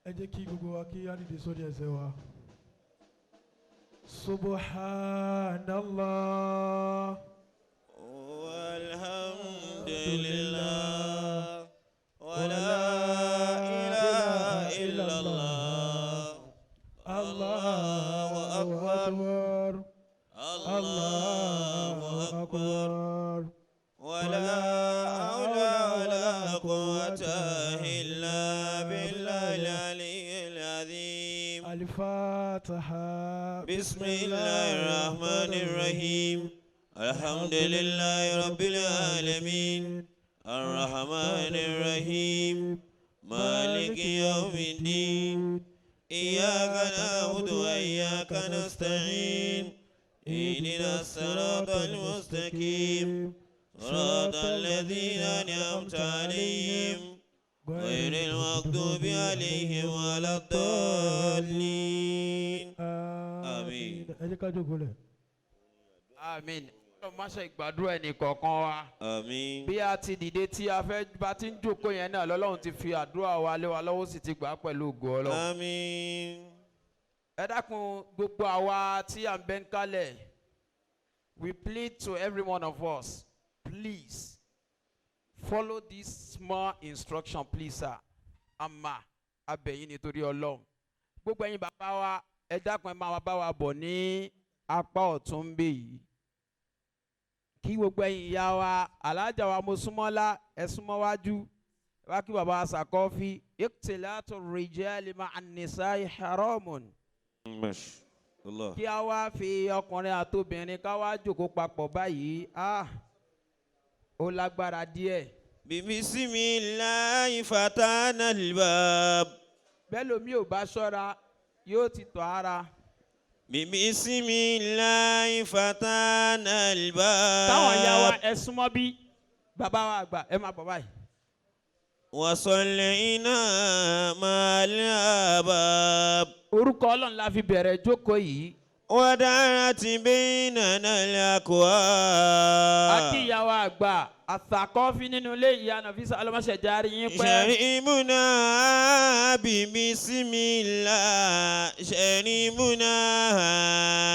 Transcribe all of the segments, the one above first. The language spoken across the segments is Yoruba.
Ẹ jẹ́ kí gbogbo wa kí á dìde sórí ẹsẹ̀ wa. Subhanallah. والحمد لله ولا إله إلا الله الله أكبر الله أكبر ولا حول ولا قوة إلا بالله العلي العظيم. Al-Fatiha. بسم الله الرحمن الرحيم. الحمد لله رب العالمين الرحمن الرحيم مالك يوم الدين إياك نعبد وإياك نستعين اهدنا الصراط المستقيم صراط الذين أنعمت عليهم غير المغضوب عليهم ولا الضالين. آمين. Ẹ jẹ́ ká jókòó lẹ̀. Àmín. Ọlọ́run má ṣe gbàdúrà ẹnì kọ̀ọ̀kan wa. آمين. Bí a ti dìde tí a fẹ́ bá ti ń jókòó yẹn náà lọ́lọ́run ti fi àdúrà wa lé wa lọ́wọ́ sì ti gbà á pẹ̀lú ògo Ọlọ́run. آمين. Ẹ dákun, gbogbo àwa tí à ń bẹ́ ń kálẹ̀, we plead to every one of us, please follow this small instruction, please, sir. Àmà abẹ̀yìn nítorí Ọlọ́run. Gbogbo ẹ̀yin bàbá wa, ẹ dákun, ẹ máa bá wa bọ̀ ní apá ọ̀tún ń bẹ̀ yìí. Kí gbogbo ẹ̀yin ìyá wa, alájà wa Mosúnmọ́lá, ẹ súnmọ́ wájú wá kí bàbá wa Sàkọ́fí. Ikhtilatu rijali ma'a an-nisa'i haramun. ماشي الله. Kí a wá fi ọkùnrin àtobìnrin ká wá jókòó papọ̀ báyìí, ah, ó lágbára díẹ̀. بسم الله فتحنا الباب. Bẹ́ẹ̀ lomi ò bá ṣọ́ra yóò ti tọ̀ ara. بسم الله فتحنا الباب. Táwọn ìyá wa, ẹ súnmọ́ bí bàbá wa àgbà, ẹ máa bọ̀ báyìí. وصلينا مع الآباب. Orúkọ Ọlọ́run la fi bẹ̀rẹ̀ jókòó yìí. ودارت بيننا الأكواب. A kí ìyá wa àgbà Àtàkọ́fín nínú ilé, ìyá Nàfísà, ọlọ́mọṣẹ́ járe yín pẹ́. شربنا ببسم الله شربنا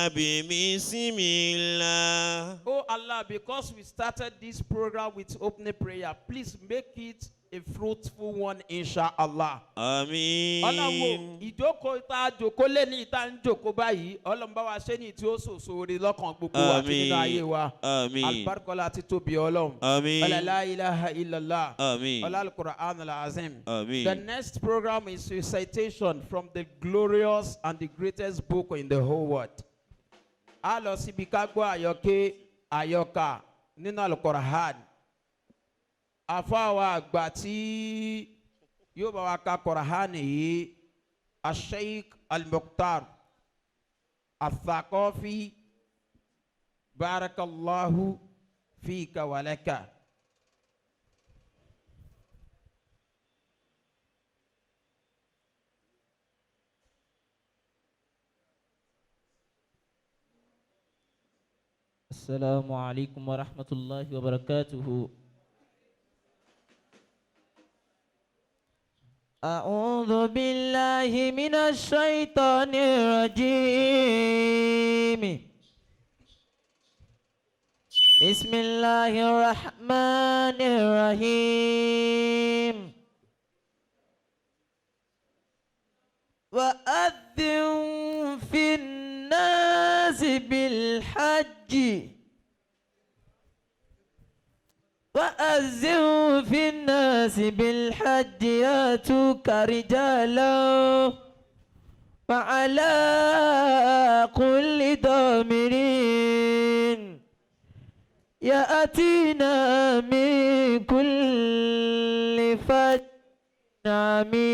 ببسم الله. Oh Allah, because we started this program with opening prayer, please make it a fruitful one, inshallah. آمين. Ọlọ́run, ìjókòó tá a jókòó lé ní ìta ń jókòó báyìí, Ọlọ́run bá wa ṣe ní tí ó sòso orí lọ́kàn gbogbo wa àti nínú ayé wa. آمين. Alibarikola àti tóbi Ọlọ́run. آمين. Ọlá la ilaha illallah. آمين. Ọlá al-Qur'an al-Azim. آمين. The next program is recitation from the glorious and the greatest book in the whole world. A lọ síbi ká gbọ́ àyọké àyọkà nínú al-Qur'an. Àfáà àgbà tí yóò bá wa ka Qur'an yìí, Asheikh Al-Mukhtar Athaqafi, barakallahu fika walaka. السلام عليكم ورحمة الله وبركاته. أعوذ بالله من الشيطان الرجيم. بسم الله الرحمن الرحيم. وأذن في الناس بالحج وأذن في الناس بالحج ياتوك رجالا وعلى كل ضامر يأتينا من كل فج عميق.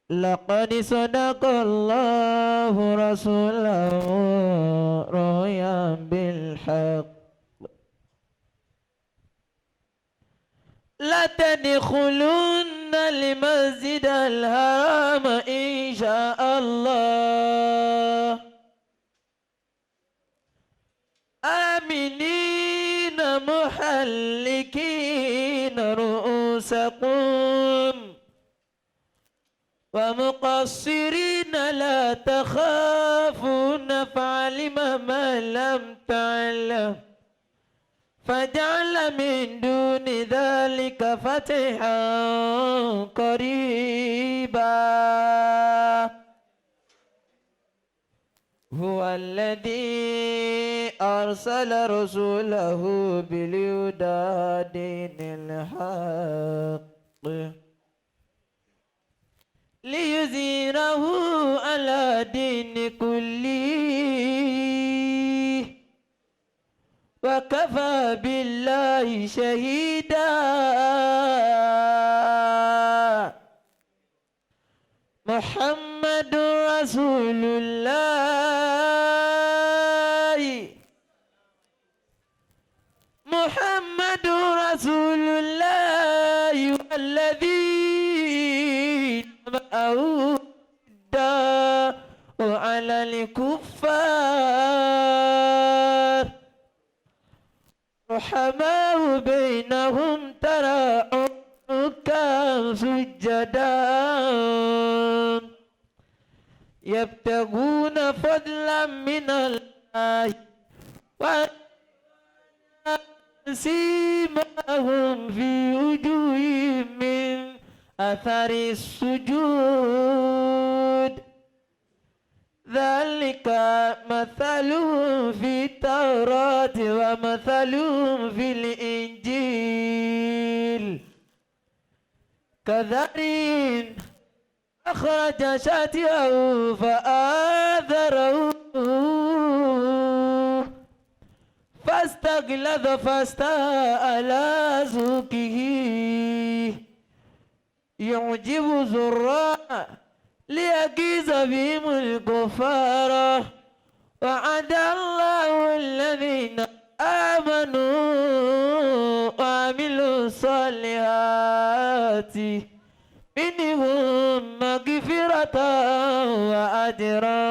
لقد صدق الله رسوله رؤيا بالحق لتدخلن المسجد الحرام إن شاء الله آمنين. محلكين رؤوسكم ومقصرين لا تخافون فعلم ما لم تعلم فجعل من دون ذلك فتحا قريبا. هو الذي أرسل رسوله بالهدى دين الحق ليظهره على دين كله وكفى بالله شهيدا. محمد رسول الله، محمد رسول الله والذين معه أشداء على الكفار رحماء بينهم ترى ركعا سجدا يبتغون فضلا من الله وسيماهم في وجوههم من أثر السجود ذلك مثلهم في التوراة ومثلهم في الإنجيل كزرع أخرج شطأه فآزره فاستغلظ فاستوى على سوقه يعجب الزراع ليغيظ بهم الكفار وعد الله الذين آمنوا وعملوا الصالحات منهم مغفرة وأجرا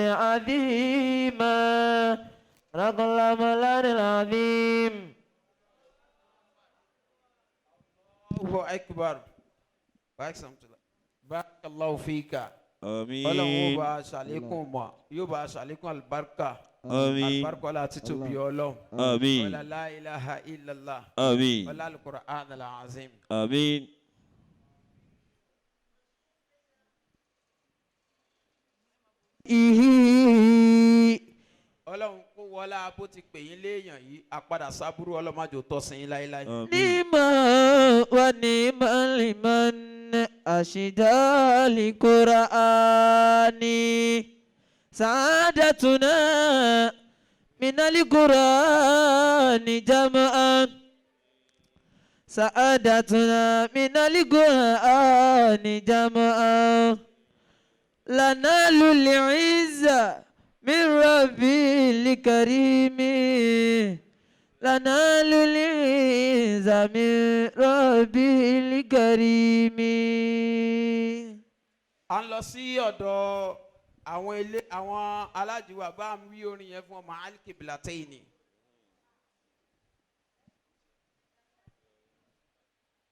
عظيما. صدق الله مولانا العظيم. الله أكبر. بارك الله فيك. Ọlọ́run ó Àmín. bá a ṣàlékún mọ̀, yóò bá a ṣàlékún àlùbáríkà. Àmín. Àlùbáríkà ọlá títóbi Ọlọ́run. Àmín. Ọlá la ilaha illallah. Àmín. Ọlá al-Qur'an al-azim. Àmín. Ọlọ́run kó wọlá bó ti pè yín léèyàn yìí, àpadà sábúrú ọlọ́mọdé tọ́ sí yín láéláé. Àmín. نعم ونعم لمن أشدى القرآن سعادتنا من القرآن جمعا سعادتنا من القرآن جمعا لنال العزة من ربي الكريم لنال العزة من ربي الكريم. À ń lọ sí ọ̀dọ̀ àwọn ilé àwọn alájíwá bá ń wí orin yẹn fún ọmọ alikiblatayni.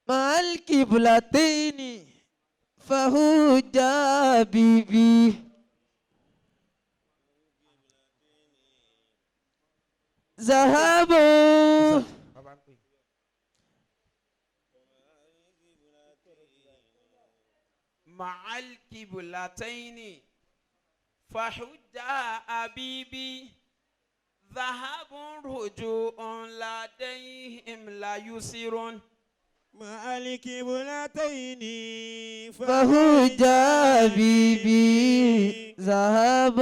مع القبلتين فهو جابيبي ذهب. Bàbá ń pè. Ma'al kiblatayni fahujja abibi dhahabun ruju'un ladayhim la yusirun. مع الكبلتين فهو جابيبي ذهب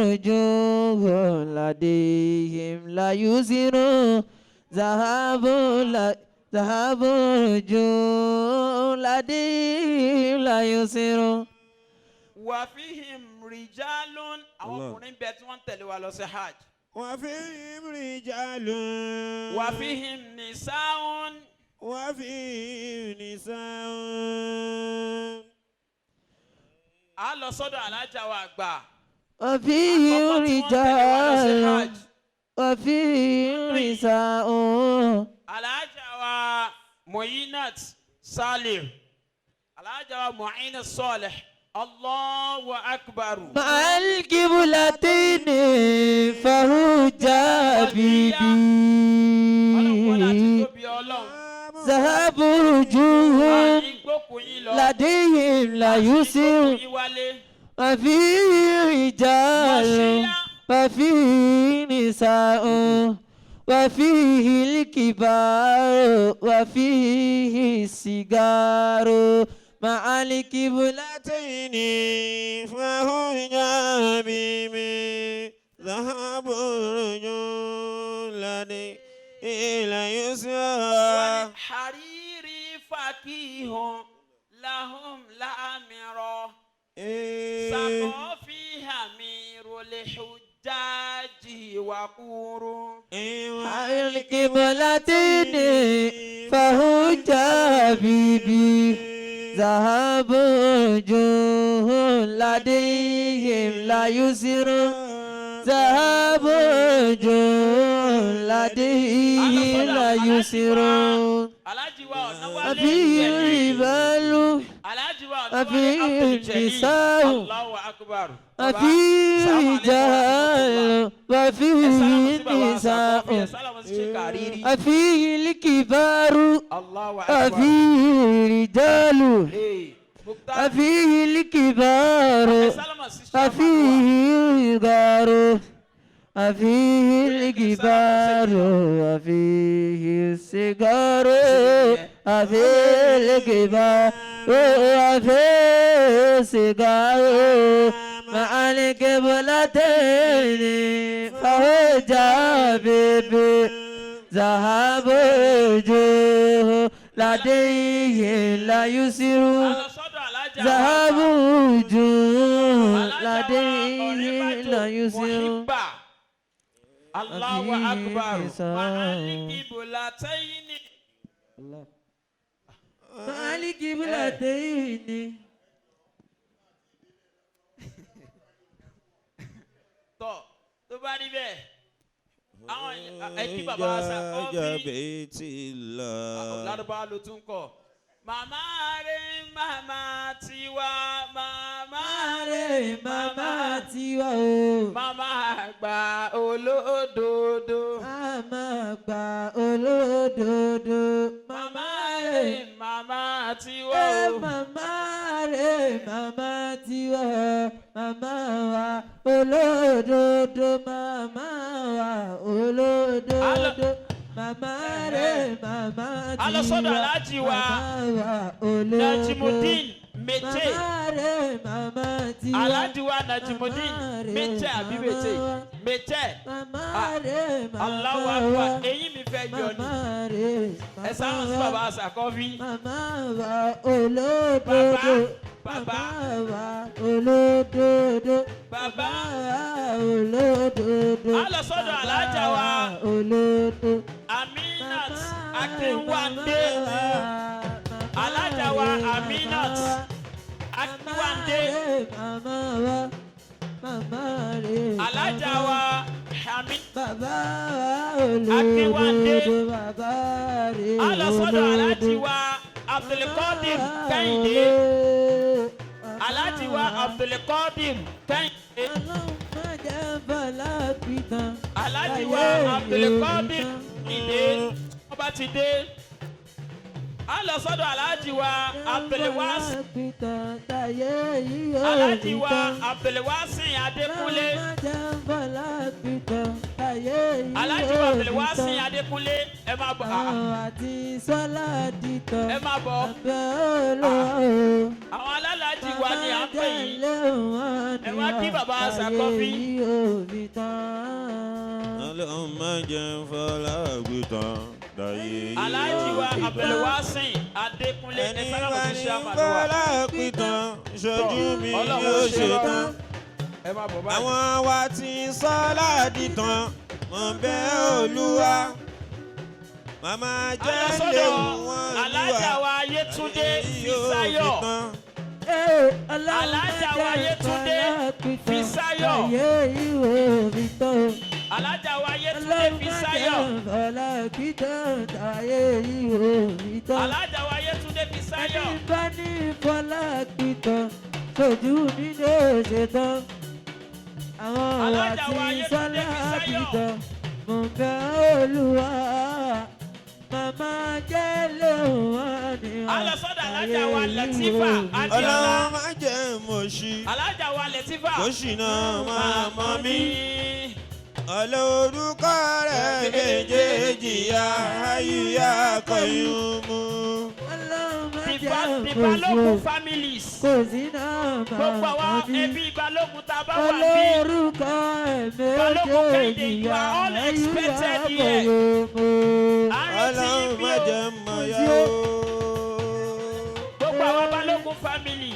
رجوع لديهم لا يسر ذهب لا ذهب رجوع لديهم لا يسر. Wàfíhìm rìjálún àwọn Allah. ọkùnrin bẹ tí wọ́n ń tẹ̀lé wa lọ sí hajj. وفيهم رجال Wàfíhìm nìsáún. وفيهم نساء. A lọ sọ́dọ̀ alájà wa àgbà. وفيهم Àkọ́kọ́ tí wọ́n tẹ̀lé wa lọ sí رجال hajj. وفيهم نساء. Alhaja wa Muinat Salih, Alhaja wa Muinat Salih, Allahu akbar. مع القبلتين فهو Ọlọ́run wọlé àti جابي tóbi Ọlọ́run. ذهب وجوههم Àní gbókùn yín lọ. لديهم لا Àní يسر gbókùn yín wálé. وفيه رجال Mọ̀ṣíyá. وفيه نساء وفيه الكبار وفيه الصغار مع الكبلتين فهو حبيبي ذهب الرجل إلى يسرى Hariri fakihun lahum la'amiro. Sàkọ́fì hamiru lè hujjaji wakuru. القبلتين فهو جابيبي ذهب وجوه لديهم لا يسر ذهب وجوه لديهم لا يسر Alhaji wa Ọ̀nàwálé وفيه Jẹ̀lí. الرجال Alhaji wa Ọ̀nàwálé وفيه Abdul Jalil. النساء Allahu akbar. Baba, وفيه Assalamu alaikum الرجال wa rahmatullah. Ẹ sálámù وفيه sí bàbá النساء Sàkọ́fì, ẹ sálámù sí Sheikh Hariri. وفيه الكبار Allahu akbar. وفيه الرجال Hey, Mukhtar, وفيه الكبار ẹ sálámù sí Sheikh Ahmad wa. وفيه الغار وفيه الكبار وفيه الصغار وفيه الكبار وفيه الصغار مع القبلتين فهو جابب ذهب وجوه لديه لا يسر A lọ sọ́dọ̀ Alhaja wa ذهب àgbà. وجوه Alhaja wa لديه لا Ọ̀rẹ́bàjò يسر Muhibba. Allahu Àfi akbar. nìsa. Màálìkì bùlàtẹ́yìnì. مالك بلاتين Tọ́ tó bá rí bẹ́ẹ̀. Àwọn ẹbí bàbá wa Sàkọ́fì. بيت الله Lárúbáwá ló tún kọ̀. Màmá rẹ̀ màmá tiwa màmá rẹ̀ màmá tiwa o màmá àgbà olódodo. màmá gba olódodo Màmá rẹ̀ màmá tiwa ẹ o. màmá rẹ̀ màmá tiwa màmá wa olódodo màmá wa olódodo màmá rẹ̀ màmá A lọ sọ́dọ̀ tiwa Alhaji wa màmá wa olódodo Najimudeen Mete. màmá rẹ̀ màmá tiwa Alhaji wa Najimudeen Màmá rẹ̀, Mete àbí màmá Mete? wa. Mete. màmá Ah, rẹ̀ màmá Allahu wa Akbar. Eyín mi fẹ́ yọ ni. màmá rẹ̀ Ẹ sáwọn sí màmá wa. bàbá Sàkọ́fí. Màmá wa olódodo. Bàbá, Màmá wa olódodo. Bàbá. Màmá wa olódodo. A lọ sọ́dọ̀ Alhaja wa. Màmá olódodo. Aminat Màmá Akinwande. màmá Alhaja wa rẹ̀, Aminat màmá wa. Akinwande. Màmá rẹ̀, màmá wa. Màmá rẹ̀, Alhaja màmá wa Hami. Bàbá wa Akinwande. olódodo. Bàbá rẹ̀ A lọ sọ́dọ̀ Alhaji olódodo. wa Abdulkadir Kẹ́hìndé. Alhaji wa Abdulkadir Kẹ́hìndé. Alhaji wa Abdulkadir Kẹ́hìndé. Wọ́n bá ti dé. A lọ sọ́dọ̀ Alhaji wa Abdulwasi. Alhaji wa Abdulwasi Adékúnlé. Alhaji wa Abdulwasi Adékúnlé. Ẹ máa bọ̀. Ah, Ẹ máa bọ̀. Àwọn alálàájì wa ni à ń pè yìí. Ẹ wá kí bàbá Sàkọ́fí. Ọlọ́run má jẹ́ n fọlá àgùntàn láyé. Alhaji wa Abdulwasi Adékúnlé. Ẹ Ẹni sálámù bá sí ní Ṣáàmà ló wà. fọlá àgùntàn ṣojú mi Ọlọ́run yóò ṣe ṣe rọrùn. tán. Ẹ máa bọ̀ báyìí. Àwọn wa ti sọ́lá dìtàn, mọ̀ bẹ́ Olúwa. Màmá jẹ́ A lọ sọ́dọ̀ léwu wọn Alhaja wa Yétúndé Fisáyọ̀. Alájà wa Yétúndé Fisáyọ̀. Ayé ìwé mi tán. Alájà wa Yétúndé Ọlọ́run má jẹ́ Fisáyọ̀. fọlá pìtàn táyé yìí ò fi tán. Alájà wa Yétúndé Fisáyọ̀. Ẹni bá ní fọlá pìtàn tójú mi ló ṣe tán. Àwọn Alájà àti wa Yétúndé sọlá Fisáyọ̀. pìtàn mò ń bẹ Olúwa. Màmá jẹ́ lóhùn wọn ni A lọ sọ́dọ̀ alájà wa Latifa Adéọlá. Ọlọ́run má jẹ́ mọ̀ sí. Alájà wa Latifa. Kó sì náà máa mọ́ mi. Ọlọ́run rẹ̀ méjèèjì ya ayúyá kọ̀yún mú. Ọlọ́run má The jẹ́ The mọ̀ Balógun sí. families. Kò sí náà Gbogbo màmá àwa mi. ẹbí Balógun tá a bá wà bí. Olórúkọ ẹ̀ Balógun Kẹ́hìndé, méjèèjì you are all expected here. kọ̀yún mú. À ń retí Ọlọ́run yín bí má o. jẹ́ mọ̀ yá o. Gbogbo àwa Balógun family.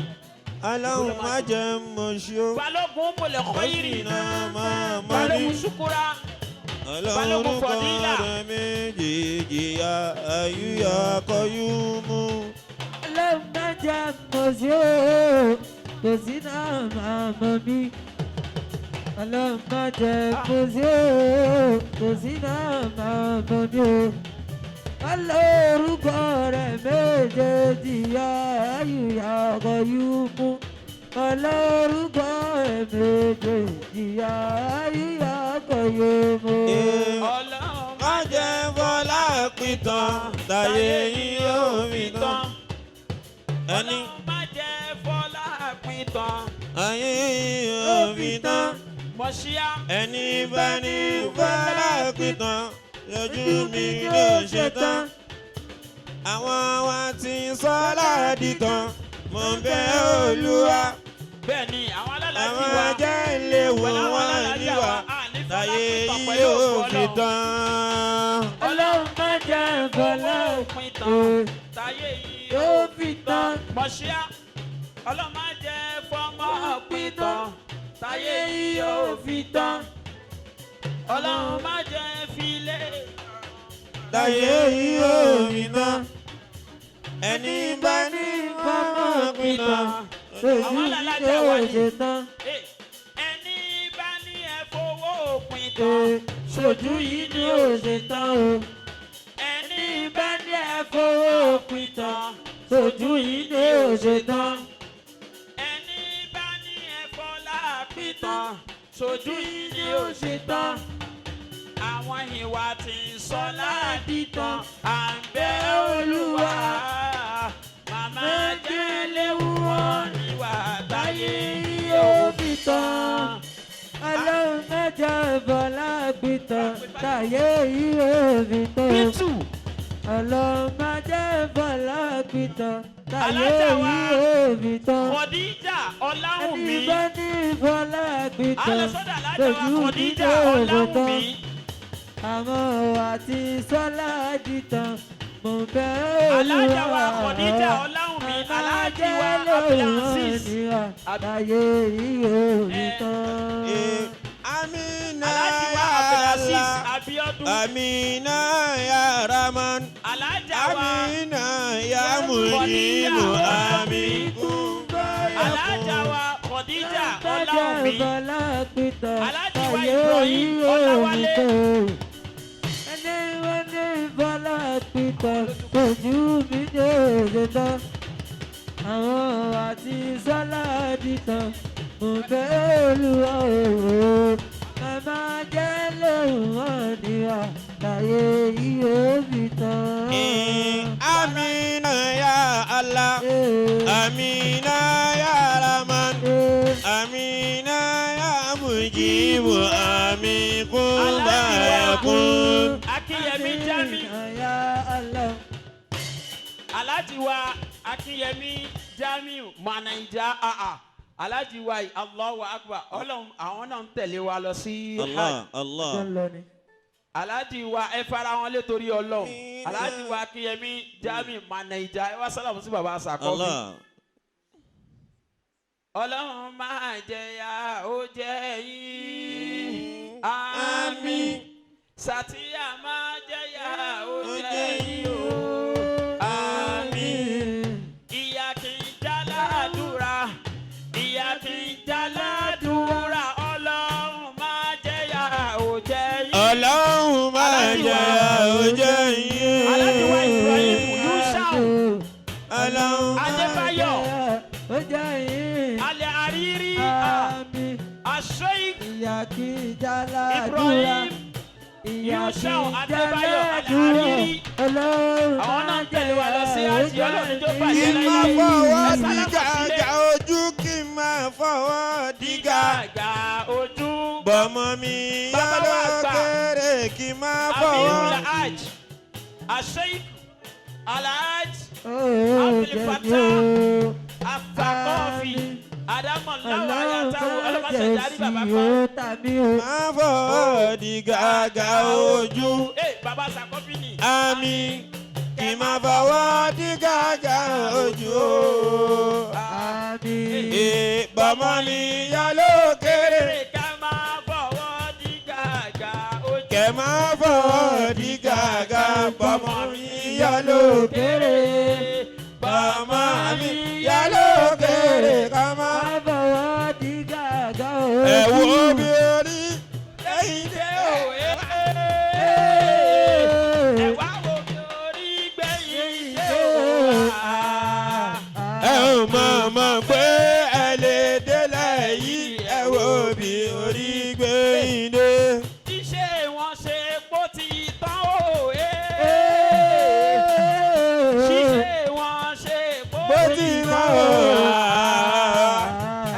Ọlọ́run má jẹ́ mọ̀ sí o. Balógun Mọ̀lẹ̀ Kó sì Kọ́yìrì. náà máa mọ́ mi. Balógun Ṣukura. Ọlọ́run Balógun Fọ̀dílà. rẹ̀ méjèèjì ya ayúyá kọ̀yún mú. Ọlọ́run má jẹ́ mọ̀ sí o, kò sí náà màmá mi. Ọlọ́run má jẹ́ mọ̀ sí o, kò sí náà màmá mi o. Olórúkọ rẹ̀ méjèèjì ya ayùyá ọkọ̀ mú. Olórúkọ rẹ̀ méjèèjì ya ayùyá ọkọ̀ mú. Ọlọ́run Má jẹ́ fọlá pìtàn táyé yín ó fi tán. Ẹni Ọlọ́run má jẹ́ fọlá pìtàn. ayé yín ó fi tán. Mọ̀ṣíá. Ẹni bá ní fọlá pìtàn lójú mi ló ṣe tán. Àwọn wa ti sọ́lá dìtàn mò ń bẹ Olúwa. Bẹ́ẹ̀ ni àwọn alálàájì Àwọn wa. ajá ilé wò Pẹ̀lú àwọn wọ́n alálàájì níwà wa, a ní fọlá táyé pìtàn yín pẹ̀lú ó ògo fi Ọlọ́run. tán. Ọlọ́run má jẹ́ fọlá Pìtàn táyé yìí ó yóò fi tán. Mọ̀ṣíá. Ọlọ́run má jẹ́ fọmọ pìtàn táyé yìí ó fi tán. Ọlọ́run má jẹ́ filé. Táyé yín ó fi tán. Ẹni bá ní fọmọ pìtàn. Ojú Àwọn alálàájì yóò wa ni. ṣe tán. Eh, Ẹni bá ní ẹ fowó pìtàn. Ṣojú yìí ni ó ṣe tán o. Ẹni Ní bá ní ẹ fowó pìtàn. Ṣojú yìí ni ó ṣe tán. Ẹni bá ní ẹ fọlá pìtàn. Ṣojú yìí ni ó ṣe tán. Àwọn ìwà tí ń sọ ládìtàn. À ń bẹ Olúwa. Màmá jẹ́ léwu wọn níwà táyé Yóò fi tán. Ọlọ́run má jẹ́ fọlá pìtàn. Táyé yìí ó fi tán. Bítù. Ọlọ́run má jẹ́ fọlá pìtàn. Táyé Alájà wa. yìí ó fi tán. Khadija Ọláwùnmí. Ẹni bá ní fọlá pìtàn. Alẹ́sọ́dà alájà wa Ṣojú mi Khadija ló ṣe tán. Ọláwùnmí. Àmọ́ àti sọ́lá dìtàn mo fẹ́ Alájà wa Olúwa. Khadija Ọláwùnmí. Aláàjì wa Abdulaziz. Àbáyé yìí ò ní tán. Amina Aláàjì wa ya Abdulaziz Allah. Abiodun. Amina ya Rahman. Alájà wa Amina ya Mujibu. Amin. Alájà wa Khadija Bájẹ́ Ọláwùnmí. fọlá pìtàn. Aláàjì wa Táyé Ibrahim yìí ò ní Ọláwálé. tán. Ẹni wọ́n ní fọlá pìtàn. Ojú mi ní òde tán. Àwọn àti sọ́lá dìtàn. Mo fẹ́ Olúwa òwò. Màmá jẹ́ lóhùn wọn ni àlàyé yìí ò fi tán. Amina ya Allah. Amina ya Rahman. Amina ya Mujibu. Amin kun bayakun. Akínyẹmí Jami. Ya Allah. Aláàjì wa Akínyẹmí Jamiu Manaija aa. Aláàjì wa yìí, Allahu Akbar. Ọlọ́run àwọn náà ń tẹ̀lé wa lọ sí hajj. Allah Allah. Tó ń lọ ni. Aláàjì wa ẹ fara wọn lé torí Ọlọ́run. Aláàjì wa Akínyẹmí Jamiu Manaija ẹ wá sálàmù sí bàbá Sàkọ́fì. Allah. Ọlọ́run máa jẹ̀yà ó jẹ́ yín. Àmín. Sàtíyà máa jẹ̀yà ó jẹ́ yín o. Àmín. Ìyà kì í já ládùúrà. Ìyà kì í já ládùúrà. Ọlọ́run máa jẹ̀yà ó jẹ́ Ibrahim Ìyá Yushau kì í Adébáyọ̀ jẹ́ Al-Hariri. Ọlọ́run Àwọn náà ń tẹ̀lé wa lọ sí Hajj, Ọlọ́run jó Kí bàjẹ́ n máa láíláí. fọwọ́ Ẹ dí sálámà sílé. gàgà ojú kí n máa fọwọ́ dí gàgà. Gàgà ojú. Bọ́mọ mi Bàbá wa yálò àgbà. kéré kí n máa fọwọ́. Amirul Hajj, Asheik Alhaj Ó Abdul jẹ́ Fattah o. Asakọ́fì Adamu Láwa Ọlọ́run Yàtàwó má ọlọ́mọṣẹ́ jẹ́ darí sí bàbá ó pa. tàbí o. Máa fọwọ́ dí gàgà ojú. Ee bàbá Asakọ́fì ni. Àmì kí n máa fọwọ́ dí gàgà ojú. Àmín. Ee, bọ́mọ mi yálò kéré. Ká máa fọwọ́ dí gàgà ojú. Kẹ̀ máa fọwọ́ dí gàgà bọ́mọ mi yálò Kéré. Bọ́mọ mi yálò kéré ká máa. Má fọwọ́ dí gàgà ojú. Ẹ wo bí orí lẹ́yìn dé o. Ẹ wá wo bí orí gbẹ̀yìn dé o. Ẹ ò mọ̀ mọ̀ pé ẹ lè délẹ̀ yìí. Ẹ wo bí orí gbẹ̀yìn dé. Ṣíṣe wọn ṣe pó ti tán o. Ṣíṣe wọn ṣe pó Bó ti rán o.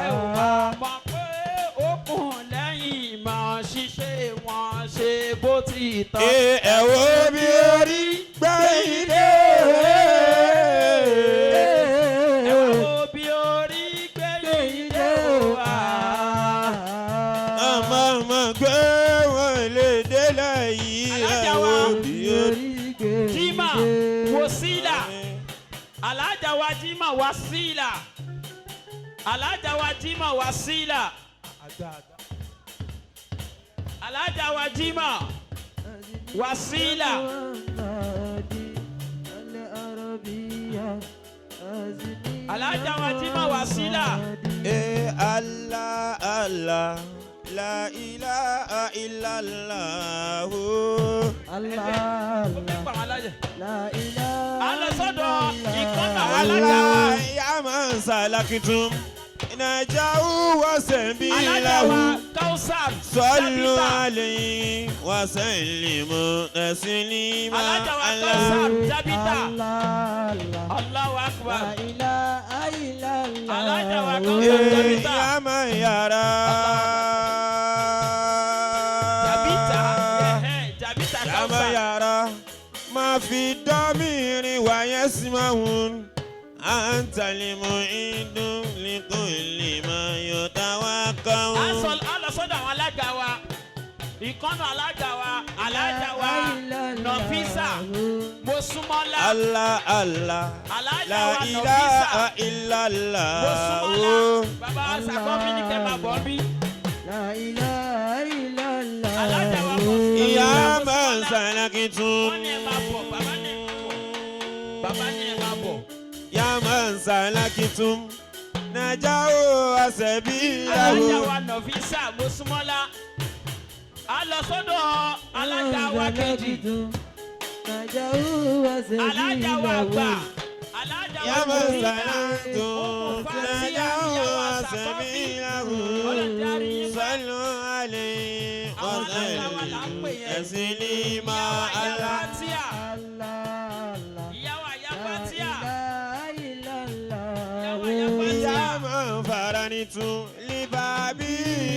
Ẹ ò mọ̀ mọ̀ pé ó kùn lẹ́yìn mọ̀ ṣíṣe wọn ṣe bó ti tán. Ẹ wo bí orí gbẹ̀yìn dé. Ẹ wá wo bí orí gbẹ̀yìn dé o. Ọmọ mọ̀ pé wọ́n lè délẹ̀ yìí. Ẹ Alájà wo wa. bí orí. Jimá Wosila Alájà wa Jimá Wasila Alájà wa Jimá Wasila Àgbà àgbà. Alájà wa Jimá Wasila Alájà wa Jimá Wasila Eh, Allah, Allah, la ilaha illallah. Allah, Ó fẹ́ pa àwọn alájà. la ilaha À ń lọ sọ́dọ̀ ìkọ́nà àwọn alájà wa. Allah ya man salakitum najahu wa Alájà wa sabilahu Kausar sallu Jabita alayhi wa sallimu taslima. Alájà wa Allah. Kausar Jabita Allah, Allah. Allahu Akbar La ilaha illallah. Alájà wa Kausar Eh, Jabita ya man yara. Jabita ẹ̀hẹ́, Jabita Ya man Kausar. yara. Ma fi damiri wa yasma'un. Anta al-mu'inu li kulli ma yatawakka'un. A lọ sọ́dọ̀ àwọn alága wa ìkọ́nà alága wa alájà wa Nọfísà Mosúnmọ́lá Allah Allah alájà la wa Nọfísà ilaha illallah. Mosúnmọ́lá bàbá Sàkọ́fì ní kẹ́ máa bọ̀ bí La ilaha illallah. Alájà wa Mosúnmọ́lá Ìyá máa ń sàlákìtún. wọ́n ní ẹ máa bọ̀ bàbá ní ẹ máa bọ̀ bàbá ní ẹ máa bọ̀ Ìyá máa ń sàlákìtún. Nàjà ó àṣẹbí alájà ìyàwó. wa Nọfísà Mosúnmọ́lá a lọ sọ́dọ̀ alájà wa kejì alájà wa àgbà alájà Ìyá wa máa ń Nọfísà sàlákìtún. Nàjà ó àṣẹbí ìyàwó. Sọ́lù àlè Àwọn alájà wa là ń pè yẹn. Ẹ̀sìn Ìyá Allah. Fatia ìyá wa ìyá Fatia ìyá wa ìyá Fatia Ìyá máa ń fara ní tún líbàbí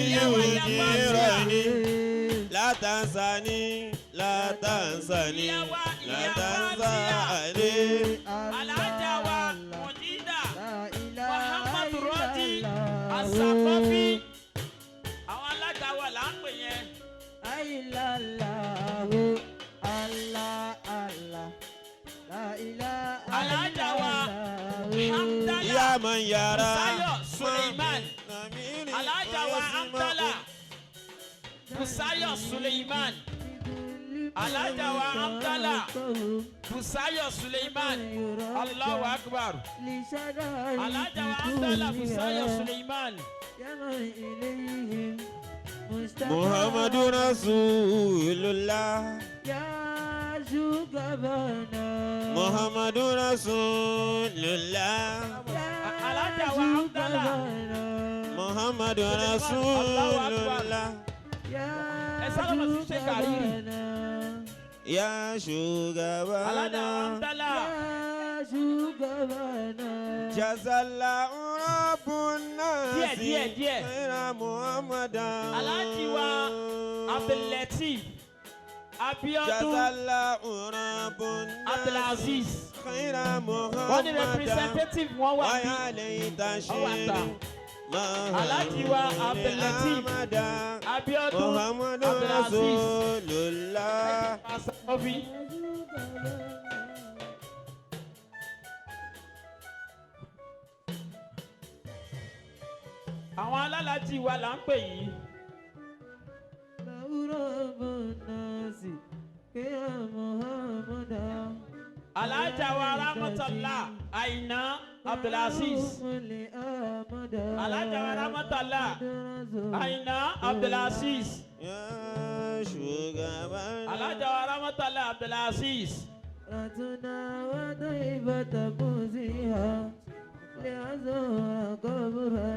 Ìyá wa ìyá Fatia. ìrọ̀lì. Látàǹsání, látàǹsání, Ìyá wa ìyá látàǹsání. alájà wa Mujida Muhammad Rọ́jí Asakọ́fí àwọn alága wa là ń pè yẹn. Alájà wa Hamdala Ìyá máa ń yára. Busayo Suleiman alájà wa Hamdala Busayo Suleiman alájà wa Hamdala Busayo Suleiman Allahu Akbar alájà wa Hamdala Busayo Suleiman Muhammadu Rasulullah. Muhammadu Rasulullah. Alájà wa Hamdala Muhammadu Rasulullah. Ẹ Sálámà sí Sheikh Hariri. Ya shugabana. Alájà Amdala. Ya shugabana. Jazala rabbun nasi. Díẹ̀, díẹ̀, díẹ̀. Khaira Muhammadan. Alhaji wa Abdulateef Abiodun Jazala rabbun nasi. Abdulaziz. Khaira Wọ́n ní Muhammadan. representative wọn wà bí. Wáyà lẹ́yìn tá a ṣe Wọ́n wà ta. Alhaji wa Abdulateef Abiodun Muhammadu Abdulaziz. Rasulullah. Asafi. Àwọn alálàájì wa là ń pè yìí. Alhaja wa Ramọ́tàlá Àyìnà Abdulaziz. Alhaja wa Ramọ́tàlá Àyìnà Abdulaziz. Ya shugabana. Alhaja wa Ramọ́tàlá Abdulaziz. رتنا وطيبة كوزها لأزور قبرا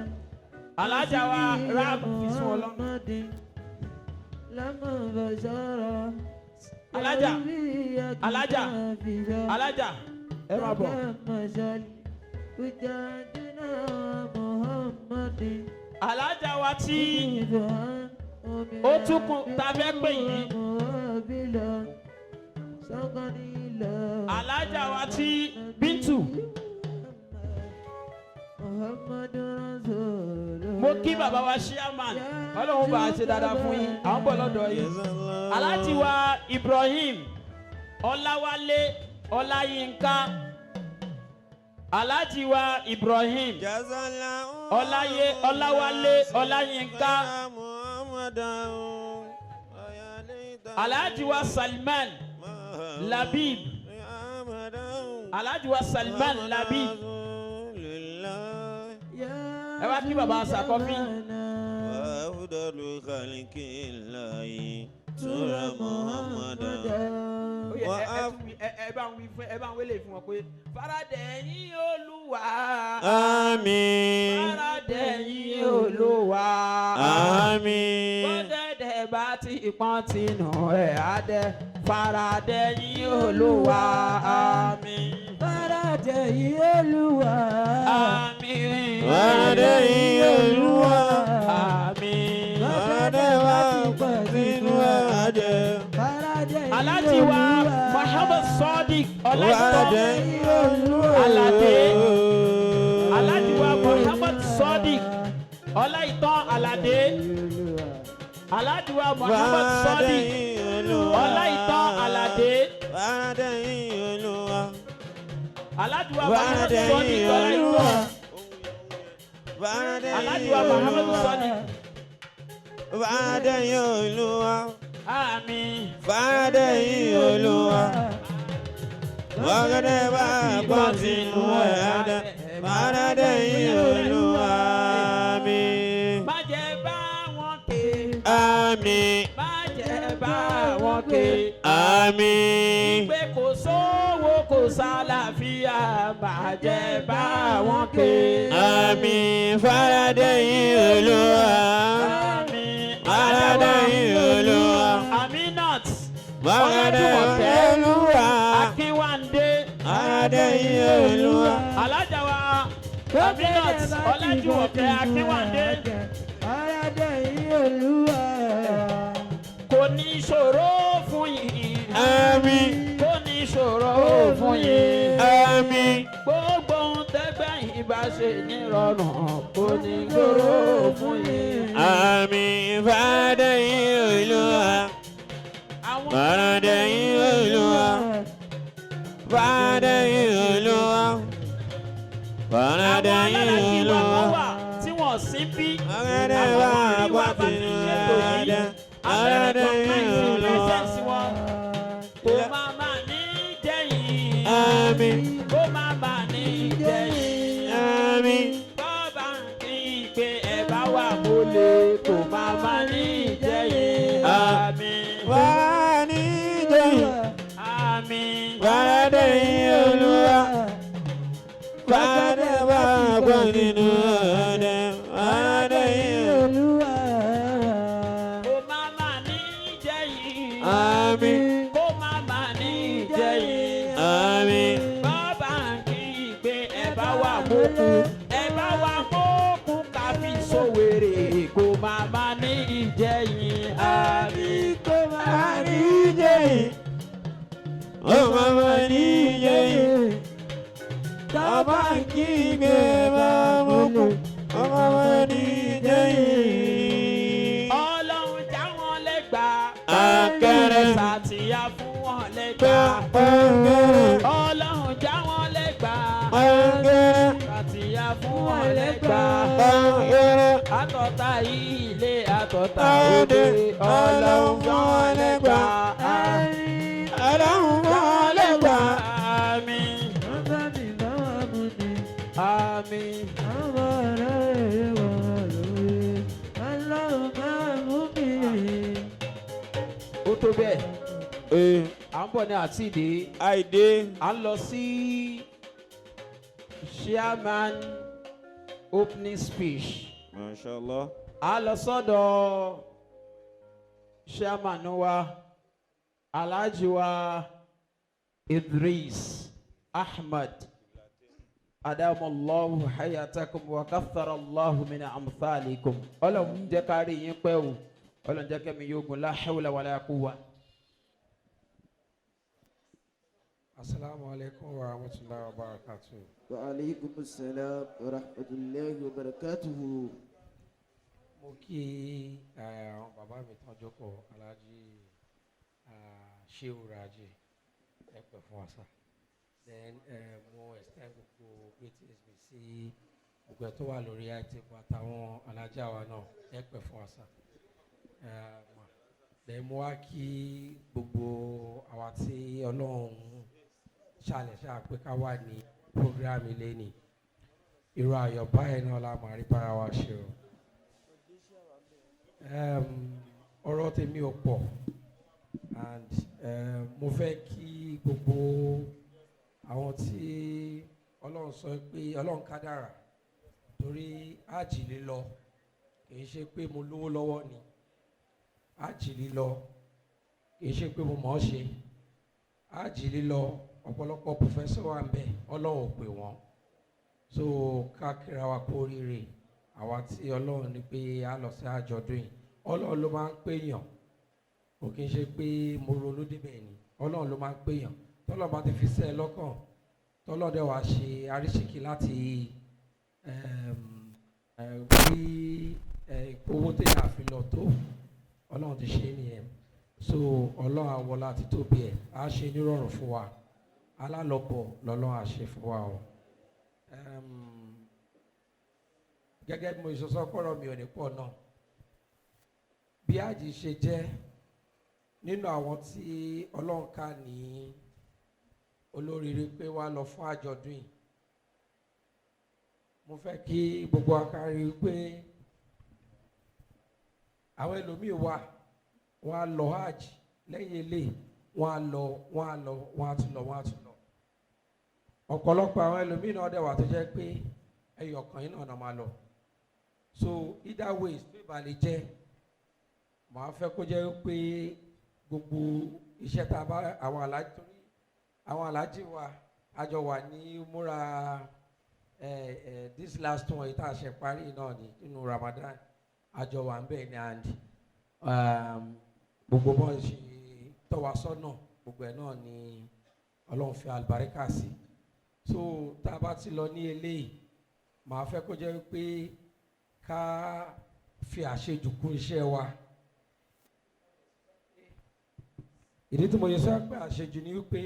Alhaja wa Ram Fisun Ọlọ́run. محمد لما بشر Alhaja, Alhaja, Alhaja ẹ máa bọ̀. وجادنا محمد Alhaja wa tí ó tún kù tá a fẹ́ pè yìí. Alhaja wa tí Bíntù. Mo kí bàbá wa Chairman. Ọlọ́run bá a ṣe dáadáa fún yín. À ń bọ̀ lọ́dọ̀ yín. Alhaji wa Ibrahim Ọláwálé Ọláyínká. Alhaji wa Ibrahim Ọláyé Ọláwálé Ọláyínká. Alhaji wa Salman Labib. Alhaji wa Salman Labib. Ẹ wá kí bàbá Sàkọ́fí. أفضل خلق الله سورة محمد. Ó yẹ, ẹ tún wí, ẹ bá ń wí fún, ẹ bá ń wélé fún wọn pé faradẹ̀yìn Olúwa. Àmín. Faradẹ̀yìn Olúwa. Àmín. Bọ́dẹ̀dẹ̀ bá ti pọ́n tinú ẹ̀ á dẹ̀ faradẹ̀yìn Olúwa. Àmín. Faradẹ̀yìn Olúwa. Àmín. Faradẹ̀yìn Olúwa. Àmín. Faradẹ̀ wá sínú ẹ̀jẹ̀. Faradẹ̀yìn Alhaji wa Olúwa. Muhammad Sadiq Ọláìtàn. Faradẹ̀yìn Olúwa. Aládé. Alhaji wa Muhammad Sadiq Ọláìtàn Aládé. Alhaji wa Muhammad Sadiq Faradẹ̀yìn Olúwa. Ọláìtàn Aládé. Faradẹ̀yìn Olúwa. Alhaji wa Muhammad Sadiq Faradẹ̀yìn Olúwa. Ọláìtàn. Faradẹ̀yìn Alhaji wa Muhammad Olúwa. Sadiq. Faradẹ̀yìn Olúwa. Àmín. Faradẹ̀yìn Olúwa. Faradẹ̀ bá pọ̀ sínú ẹ̀dẹ̀. Faradẹ̀yìn Olúwa. Àmín. Má jẹ́ bá wọn ké. Àmín. Má jẹ́ bá wọn ké. Àmín. Pé kò sówó kò sálàáfíà, má jẹ́ bá wọn ké. Àmín. Faradẹ̀yìn Olúwa. Àmín. Faradẹ̀yìn Olúwa. Aminat Faradẹ̀yìn Ọlájúmọ̀kẹ́ Olúwa. Akínwándé Faradẹ̀yìn Olúwa. Alájà wa Aminat Ọlájúmọ̀kẹ́ Akínwándé Faradẹ̀yìn Olúwa. kò ní ṣòro fún yín. Àmín. Kò ní ṣòro fún yín. Àmín. Gbogbo ohun tẹ́gbẹ̀yìn bá ṣe nírọ̀rùn kò ní ṣòro fún yín. Àmín. Faradẹ̀yìn Olúwa. Àwọn Faradẹ̀yìn Olúwa. Faradẹ̀yìn Olúwa. àwọn Faradẹ̀yìn alálàájì wa kan Olúwa. wà tí wọ́n sí bí. Faradẹ̀ Àwọn wá orí wa bá pọ̀ ti sínú ṣètò yìí. ẹ̀dẹ̀. Abẹ́rẹ́ Faradẹ̀yìn kọ́ńtàìsì Olúwa. presence wọn. Kò máa máa ní jẹ́yìn. Àmín. Kò máa máa ní jẹ́yìn. Àmín. Bọ́ọ̀bà ń kí pé ẹ bá wà mólè. Kò máa máa ní jẹ́yìn. Àmín. Wá ní jẹ́yìn. Àmín. Faradẹ̀yìn Olúwa. Faradẹ̀ wá pọ̀ nínú ẹ̀dẹ̀. Faradẹ̀yìn Olúwa. Olúwa. Kò máa máa ní Mọ́kù. Ẹ bá wa mọ́kù ká fi sówèrè kó máa má ní ìjẹyìn. Àmín. Kó máa ní Níjẹ̀yìn, ó máa ma níjẹ̀yìn. Bàbá kígbe máa mú kú, ó máa ma níjẹ̀yìn. Ọlọ́run já wọn lẹ́gbàá. Akẹ́rẹ́. Sàtìyà fún wọn lẹ́gbàá. Pẹ́ńkẹ́rẹ́, Ọlọ́run já wọn lẹ́gbàá. pẹ́ńkẹ́rẹ́, Sàtìyà fún wọn lẹ́gbàá. pẹ́ńkẹ́rẹ́. Àtọ̀tà ilé àtọ̀tà Òde, òde. Ọlọ́run já wọn lẹ́gbàá. Ọlọ́run fún wọn lẹ́gbàá. Àmín. Bàbá mi bá wà mú ni. Àmín. Àwọn ọ̀rẹ́ wọn lóye. Ọlọ́run máa mú mi. Ó tó bẹ́ẹ̀. Ee, À ń bọ̀ ní àtìdé. àìdé. À ń lọ sí chairman opening speech. Mashallah. A lọ sọ́dọ̀ chairman wa, Alhaji wa Idris Ahmad. Adamallahu hayatakum wa katharallahu min amthalikum. Ọlọ́run jẹ́ ká rí yín pẹ́ o. Ọlọ́run jẹ́ kẹ́mi yóò gùn, la hawla wala quwwa. Asalaamu alaikum wa rahmatulahi wa barakatuh. Wa aleykum salaam wa rahmatulahi wa barakatuhu. Mo kí àwọn bàbá mi tán jókòó, Alhaji Shehu Raji, ẹ pẹ́ fún wa sá. Then mo extend gbogbo greetings mi sí gbogbo ẹ̀ tó wà lórí ITV àtàwọn alájà wa náà, ẹ pẹ́ fún wa sá. Then mo wá kí gbogbo àwa tí Ọlọ́run ṣàlẹ̀ ṣáà pé ká wà ní program ilé ni. Irú ayọ̀ báyìí náà la máa rí bára wa ṣe o. Ọ̀rọ̀ tèmi ò pọ̀ and mo fẹ́ kí gbogbo àwọn tí Ọlọ́run sọ pé Ọlọ́run kádàrà torí ájì lílọ kì í ṣe pé mo lówó lọ́wọ́ ni, ájì lílọ kì í ṣe pé mo mọ̀ ọ́ ṣe, ájì lílọ ọ̀pọ̀lọpọ̀ professor wà ń bẹ̀, Ọlọ́run ò pè wọ́n. So ká kíra wa kú oríire àwa tí Ọlọ́run ní pé a lọ sí àjọ̀dún yìí. Ọlọ́run ló máa ń pèèyàn, kò kí n ṣe pé mo ronú débẹ̀ ni, Ọlọ́run ló máa ń pèèyàn. Tọ́lọ́run bá ti fi sẹ́ ẹ lọ́kàn, tọ́lọ́run dẹ̀ wá ṣe àríṣìkí láti rí owó téèyàn àfi lọ tó, Ọlọ́run ti ṣe é nìyẹn. So Ọlọ́run àwọlá àti tóbi ẹ̀ á ṣe nírọ̀rùn fún wa, alálọ́bọ̀ lọ́lọ́run á ṣe fún wa o. Gẹ́gẹ́ bí mo ṣe sọ, kọ́rọ̀ mi ò ní pọ̀ náà. Bí àjì ṣe jẹ́ nínú àwọn tí Ọlọ́run ká ní olóríire pé wá lọ fún àjọ̀dún yìí, mo fẹ́ kí gbogbo wa ká rí i pé àwọn ẹlòmíì wà, wọ́n á lọ hajj lẹ́yìn eléyìí, wọ́n á lọ, wọ́n á lọ, wọ́n á tún lọ, wọ́n á tún lọ. Ọ̀pọ̀lọpọ̀ àwọn ẹlòmíì náà dẹ̀ wà tó jẹ́ pé ẹyọ kan yìí náà máa lọ. So either ways tó ìbá lè jẹ́, màá fẹ́ kó jẹ́ pé gbogbo iṣẹ́ tá a bá àwọn aláàjì, torí àwọn aláàjì wa àjọ wà ní múra ẹ ẹ this last one yìí tá a ṣe parí náà ní nínú Ramadan, àjọ wà ń bẹ̀ ní and gbogbo bọ́n ṣe tọ́ wa sọ́nà, gbogbo ẹ̀ náà ni Ọlọ́run fi àlùbáríkà sí. So tá a bá ti lọ ní eléyìí, màá fẹ́ kó jẹ́ pé ká fi àṣejù kún iṣẹ́ wa. Ìdí tí mo yẹ sọ pé àṣejù ni wípé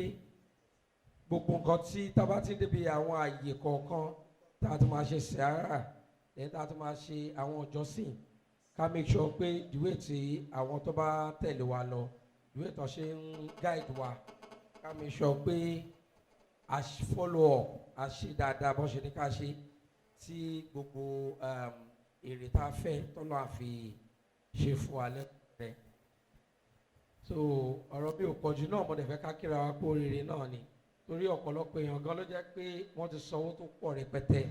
gbogbo nǹkan tí tá a bá ti débi àwọn àyè kọ̀ọ̀kan tá a ti máa ṣe sàárà, lẹ́yìn tá a ti máa ṣe àwọn ìjọsìn, ká make sure pé the way tí àwọn tó bá tẹ̀lé wa lọ, the way tó ṣe ń guide wa, ká make sure pé a follow up, a ṣe dáadáa bó ṣe ní ká ṣe, tí gbogbo èrè tá a fẹ́ tọ́lọ́ àfi ṣe fún wa lẹ́kọ̀ọ́. So ọ̀rọ̀ bí ò pọ̀jù náà, mo dẹ̀ fẹ́ ká kíra wa kú oríire náà ni, torí ọ̀pọ̀lọpọ̀ èèyàn gan ló jẹ́ pé wọ́n ti sanwó tó pọ̀ rẹpẹtẹ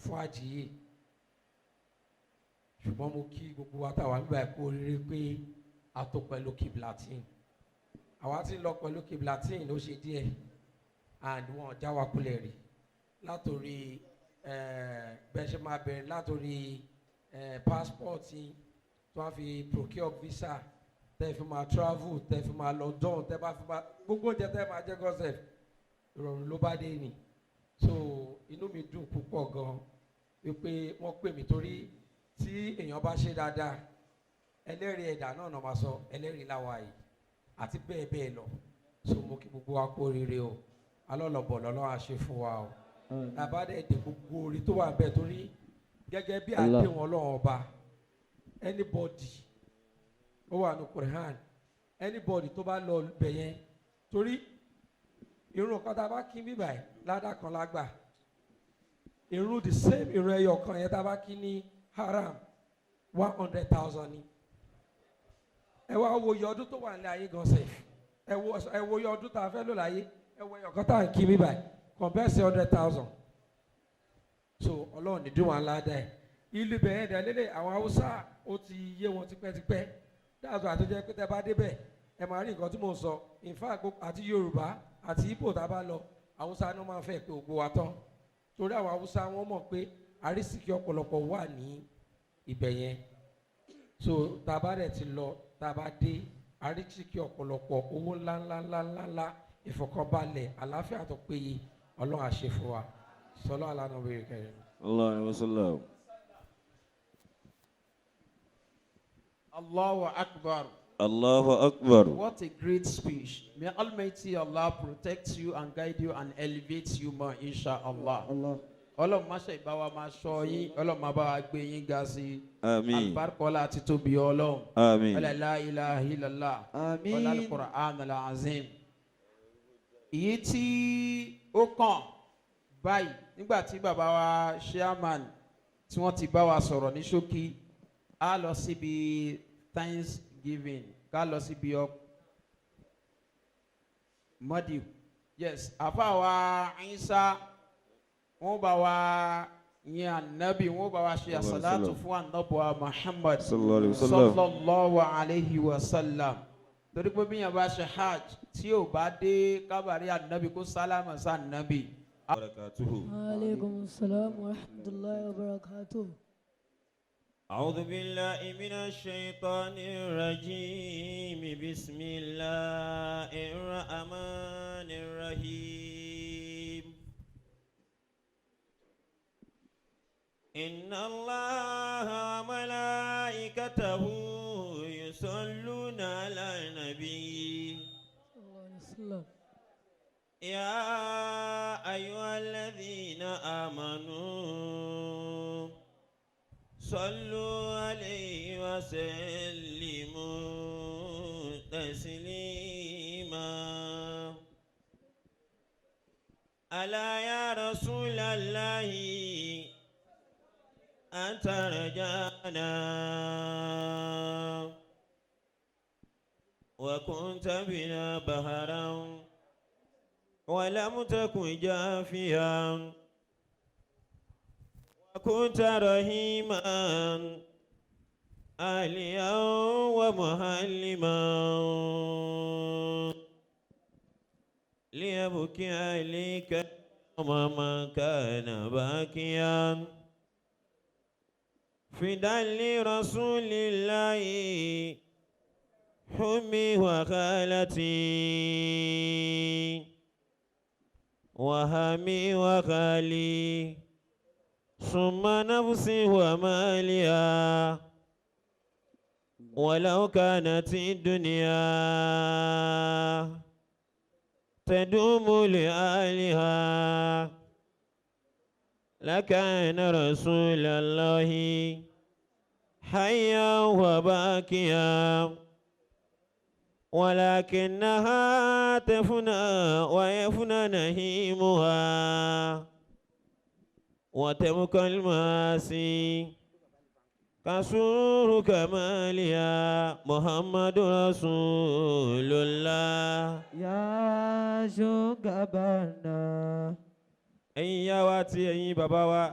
fún àjìyè. Ṣùgbọ́n mo kí gbogbo wa táwa nígbà kú oríire pé a tó pẹ̀lú Kiblatin. Àwa ti ń lọ pẹ̀lú Kiblatin ló ṣe díẹ̀ and wọn já wa kulẹ̀ rí látòrí. Bẹ́ẹ̀ ṣe máa bẹ̀rẹ̀ látòrí passport yín tó wá fi procure visa, tẹ́ fi máa travel, tẹ́ fi máa lọ dán, tẹ́ bá fi máa gbogbo oúnjẹ tẹ́ máa jẹ́ gọ́sẹ̀, ìrọ̀rùn ló bá dé ni. So inú mi dùn púpọ̀ gan wípé wọ́n pè mí, torí tí èèyàn bá ṣe dáadáa, ẹlẹ́rìí ẹ̀dá náà náà máa sọ ẹlẹ́rìí láwa yìí àti bẹ́ẹ̀ bẹ́ẹ̀ lọ. So mo kí gbogbo wa kú oríire o. Alọ́lọ́bọ̀ lọ́lọ́run á ṣe fún wa o. Tàbá dẹ̀ dé gbogbo orí tó wà bẹ́ẹ̀, torí gẹ́gẹ́ bí Allah. àdéhùn Ọlọ́run Ọba, anybody ó wà ní Quran, anybody tó bá lọ bẹ̀ yẹn, torí irun kan tá a bá kí bíbà yìí, ládàá kan lágbà irun, the same irun ẹyọ kan yẹn tá a bá kí ní haram, 100,000 ni. Ẹ wá wo iye ọdún tó wà ní ayé gan sef, ẹ wo iye ọdún tá a fẹ́ lò láyé, ẹ wo ẹyọ kan tá à ń kí bíbà yìí compare sí 100,000. So Ọlọ́run ní dùn wá ládàá ẹ̀. Ìlú bẹ̀rẹ̀ dẹ̀ lélẹ̀, àwọn Haúsá ó ti yé wọn tipẹ́tipẹ́ dáàtọ̀ àtúnjẹ pé tẹ́ bá débẹ̀, ẹ máa rí nǹkan tí mò ń sọ. In fact, àti Yorùbá àti Ìgbò tá a bá lọ, Haúsá ni wọ́n máa fẹ́ pé ògbó wa tán, torí àwọn Haúsá wọ́n mọ̀ pé àrísìkí ọ̀pọ̀lọpọ̀ wà ní ibẹ̀ yẹn. So tá a bá dẹ̀ ti lọ, tá a bá dé, àrísìkí ọ̀pọ̀lọpọ̀, owó ńláńláńláńlá, ìfọ̀kànbalẹ̀, àlàáfíà tó péye, Ọlọ́run á ṣe fún wa. Sọlá alánà wẹ̀rẹ̀ kẹrin. Allah alayhi wa sallam. Allahu Akbar. Allahu Akbar. What a great speech. May Almighty Allah protect you and guide you and elevate you more, inshallah. Allah. Ọlọ́run má ṣe ìbá wa máa ṣọ́ yín, Ọlọ́run má bá wa gbé yín ga sí i. Àmín. Alibarikola àti tóbi Ọlọ́run. Àmín. Ọlá la ilaha illallah. Àmín. Ọlá al-Qur'an al-Azim. Èyí tí ó kàn báyìí, nígbà tí bàbá wa chairman tí wọ́n ti bá wa sọ̀rọ̀ ní ṣókí, á lọ síbi thanksgiving, ká lọ síbi ọ mọ́dì. Yes, àfa wa Isa, wọ́n bá wa yin Ànábì, wọ́n bá wa ṣe àsàlátù fún Ànábì wa Muhammad Sallallahu alayhi wa sallam. Sallallahu alayhi wa sallam, torí pé bí yẹn bá ṣe hajj tí ò bá dé kábàárì Ànábì kó sálámà sí Ànábì. Barakatuhu. وعليكم السلام ورحمة الله وبركاته. أعوذ بالله من الشيطان الرجيم. بسم الله الرحمن الرحيم. إن الله وملائكته يصلون على النبي. صلى الله عليه وسلم. يا أيها الذين آمنوا صلوا عليه وسلموا تسليما. ألا يا رسول الله، أنت رجانا وكنت بنا بهرا ولم تكن جافيا، وكنت رحيما آليا ومهلما، ليبكي عليك يوم ما كان باكيا. فدا لرسول الله حمي وخالتي وهمي وخالي، ثم نفسي وماليا، ولو كانت الدنيا تدوم لأهلها لكان رسول الله حيا وباكيا، ولكنها تفنى ويفنى نهيمها وتبقى المآسي كسور كمالها. محمد رسول الله. Ya Shugabana. Ẹ̀yin ìyá wa àti ẹ̀yin bàbá wa,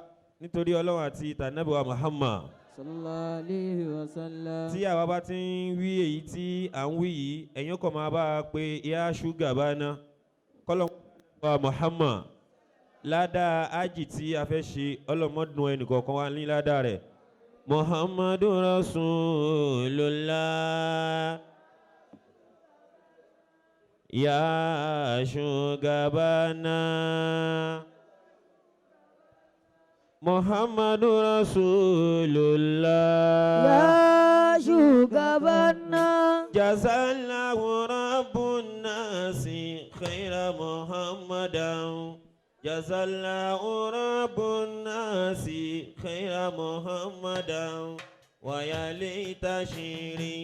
nítorí Ọlọ́run àti tànàbí wa Muhammad, Sallallahu alayhi wa sallam. Tí àwa bá ti ń wí èyí tí à ń wí yìí, ẹ̀yin kò máa bá a pé ya Shugabana kọ́lọ́ wa Muhammad. Ládàá ájì tí a fẹ́ ṣe, ọlọ́mọdún ẹnìkọ̀ọ̀kan wa ní ládàá rẹ̀. Muhammadu Rasulullah ya shugabana. Muhammadu Rasulullah Ya shugabana. Jazallahu rabbun nasi khaira Muhammadan. Jazallahu rabbun nasi khaira Muhammadan. Wa ya laita shiri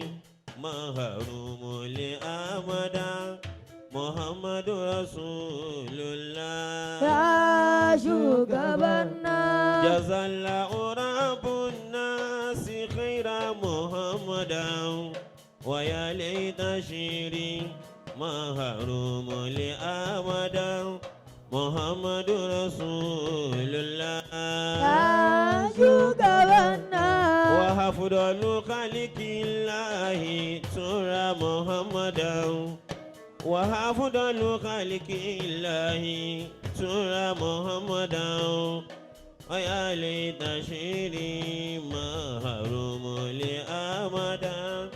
maharumu li amada. Muhammadu Rasulullah Ya shugabana. Jazallahu rabbun nasi khaira Muhammadan. Wa ya laita shiri maharumu li amada. Muhammadu Rasulullah Ya shugabana. Wa afdalu khalqillahi tura Muhammadan. Wa afdalu khalqillahi tura Muhammadan. Wa ya laita shiri maharumu li amada.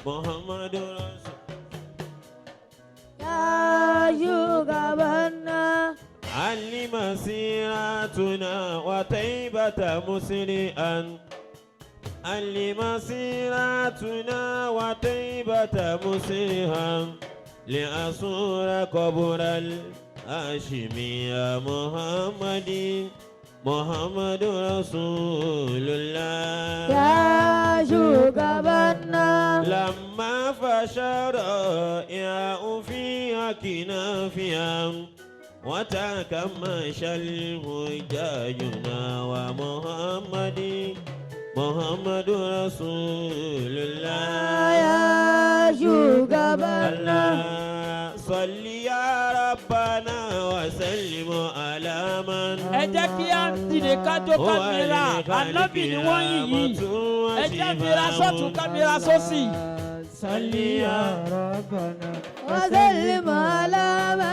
Muhammadu Rasul Ya shugabana. علم سيرتنا وطيبة مسرئا. علم سيرتنا وطيبة مسرئا. لأصور قبر الهاشمي محمد. محمد رسول الله Ya shugabana. لما فشر يا في كنافيا وتكمش الحجاجنا ومحمد. محمد رسول الله Ya shugabana. الله صل يا ربنا وسلم على من Ẹ jẹ́ kí á dìde kájó kámẹ́rà, ànábì ni wọ́n yìn yìí. Ẹ jẹ́ fira sọ́tún kámẹ́rà sósì. صل يا ربنا وسلم على من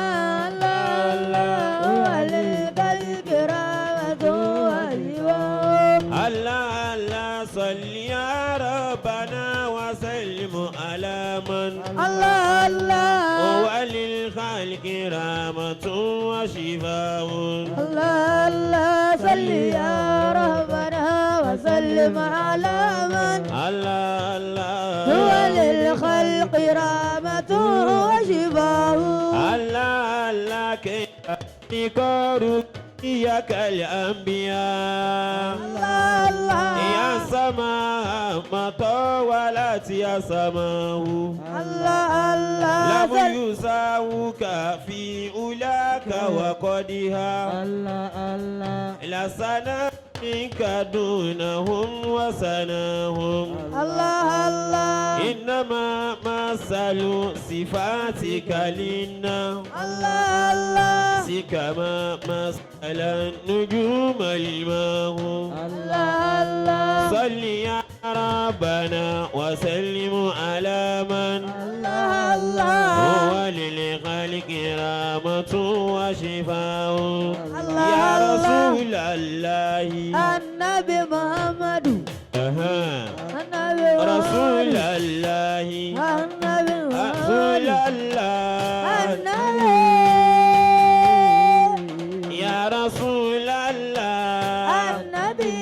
لا هو للقلب رحمة وشفاء. الله الله صل يا ربنا وسلم على من الله الله هو للخلق رحمة وشفاء. الله الله صل يا ربنا وسلم على من الله الله هو للخلق رحمة وشفاء. الله الله كيف إياك الأنبياء. الله الله يا سماء ما طولت يا سماء. الله الله لم يساوك في أولاك وقدها. الله الله لسنا منك دونهم وسناهم. الله الله إنما مثل صفاتك للناس الله الله كما مثل النجوم الماء. الله الله صل يا ربنا وسلم على من الله الله هو للخلق رحمة وشفاء. الله يا الله رسول الله النبي محمد. أها. النبي رسول محمد. الله النبي رسول محمد. الله النبي يا رسول الله النبي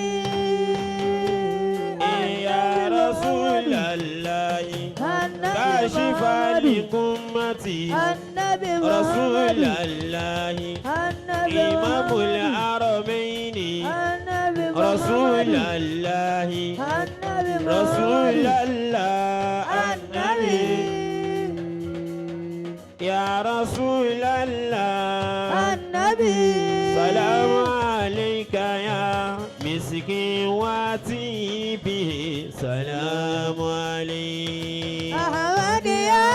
يا رسول الله النبي كاشف محمد. لأمتي النبي رسول محمد. الله النبي إمام محمد. الحرمين النبي رسول محمد. الله النبي رسول محمد. الله النبي يا رسول الله النبي سلام عليك يا مسكين واتي سلام عليك أحمد يا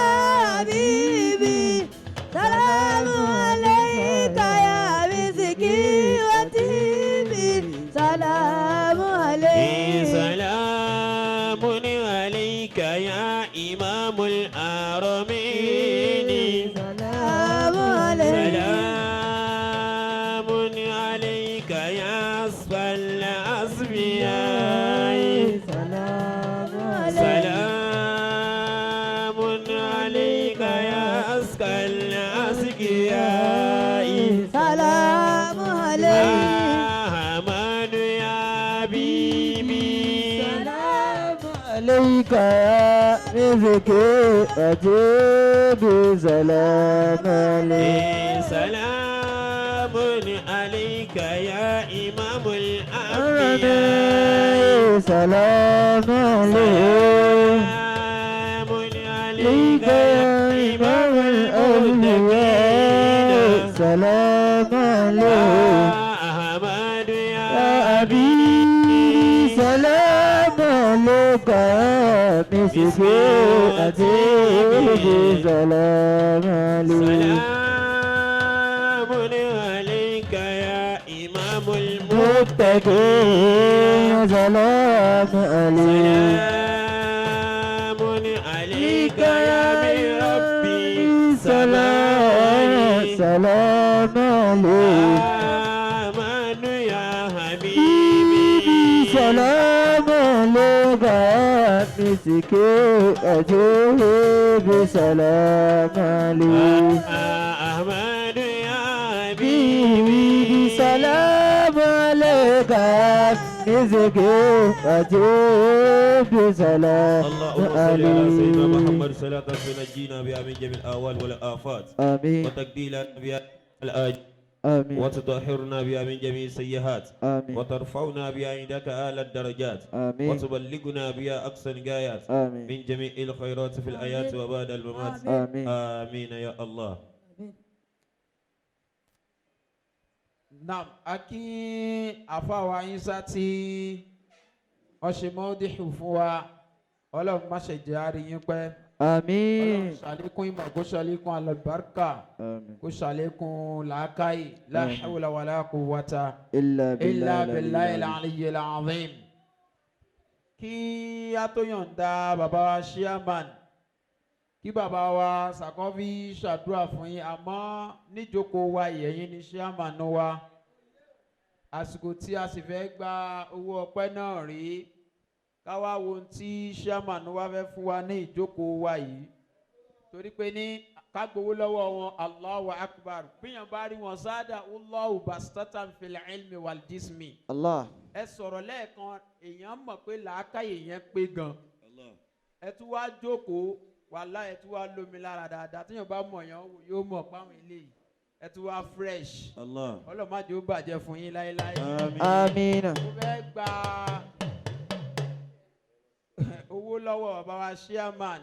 حبيبي سلام عليك يا مسكين وطيبي سلام عليك. سلام عليك يا إمام الحرمين. سلام عليك. سلام أصفى الأصفياء. سلام عليك. سلام عليك يا أزكى الأزكياء. سلام عليك. أحمد يا حبيبي. سلام عليك يا رزقي أجيب سلام عليك. سلام عليك يا إمام الأنبياء. سلام عليك. سلام عليك يا إمام الأنبياء. المتقين. سلام عليك. أحمد يا يا أبي. سلام عليك يا مسكي أجيب سلام عليك. سلام عليك يا إمام المتقين. سلام عليك. سلام عليك يا ربي. سلام سلام عليك. أحمد يا حبيبي. سلام عليك يا مسكي أجيب سلام عليك. أحمد يا حبيبي. سلام عليك يا مسكي أجيب سلام اللهم صل على سيدنا عليك. محمد صلاة تنجينا بها من جميع الأهوال والآفات، آمين. وتقضي بها الآجال، آمين. وتطهرنا بها من جميع السيئات، آمين. وترفعنا بها عندك أعلى الدرجات، آمين. وتبلغنا بها أقصى الغايات آمين. من جميع الخيرات في الحياة وبعد الممات. آمين. آمين يا الله. Naam, a kí àfàwà Isa tí wọ́n ṣe mọ́ọ́díhù fún wa. Ọlọ́run má ṣe jẹ́ àárín yín pẹ́. آمين. Ọlọ́run ṣàlékún ìmọ̀, kó ṣàlékún àlùbáríkà, آمين. kó ṣàlékún làákàyè. La آمين. hawla wala quwwata إلا بالله illa billahi العلي. al-aliyyil azim. Kí a tó yọ̀ǹda bàbá wa chairman, kí bàbá wa Sàkọ́fí ṣàdúrà fún yín, àmọ́ níjókòó wa ìyẹ̀yìn ni chairman wa. Àsìkò tí a sì fẹ́ gba owó ọpẹ́ náà rí, ká wá wo ohun tí chairman wa fẹ́ fún wa ní ìjókòó wa yìí, torí pé ní ká gbowó lọ́wọ́ wọn. Allahu akbar, bíyàn bá rí wọn sáádà Allahu bastatan fil ilmi wal jismi. Allah. Ẹ sọ̀rọ̀ lẹ́ẹ̀kan, èèyàn mọ̀ pé làákàyè yẹn pé gan. Ẹ tún wá jókòó, wàhálà, ẹ tún wá lómi lára dáadáa. Tíyàn bá mọ̀ yàn yóò mọ̀ páwọn eléyìí, ẹ tún wá fresh. Allah. Ọlọ́run má jẹ́ ó bàjẹ́ fún yín láéláé. آمين. Mo fẹ́ gba owó lọ́wọ́ bàbá wa chairman.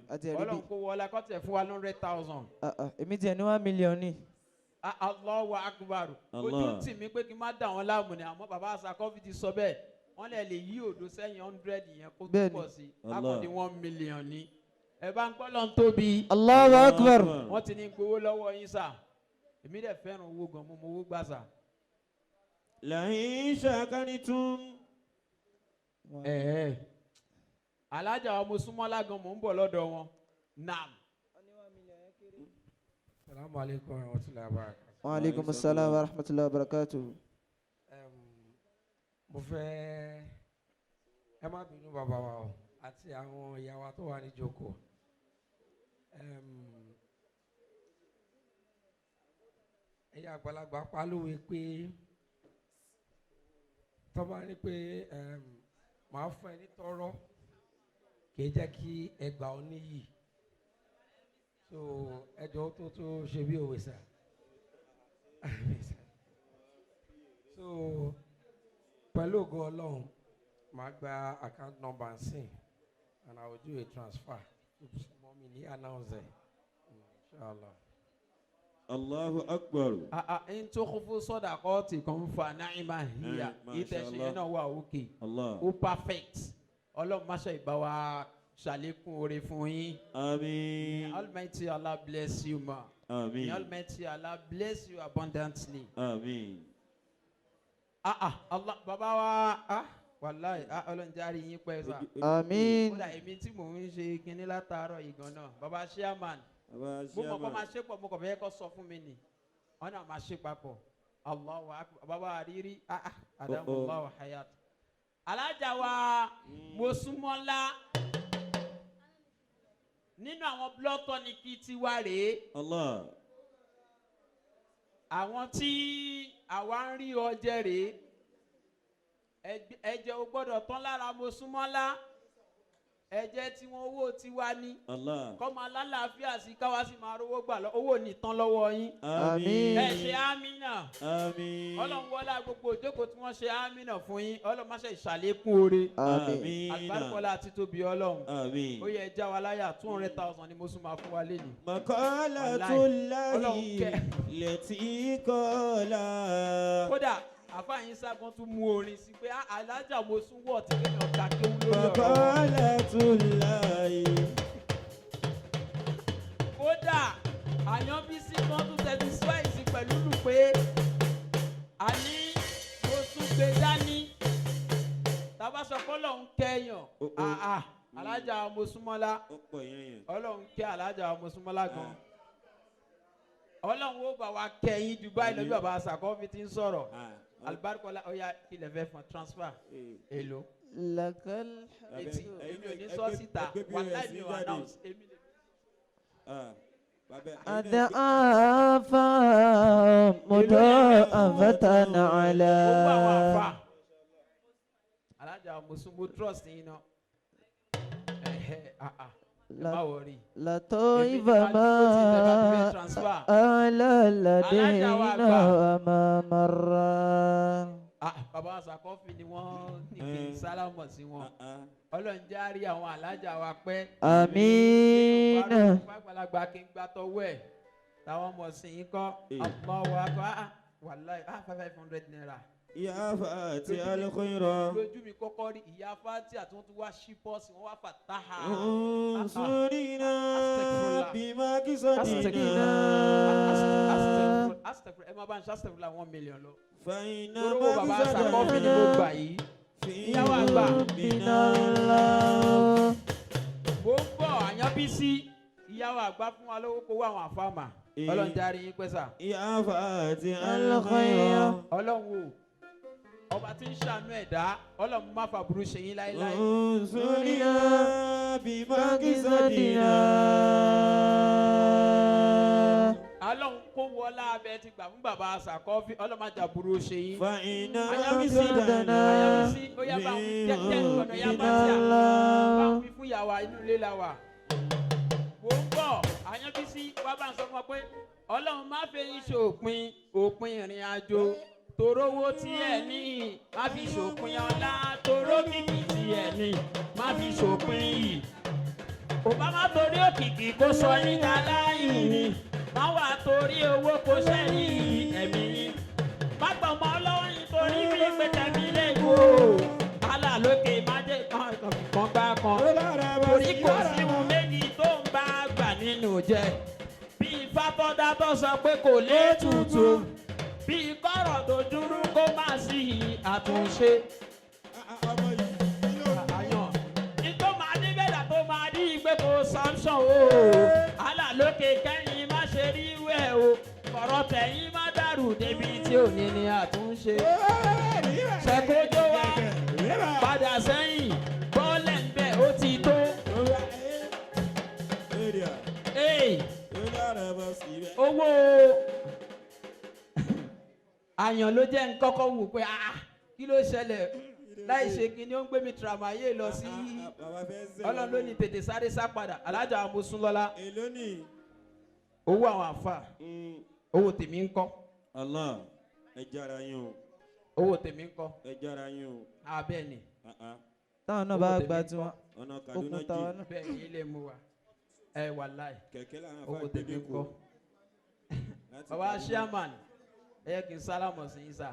Àti ẹ̀rí Ọlọ́run bí kó wọlé akọ́tẹ̀ fún wa 100,000. Èmi tiẹ̀ ní 1 million ní. Allahu akbar. Ojú Allah. tì mí pé kí n má dà wọ́n láàmú ni, àmọ́ bàbá Sàkọ́fì ti sọ bẹ́ẹ̀, wọ́n lè lè yí òdo sẹ́yìn 100 yẹn kó Bẹ́ẹ̀ni. túbọ̀ sí Allah. akọ̀dé 1 million ni. Ẹ bá ń gbọ́ lọ́n tóbi. Allahu akbar. Wọ́n ti ní gbowó lọ́wọ́ yín sà. Èmi dẹ̀ fẹ́ràn owó gan, mo mọ owó gbà sà. لئن شكرتم. Ẹ̀ẹ́ alájà ọmọ súnmọ́lá gan, mò ń bọ̀ lọ́dọ̀ wọn. Nam. Salamu alaikum wa rahmatulahi wa barakatuh. Wa alaikum assalam wa rahmatullahi wa barakatuh. Mo fẹ́ ẹ má bínú, bàbá wa o àti àwọn ìyá wa tó wà ní jókòó. Ẹ̀yin àgbàlagbà pa lówe pé tó bá ní pé màá fún ẹ ní tọrọ, kì í jẹ́ kí ẹgbàá ọ níyì. So ẹjọ́ tó tó ṣe bí òwe sà. So pẹ̀lú ògo Ọlọ́run, màá gba account number nsìn and I will do a transfer. Mọ́ mi ní announce ẹ̀, inshallah. Allahu akbar. N tó kún fún sọ́dà kọ́ọ̀tì kan fa náírà híyà. Masha Ìtẹ̀sí Allah. yẹn náà wà òkè. Allah. Ó perfect. Ọlọ́run má ṣe ìbá wa ṣàlékún oore fún yín. Àmín. May Almighty Allah bless you, ma. Àmín. May Almighty Allah bless you abundantly. Àmín. Ah ah, Allah, bàbá wa, ah wàláì, ah, Ọlọ́run jẹ́ àrí yín pẹ́ sà. Àmín. Kódà èmi tí mò ń ṣe kinní látàárọ̀ yìí gan náà, bàbá chairman, Bàbá mo mọ̀ kọ́ chairman. máa ṣe pọ̀, mo kàn fẹ́ kọ́ sọ fún mi nì, wọ́n náà máa ṣe papọ̀. Allahu akbar bàbá àrírí adamu Allahu hayat. Alájà wa Mosúnmọ́lá nínú àwọn blood tonic tiwa rèé. Allah. Àwọn tí àwa ń rí ọjẹ rèé. Ẹ̀jẹ̀ ò gbọ́dọ̀ tán lára Mosúnmọ́lá. Ẹ̀jẹ̀ tí wọ́n owó tiwa ní. Allah. Kọ́ máa lálàáfíà sí káwá sì máa rówó gbà lọ owó ní tán lọ́wọ́ yín. Àmín. Ẹ ṣe àmínà. Àmín. Ọlọ́run wọlá gbogbo ìjókòó tí wọ́n ṣe àmínà fún yín. Ọlọ́run má ṣe ìṣàlékún oore. Àmín. Àlùbáríkọ́lá àti tóbi Ọlọ́run. Àmín. Ó yẹ ẹ já wa láyà 200,000 ni mo sún máa fún wa lénìí. Maqalatullahi lati qala. Kódà àfáàyín ságun tún mú orin sí pé alájà mo sún wọ̀ tí kéèyàn ka kéwú lórí ọ̀rọ̀ wọn. Maqalatullahi. Kódà Àyànbísí kan tún satisfy sí pẹ̀lú lù pé àní mo sún gbé dání. Tàbá sọ pé Ọlọ́run kẹ́yàn alájà Mosúnmọ́lá Ọlọ́run kẹ́ alájà Mosúnmọ́lá gan. Ọlọ́run ó bá wa kẹ́yìn ju báyìí lọ bí bàbá Sàkọ́fì ti ń sọ̀rọ̀. Alibarikola oya ilẹ̀ fẹ́ fún transfer èlò. Lakal etí èmi ò ní sọ síta wàláì mi ò announce èmi lè. Adaafa mudaafatan ala. Gbogbo àwọn àfa alájà Mosúnmọ́ trust yín náà ẹ má wọrí. Latoiba ma ala ladayna wa ma marra. Bàbá Sàkọ́fì ni wọ́n ní kí n sálámọ̀ sí wọn. Ọlọ́run jẹ́ á rí àwọn alájà wa pẹ́. Àmín. Àgbàlagbà kí n gbà tọwọ́ ẹ̀ táwọn ọmọ sí yín kọ́ ọmọ wa kọ́ wàláì 500 naira. Ìyá Fati al-Khayra. Lójú mi kọ́kọ́ rí ìyá Fati àti wọ́n tún wá ṣí pọ́ọ̀sì wọ́n wá fàtáhà. Unsurina bima kisadina. Astagfirullah ẹ máa bá ń ṣe astagfirullah 1 million lọ. Fàyínà Torówó bàbá Sàkọ́fì ni mo gbà yìí. Ìyáwó àgbà. Mo ń bọ̀ Àyànbísí. Ìyáwó àgbà fún wa lówó kó wá àwọn àfáàmà. Ọlọ́run járe yín pẹ́ sà. Ìyá Fati al-Khayra. Ọlọ́run o ọba tí ń ṣàánú ẹ̀dá Ọlọ́run má fàbúrú ṣe yín láéláé. Unsurina bima kisadina. Ọlọ́run kó wọlá abẹ ti gbà fún bàbá Sàkọ́fì Ọlọ́run má jàbúrú ṣe yín. Fàyínà Àyànbísí Àyànbísí ó yá bá ń jẹ́ ọ̀nà yá bá sí à bá ń fi fún ìyàwó inú ilé la wà. Mo ń bọ̀ Àyànbísí wá bá ń sọ fún ọ pé Ọlọ́run má fẹ́ yín ṣòpin òpin ìrìn àjò torówó tí ẹ ní má fi ṣòpin ọlá toró kìkì tí ẹ ní má fi ṣòpin yìí. Obama torí òkìkí kó sọ yín ká láyìn ni má wà torí owó kó sẹ́yìn ẹ̀mí yín. Má gbọ̀mọ́ lọ́wọ́ yín torí bí pẹ̀tẹ́mí lè wò ó. Àlà lókè má jẹ́ kan gbá kan. Torí kò sí ohun méjì tó ń bá gbà nínú jẹ. Bí ifá tọ́dá tó sọ pé kò lè tutù. Bí kọ́rọ̀ tó dúró kó má sí àtúnṣe. Àyàn ìtò máa ní bẹ́ẹ̀dà tó máa rí pé kò samson o. Àlà lókè kẹ́yìn má ṣe rí wẹ̀ o. Kọ̀rọ̀ tẹ̀yìn má dàrú débi tí ò ní ní àtúnṣe. Ṣẹ̀kójó wa padà sẹ́yìn bọ́ọ̀lẹ̀ ń bẹ̀ ó ti tó. Owó àyàn ló jẹ́ ń kọ́kọ́ wò pé kí ló ṣẹlẹ̀ láì ṣe kí ni ó ń gbé mi tìramaye lọ sí Ọlọ́run ló ní tètè sáré sá padà alájà Mosúnlọ́lá owó àwọn àfà owó tèmi ń kọ́. Allah ẹ jára yín o. Owó tèmi ń kọ́. Ẹ jára yín o. Abẹ́ ni. Táwọn náà bá gba tiwọn ọ̀nà Kaduna okùn táwọn jìn. náà. Bẹ́ẹ̀ ni ilé mu wa ẹ wàláì Kẹ̀kẹ́ làwọn owó afá tèmi gbé ń kó. kọ́. Bàbá chairman ẹ yẹ kí n sálámọ̀ sí yín sá.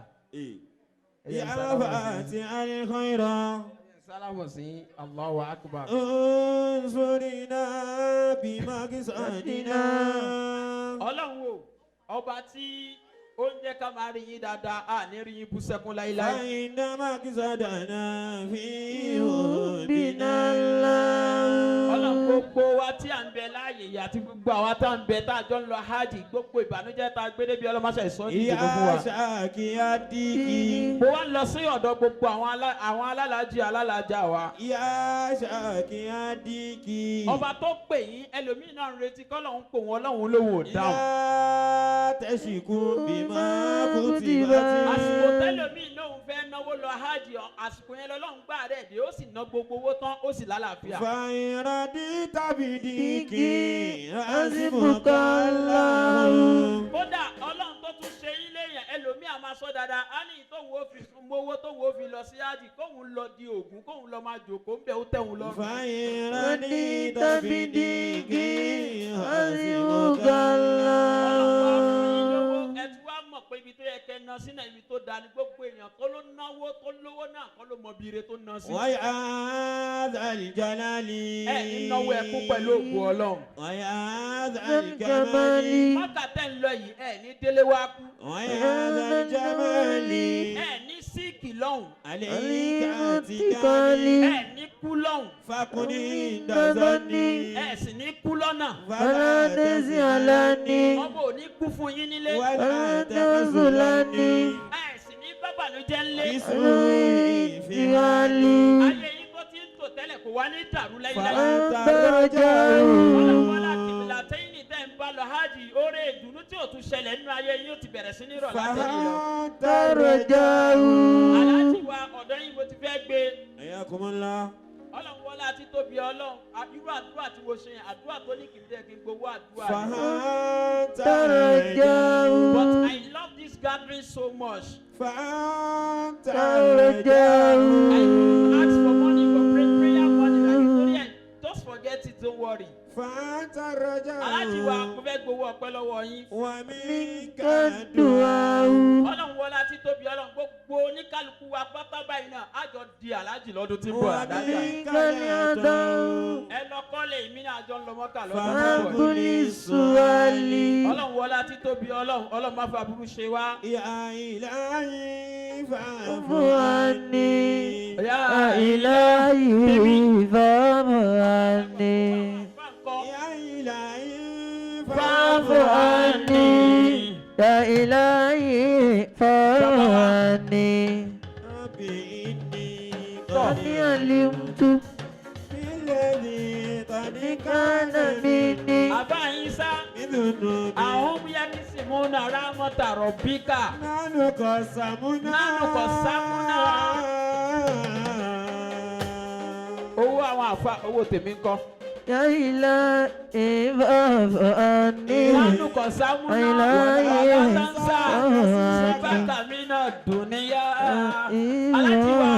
Ìyá Fati al-Khayra. Sálámọ̀ sí Allahu akbar. Unsurina bima kisadina. Ọlọ́run o ọba tí ó Ó ń jẹ́ ká máa rí yín dáadáa, a ní rí yín bú sẹ́kún láíláí. فإن مقصدنا في بنا حبنا الله. Ọlọ́run, gbogbo wa tí à ń bẹ láàyè yìí àti gbogbo àwa tá à ń bẹ tá a jọ ń lọ hajj, gbogbo ìbànújẹ́ tá a gbé débi, ọlọ́mọṣẹ́ ìsọ́jú ìdìbò fún wa. يا شاكي الديك. Mo wá ń lọ sí ọ̀dọ̀ gbogbo àwọn alálàájì, alálàájà wa. يا شاكي الديك. Ọba tó pè yín, ẹlòmíín náà ń retí kọ́lọ́hún pò wọ́n, ọlọ́hun lóhùn ò dáhùn. لا تشكو بما كتبت. Àsìkò tẹlòmíín lóhùn fẹ́ náwó lọ hajj, àsìkò yẹn lọ́lọ́hún gbà rẹ̀ dé, ó sì ná gbogbo owó tán, ó sì lálàáfíà. فإن رضيت بديك حسبك حسبك الله. الله. Kódà ọlọ́run tó tún ṣe yín léèyàn, ẹlòmíì á máa sọ dáadáa, á ní tóun ó fi mówó tóun ó fi lọ sí hajj, kóun lọ di ògún, kóun lọ máa jòkó ńbẹ, ó tẹ̀hún lọ́rùn. فإن رضيت بديك حسبك حسبك Ọlọ́run wá fún yín lówó, الله. ẹ tún wá mọ̀ pé ibi tó yẹ kẹ́ ná sí náà, ibi tó dáa ni. Gbogbo èèyàn tó ló náwó tó lówó náà kọ́ ló mọ bí ire tó ná sí. ويا ذا الجلال. Ẹ ní náwó ẹkún pẹ̀lú ògùn ọlọ́run. ويا ذا ذا الكمال. الكمال. Mọ́kà tẹ́ ń lọ yìí, ẹ ní délé wá kú. ويا ذا الجمال. Ẹ ní síìkì lọ́hùn. عليك اتكالي. اتكالي. Ẹ ní kú lọ́hùn. فكن عند ظني. Ẹ sì ní kú lọ́nà. فلا تزعلني. Ọmọ ò ní kú fún yín nílé. ولا ولا تخذلني. تخذلني. Ẹ sì ní bábànújẹ́ ńlé. بسوء فعلي. Ayé yín tó ti ń tò tẹ́lẹ̀ kò wá ní dàrú láíláí. فأنت رجاء. Ọlọ́run wọlá kìbìlà tẹ́yìn tẹ́ ń bá lọ hajj, oore ìdùnnú tí ò tún ṣẹlẹ̀ nínú ayé yín ó ti bẹ̀rẹ̀ sí ní rọ̀ látẹ̀yìn lọ. فأنت رجاء. Aláàjì wa, ọ̀dọ́ yín mo ti fẹ́ gbé. حياكم الله. Ọlọ́run wọlá àti tóbi ọlọ́run, irú àdúrà tí mo ṣe yẹn, àdúrà tó ní kìbìlẹ̀ kí n gbowó àdúrà ni. فأنت رجاء. But I love this gathering so much. فأنت رجاء. I ask for money for prayer money like torí ẹ̀, just forget it, don't worry. فأنت الرجاء. Aláàjì wa, mo fẹ́ gbowó ọpẹ́ lọ́wọ́ yín. ومنك الدعاء. Ọlọ́run wọlá títóbi ọlọ́run, gbogbo oníkálukú wa pátá báyìí náà á jọ di aláàjì lọ́dún tí ń bọ̀, àdájà. ومنك العطاء. Ẹ lọ kọ́lé, èmi náà jọ ń lọ mọ́kà lọ́dún tí ń bọ̀. فكل السؤال. Ọlọ́run wọlá títóbi ọlọ́run, ọlọ́run má fa burú ṣe wá. يا إلهي فاعف عني. يا يا إلهي فاعف عني. يا إلهي فاعف عني. يا إلهي فاعف عني. ربي إني قد علمت بالذي قد كان كان مني. Àbá yín sá من ذنوبي. àwọn yẹ́kísìmúnà rámọ́tà rọ̀bíkà. نحن قسمنا. نحن قسمنا. Owó àwọn àfa, owó tèmi ń kọ́. يا إلهي فاعف عني. Nánú kọ̀ sámúná إلهي wàtánsá síbákà mi náà dùnìyà. Aláàjì wa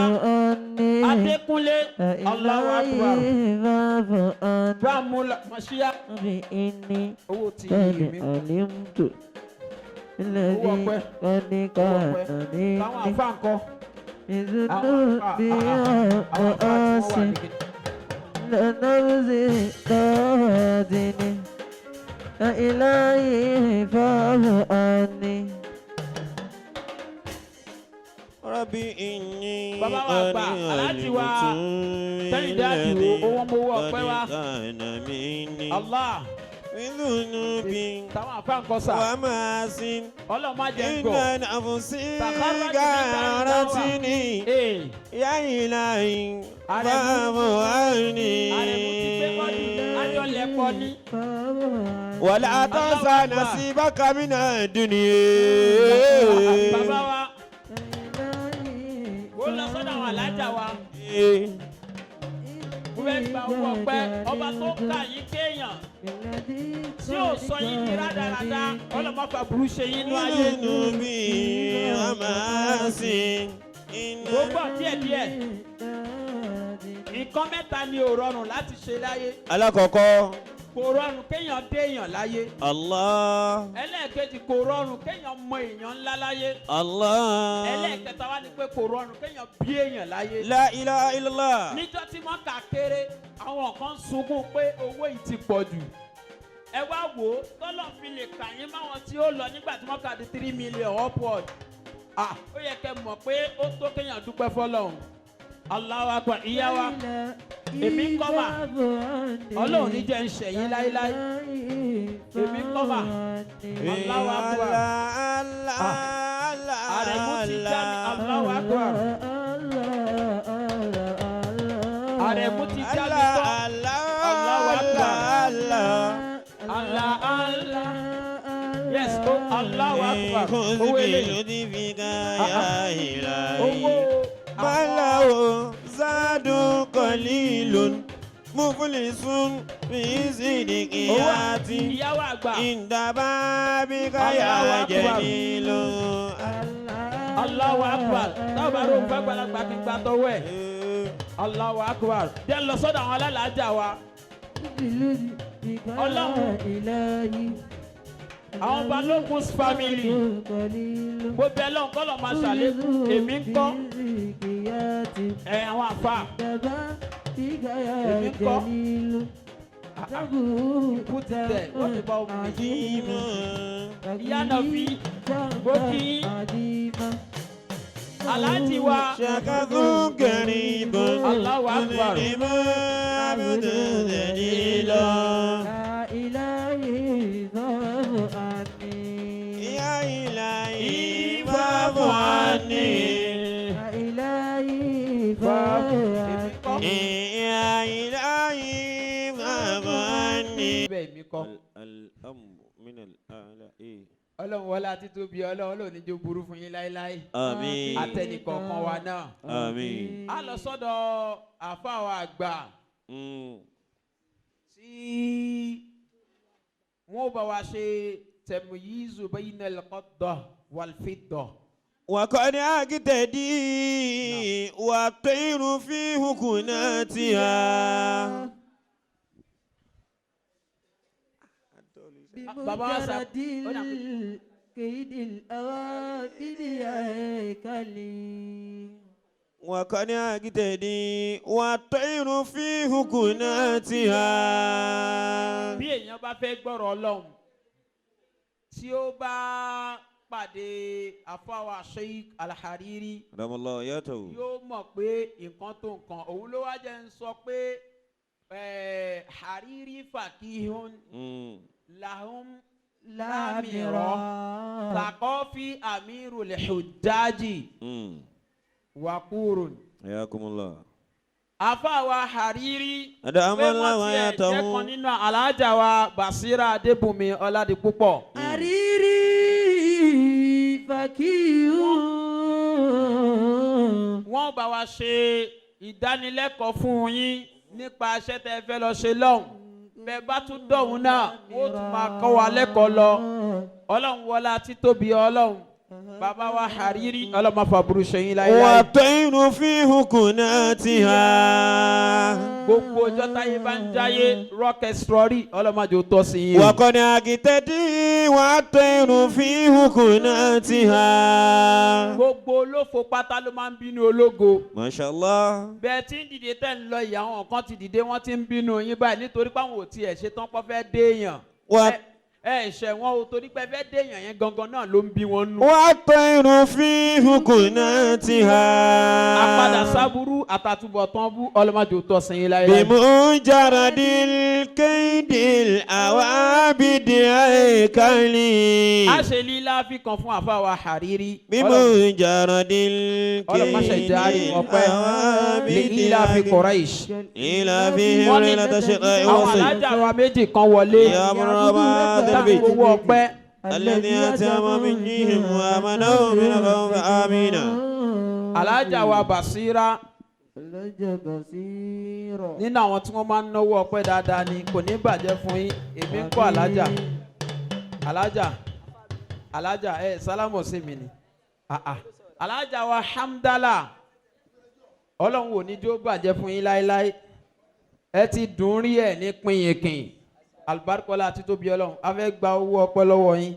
Adékúnlé, Allahu Akbar. Bámu Mọ̀ṣíyá owó ti mi kọ́. علمت Owó ọpẹ́. الذي قد Owó ọpẹ́. كان Táwọn àfa ń kọ́. مني Àwọn àfa ذنوبي àwọn àfa tí wọ́n wà وآسي ní kíni. لنفسي تهدني. يا إلهي فاعف عني. ربي إني Bàbá wa àgbà, Aláàjì wa Kẹ́hìndé Àdìó, owó mowó ọpẹ́ wa. كان مني Allah. من ذنوبي Táwọn àfa ń kọ́ sà. ومعاص. Ọlọ́run má jẹ́ ń gọ̀. إن نفسي تخرج من دار غارتني. Ee. يا إلهي Àrẹ̀mú فاعف عني. Àrẹ̀mú ti gbé bọ́dì, ájọ lẹ̀pọ̀ ní. فاعف عني. ولا تنس الله أكبر. نصيبك من الدنيا. Bàbá wa, mo lọ sọ́dọ̀ àwọn alájà wa. Mo fẹ́ gba owó ọpẹ́, ọba tó kà yín kéèyàn tí ò sọ yín di rádaràda, ọlọ́mọ fà burú ṣe yín nú ayé. ذنوبي ومعاصي. Mo gbọ́ díẹ̀díẹ̀. Nǹkan mẹ́ta ni ò rọrùn láti ṣe láyé. Alákọ̀ọ́kọ́. Kò rọrùn kéèyàn déèyàn láyé. Allah. Ẹlẹ́ẹ̀kejì, kò rọrùn kéèyàn mọ èèyàn ńlá láyé. Allah. Ẹlẹ́ẹ̀kẹta wá ni pé kò rọrùn kéèyàn bí èèyàn láyé. La ilaha illallah. Níjọ́ tí wọ́n kà kéré, àwọn kan sunkún pé owó yìí ti pọ̀ jù. Ẹ wá wò ó, tọ́lọ̀ fi lè kà yín máwọn tí ó lọ nígbà tí wọ́n kà di 3 million upward. Ah, ó yẹ kẹ́ mọ̀ pé ó tó kéèyàn dúpẹ́ fọlọ́run. Allahu Akbar. Ìyá wa, èmi ń kọ́ mà. Ọlọ́run ní jẹ́ ń ṣẹ̀yìn láíláí. Èmi ń kọ́ mà. Allahu Akbar. Àrẹ̀mú ti já mi. Allahu Akbar. Àrẹ̀mú ti já mi tán. Allahu Akbar. Allah Allah. Yes, oh, Allahu Akbar. Owó eléyìí. Owó Báláwo zádùn qalilun muflisun fi sidikiyati ìyàwó àgbà. Indaba bika ya Allahu Akbar. jalilu. Allahu Akbar. Táwọn bá rò fẹ́ gbalagbà kí n gba tọwọ́ ẹ̀. Allahu Akbar. Jẹ́ lọ sọ́dọ̀ àwọn alálàájà wa. Ọlọ́run. Àwọn Balógun's family. Mo bẹ lọ́n kọ́ lọ́ọ́ máa ṣàlékún. Èmi ń kọ́. Ẹ àwọn àfa. Èmi ń kọ́. Put it there. What about me? Ìyá Nàfi. Mo kí yín. Aláàjì wa. Shakazun karibun. Allahu Akbar. Abdun jalilun. Ya ilahi fa'fu anni. Èmi kọ́. Ya ilahi fa'fu anni. Bẹ́ẹ̀ mi kọ́. Al-amru min al-a'la. Ọlọ́run wọlé àti tóbi Ọlọ́run ló ní jó burú fún yín láéláé. Àmín. Àtẹnìkọ̀ọ̀kan wa náà. Àmín. A lọ sọ́dọ̀ àfáà wa àgbà tí wọ́n bá wa ṣe tamyizu bayna al-qadda wal-fidda. وقد أقتدي والطير في هكناتها. Bàbá wa sá- بمجرد الكيد الأوابل هيكلي. وقد أقتدي والطير في هكناتها. Bí èèyàn bá fẹ́ gbọ́rọ̀ Ọlọ́run, tí ó bá pàdé àfáà wa Sheikh Al-Hariri, رحم الله ياته. yóò mọ̀ pé nǹkan tó nǹkan òun ló wá jẹ́ ń sọ pé Hariri fakihun lahum lámìrọ̀ sàkọ́fì amirul hujjaji wakurun. حياكم الله. Àfáà wa Hariri أدام pé الله wọ́n tiẹ̀ jẹ́ وياته. kan nínú alájà wa Basira Adébùnmi Ọládipúpọ̀. Hariri fakihu. Wọ́n bá wa ṣe ìdánilẹ́kọ̀ọ́ fún yín nípa iṣẹ́ tẹ́ ẹ fẹ́ lọ ṣe lọ́hùn. Bẹ́ẹ̀ bá tún dọ̀hún náà, wọ́n tún máa kọ́ wa lẹ́kọ̀ọ́ lọ. Ọlọ́run wọlá títóbi Ọlọ́run. Bàbá wa Hariri, Ọlọ́run máa fàbùrù ṣe yín láéláé. والطير في هكناتها. Gbogbo ọjọ́ táyé bá ń jáyé, rọ́kẹsírọ́rì, Ọlọ́run má jẹ́ ó tọ́ sí yín o. وقد أقتدي والطير في هكناتها. Gbogbo olófo pátá ló máa ń bínú ológo. ما شاء الله. Bẹ́ẹ̀ tí ń dìde tẹ́ ń lọ yìí, àwọn kan ti dìde, wọ́n ti ń bínú yín báyìí nítorí pé àwọn ò tiẹ̀ ṣe tán pọ́ fẹ́ déèyàn. Ẹ ṣẹ̀ wọn o, torí pé fẹ́ déèyàn yẹn gangan náà ló ń bí wọn nú. والطير في هكناتها. Àpadà sábúrú àtàtúbọ̀tán bú, ọlọ́mọdé ò tọ́ sí yín láéláé. بمجرد الكيد الأوابد هيكلي. A ṣe lílá fi kan fún àfa wa Hariri. بمجرد Ọlọ́run má ṣe الكيد járe wọn pẹ́. الأوابد Lílá fi Quraish. إلى فيهم Wọ́n ní ليلة الشقاء àwọn والصيف. alájà wa méjì kan wọlé. يا مرحبا Táwọn البيت. owó ọpẹ́. الذي أتى من جيهم وآمنوا من الخوف آمين. Alájà wa Basira Ọlọ́jọ́ Basira. nínú àwọn tí wọ́n máa ń náwó ọpẹ́ dáadáa ni, kò ní bàjẹ́ fún yín. Èmi ń kọ́ alájà. Alájà, alájà, ẹ sálámù sí mi ni. Ah, ah. Alájà wa Hamdala, Ọlọ́run ò ní jó bàjẹ́ fún yín láéláé. Ẹ ti dùn rí ẹ ní pinyìnkìn. Alibarikola àti tóbi Ọlọ́run, a fẹ́ gba owó ọpẹ́ lọ́wọ́ yín.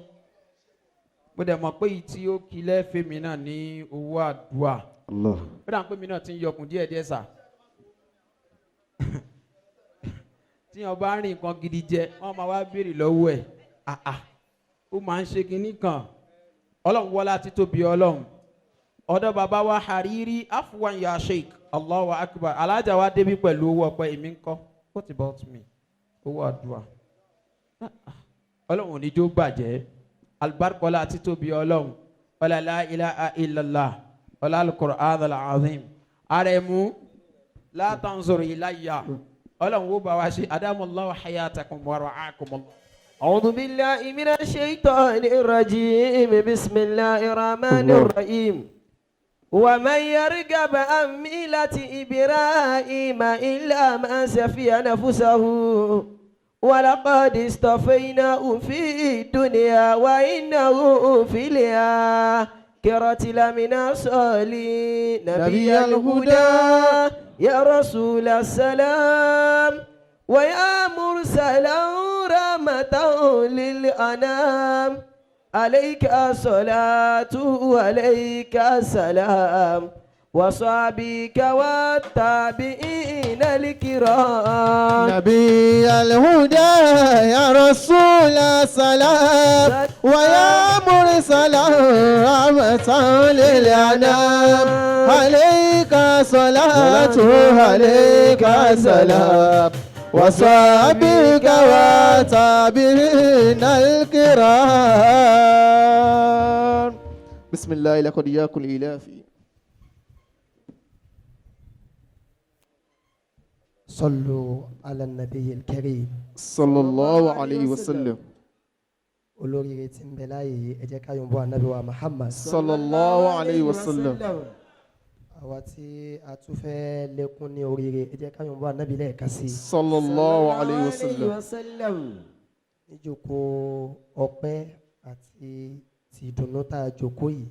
Mo dẹ̀ mọ̀ pé èyí tí ó kilẹ̀ fèmí náà ní owó àdúrà. Allah. Ó dà ń pé mi náà ti ń yọkùn díẹ̀díẹ̀ sà. Tí wọn bá rìn nǹkan gidi jẹ, wọn máa wá béèrè lọ́wọ́ ẹ̀. Àà, ó máa ń ṣe kinní kan. Ọlọ́run wọlá títóbi Ọlọ́run. Ọ̀dọ̀ bàbá wa Hariri Afwan ya Sheikh, Allahu Akbar. Alájà wa débi pẹ̀lú owó ọpẹ́, èmi ń kọ́. What about me? Owó àdúrà. Ọlọ́run ò ní jó bàjẹ́. Alibarikọ́lá títóbi Ọlọ́run. Ọlá la ilaha illallah. Ọlá al-Qur'an al-azim. Arẹ̀mú la tanzur ilayya. Ọlọ́run wo bá wa ṣe adamallahu hayatakum wa ra'akum. أعوذ بالله من الشيطان الرجيم بسم الله الرحمن الرحيم ومن يرغب عن ملة إبراهيم إلا من سفي نفسه ولقد اصطفيناه في الدنيا وإنه في الآخرة لمن الصالحين نبي الهدى يا رسول السلام ويا مرسلا رحمة للأنام عليك الصلاة وعليك السلام وصحبك والتابعين الكرام نبي الهدى يا رسول السلام ويا مرسل رحمة للأنام عليك صلاة عليك سلام وصحبك وتابعين الكرام بسم الله لقد ياكل إلافي صلوا على النبي الكريم صلى الله عليه وسلم Olóríire tí ń bẹ láàyè yìí, ẹ jẹ́ ká yòǹbó ànábì wa Muhammad. صلى الله عليه وسلم. Àwa tí a tún fẹ́ lékún ní oríire, ẹ jẹ́ ká yòǹbó ànábì lẹ́ẹ̀kan sí i. صلى الله عليه وسلم. Níjókòó ọpẹ́ àti tìdùnnú tá a jókòó yìí,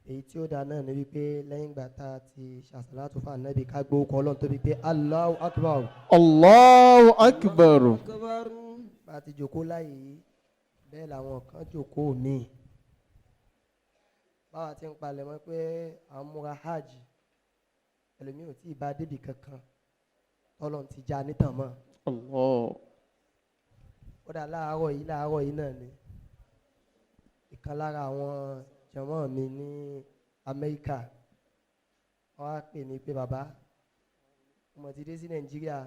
èyí tí ó dáa náà ni wípé lẹ́yìn ìgbà tá a ti ṣàṣàlátù fún ànábì, ká gbórúkọ Ọlọ́run tóbi pé Allahu Akbar. الله أكبر. Bá a ti jókòó láàyè yìí, bẹ́ẹ̀ làwọn kan jókòó míì. Báwa ti ń palẹ̀ mọ́ pé à ń múra hajj, ẹlòmíì ò tí ì bá débì kankan tọ́lọ́run ti já nítàn mọ́. الله. Kódà láàárọ̀ yìí, láàárọ̀ yìí náà ni ìkan lára àwọn jọmọ́ mi ní Amẹ́ríkà, wọ́n á pè mí pé bàbá, mo ti dé sí Nàìjíríà,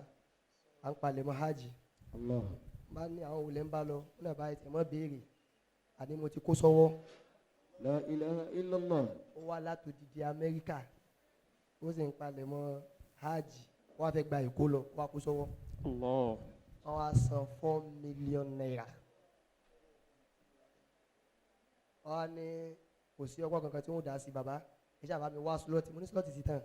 à ń palẹ̀ mọ́ hajj. Bá ní àwọn olè ń bá lọ, ó náà bá ẹ̀ mọ́ béèrè, àní mo ti kó sọ́wọ́. La ilaha illallah. Ó wá látòdìdí Amẹ́ríkà, ó sì ń palẹ̀ mọ́ hajj, wọ́n á fẹ́ gba Èkó lọ, wọ́n á kó sọ́wọ́. Allah. Wọ́n á san ₦4 million. Wọ́n á ní kò sí ọgbọ́n kankan tí wọ́n dá sí. Bàbá, ẹ ṣáà bá mi wá slot. Mo ní slot ti tàn.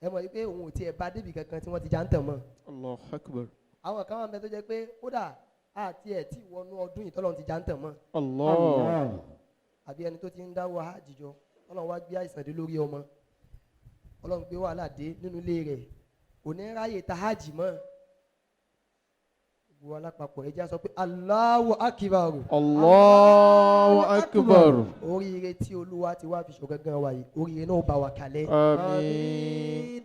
Ẹ mọ̀ wípé òun ò tiẹ̀ bá débì kankan tí wọ́n ti já ń tàn mọ́. Allah akbar. Àwọn kan wà mẹ́ tó jẹ́ pé kódà àti ẹ̀ tí wọnú ọdún yìí tọ́lọ́run ti já ń tàn mọ́. Allah. Àbí ẹni tó ti ń dáwọ́ hajj jọ, Ọlọ́run wá gbé àìsàn dé lórí ọmọ, Ọlọ́run gbé wàhálà dé nínú ilé rẹ̀, kò ní ráyè ta hajj mọ́. Gbogbo alápapọ̀, ẹ jẹ́ á sọ pé Allahu akbar. Allahu akbar. Oríire tí Olúwa ti wá fi ṣọ̀gángan wa yìí, oríire náà bá wa kalẹ̀. Àmín.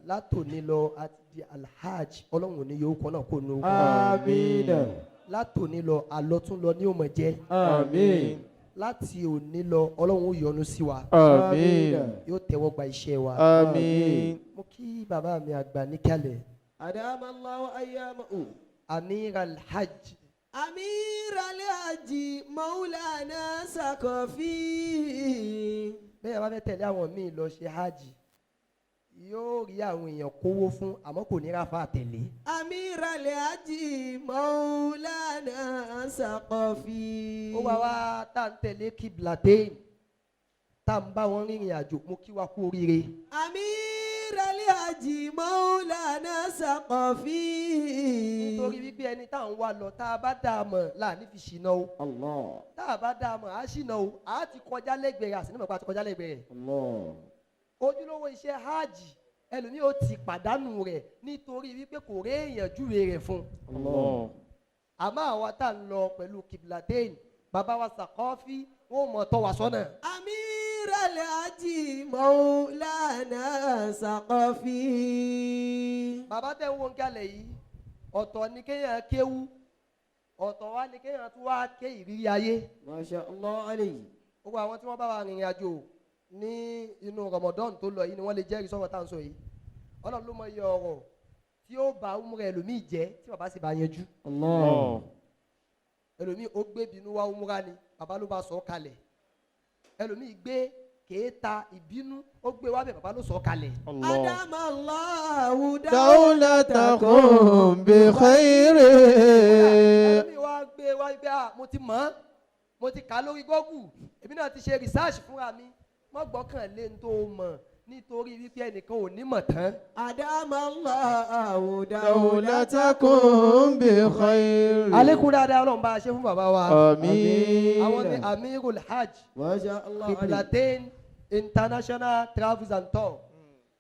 Látòní lọ, a ti di alhaj. Ọlọ́run ò ní yóò kọ́ náà kó nu. Àmín. Látòní lọ, àlọ́tún lọ ní òmò jẹ́. Àmín. Láti òní lọ, Ọlọ́run ó yọ́nú sí wa. Àmín. Yóò tẹ́wọ́ gba iṣẹ́ wa. Àmín. Mo kí bàbá mi àgbà níkàlẹ̀. أدام الله أيامه. Amir alhaj. أمير الحج مولانا سقفي. Bẹ́ẹ̀ bá fẹ́ tẹ̀lé àwọn míì lọ ṣe hajj, yóò rí àwọn èèyàn kówó fún, àmọ́ kò ní ráfa tẹ̀lé. أمير الحج مولانا سقفي. Ó wá wá tá à ń tẹ̀lé kiblatain, tá à ń bá wọn rìnrìn àjò, mo kí wa kú oríire. أمير الحج مولانا سقفي. Nítorí wípé ẹni tá à ń wá lọ, tá a bá dá a mọ̀ láàní fi ṣìnà o. Allah. Tá a bá dá a mọ̀, á ṣìnà o. Á ti kọjá lẹ́gbẹ̀ẹ́ rẹ̀, àsìní mọ̀ pé a ti kọjá lẹ́gbẹ̀ẹ́ rẹ̀. Allah. Ojúlówó iṣẹ́ hajj, ẹlòmíì ó ti pàdánù rẹ̀ nítorí wípé kò rí èèyàn júwe rẹ̀ fún un. Allah. Àmọ́ àwa tá à ń lọ pẹ̀lú kiblatain, bàbá wa Sàkọ́fí, wọ́n mọ̀ tọ́ wa sọ́nà. أمير أمير الحج مولانا ثقفي. Bàbá tẹ̀ ń wo nkálẹ̀ yìí, ọ̀tọ̀ ni kéèyàn kéwú, ọ̀tọ̀ wá ni kéèyàn tún wá ké ìrírí ayé. ما شاء الله عليه. Gbogbo àwọn tí wọ́n bá wa rìnrìn àjò ní inú Ramadan tó lọ yìí ni wọ́n lè jẹ́rìí sọ̀rọ̀ tá à ń sọ yìí. Ọlọ́run ló mọ iye ọ̀rọ̀ tí ó bá umrah ẹlòmíì jẹ́ tí bàbá sì bá yanjú. الله. Ẹlòmíì ó gbé bínú wá umrah ni, bàbá ló bá sọ ọ́ kalẹ̀. Ẹlòmíì gbé kèéta ìbínú ó gbé wá bẹ̀, bàbá ló sọ ọ́ kalẹ̀. أدام الله دولتكم بخير. Ẹlòmíì wá gbé wá gbé, à mo ti mọ̀ ọ́n, mo ti kà á lórí Google, èmi náà ti ṣe research fúnra mi. Mọ́ gbọ́kàn lé ní tó mọ̀ nítorí wípé ẹnìkan ò ní mọ̀ tán. أدام الله دولتكم بخير. Alekun dáadáa Ọlọ́run bá a ṣe fún bàbá wa. آمين. Àwọn ní Amirul Hajj ما شاء الله عليه. Kiblatain International Travels and Tour,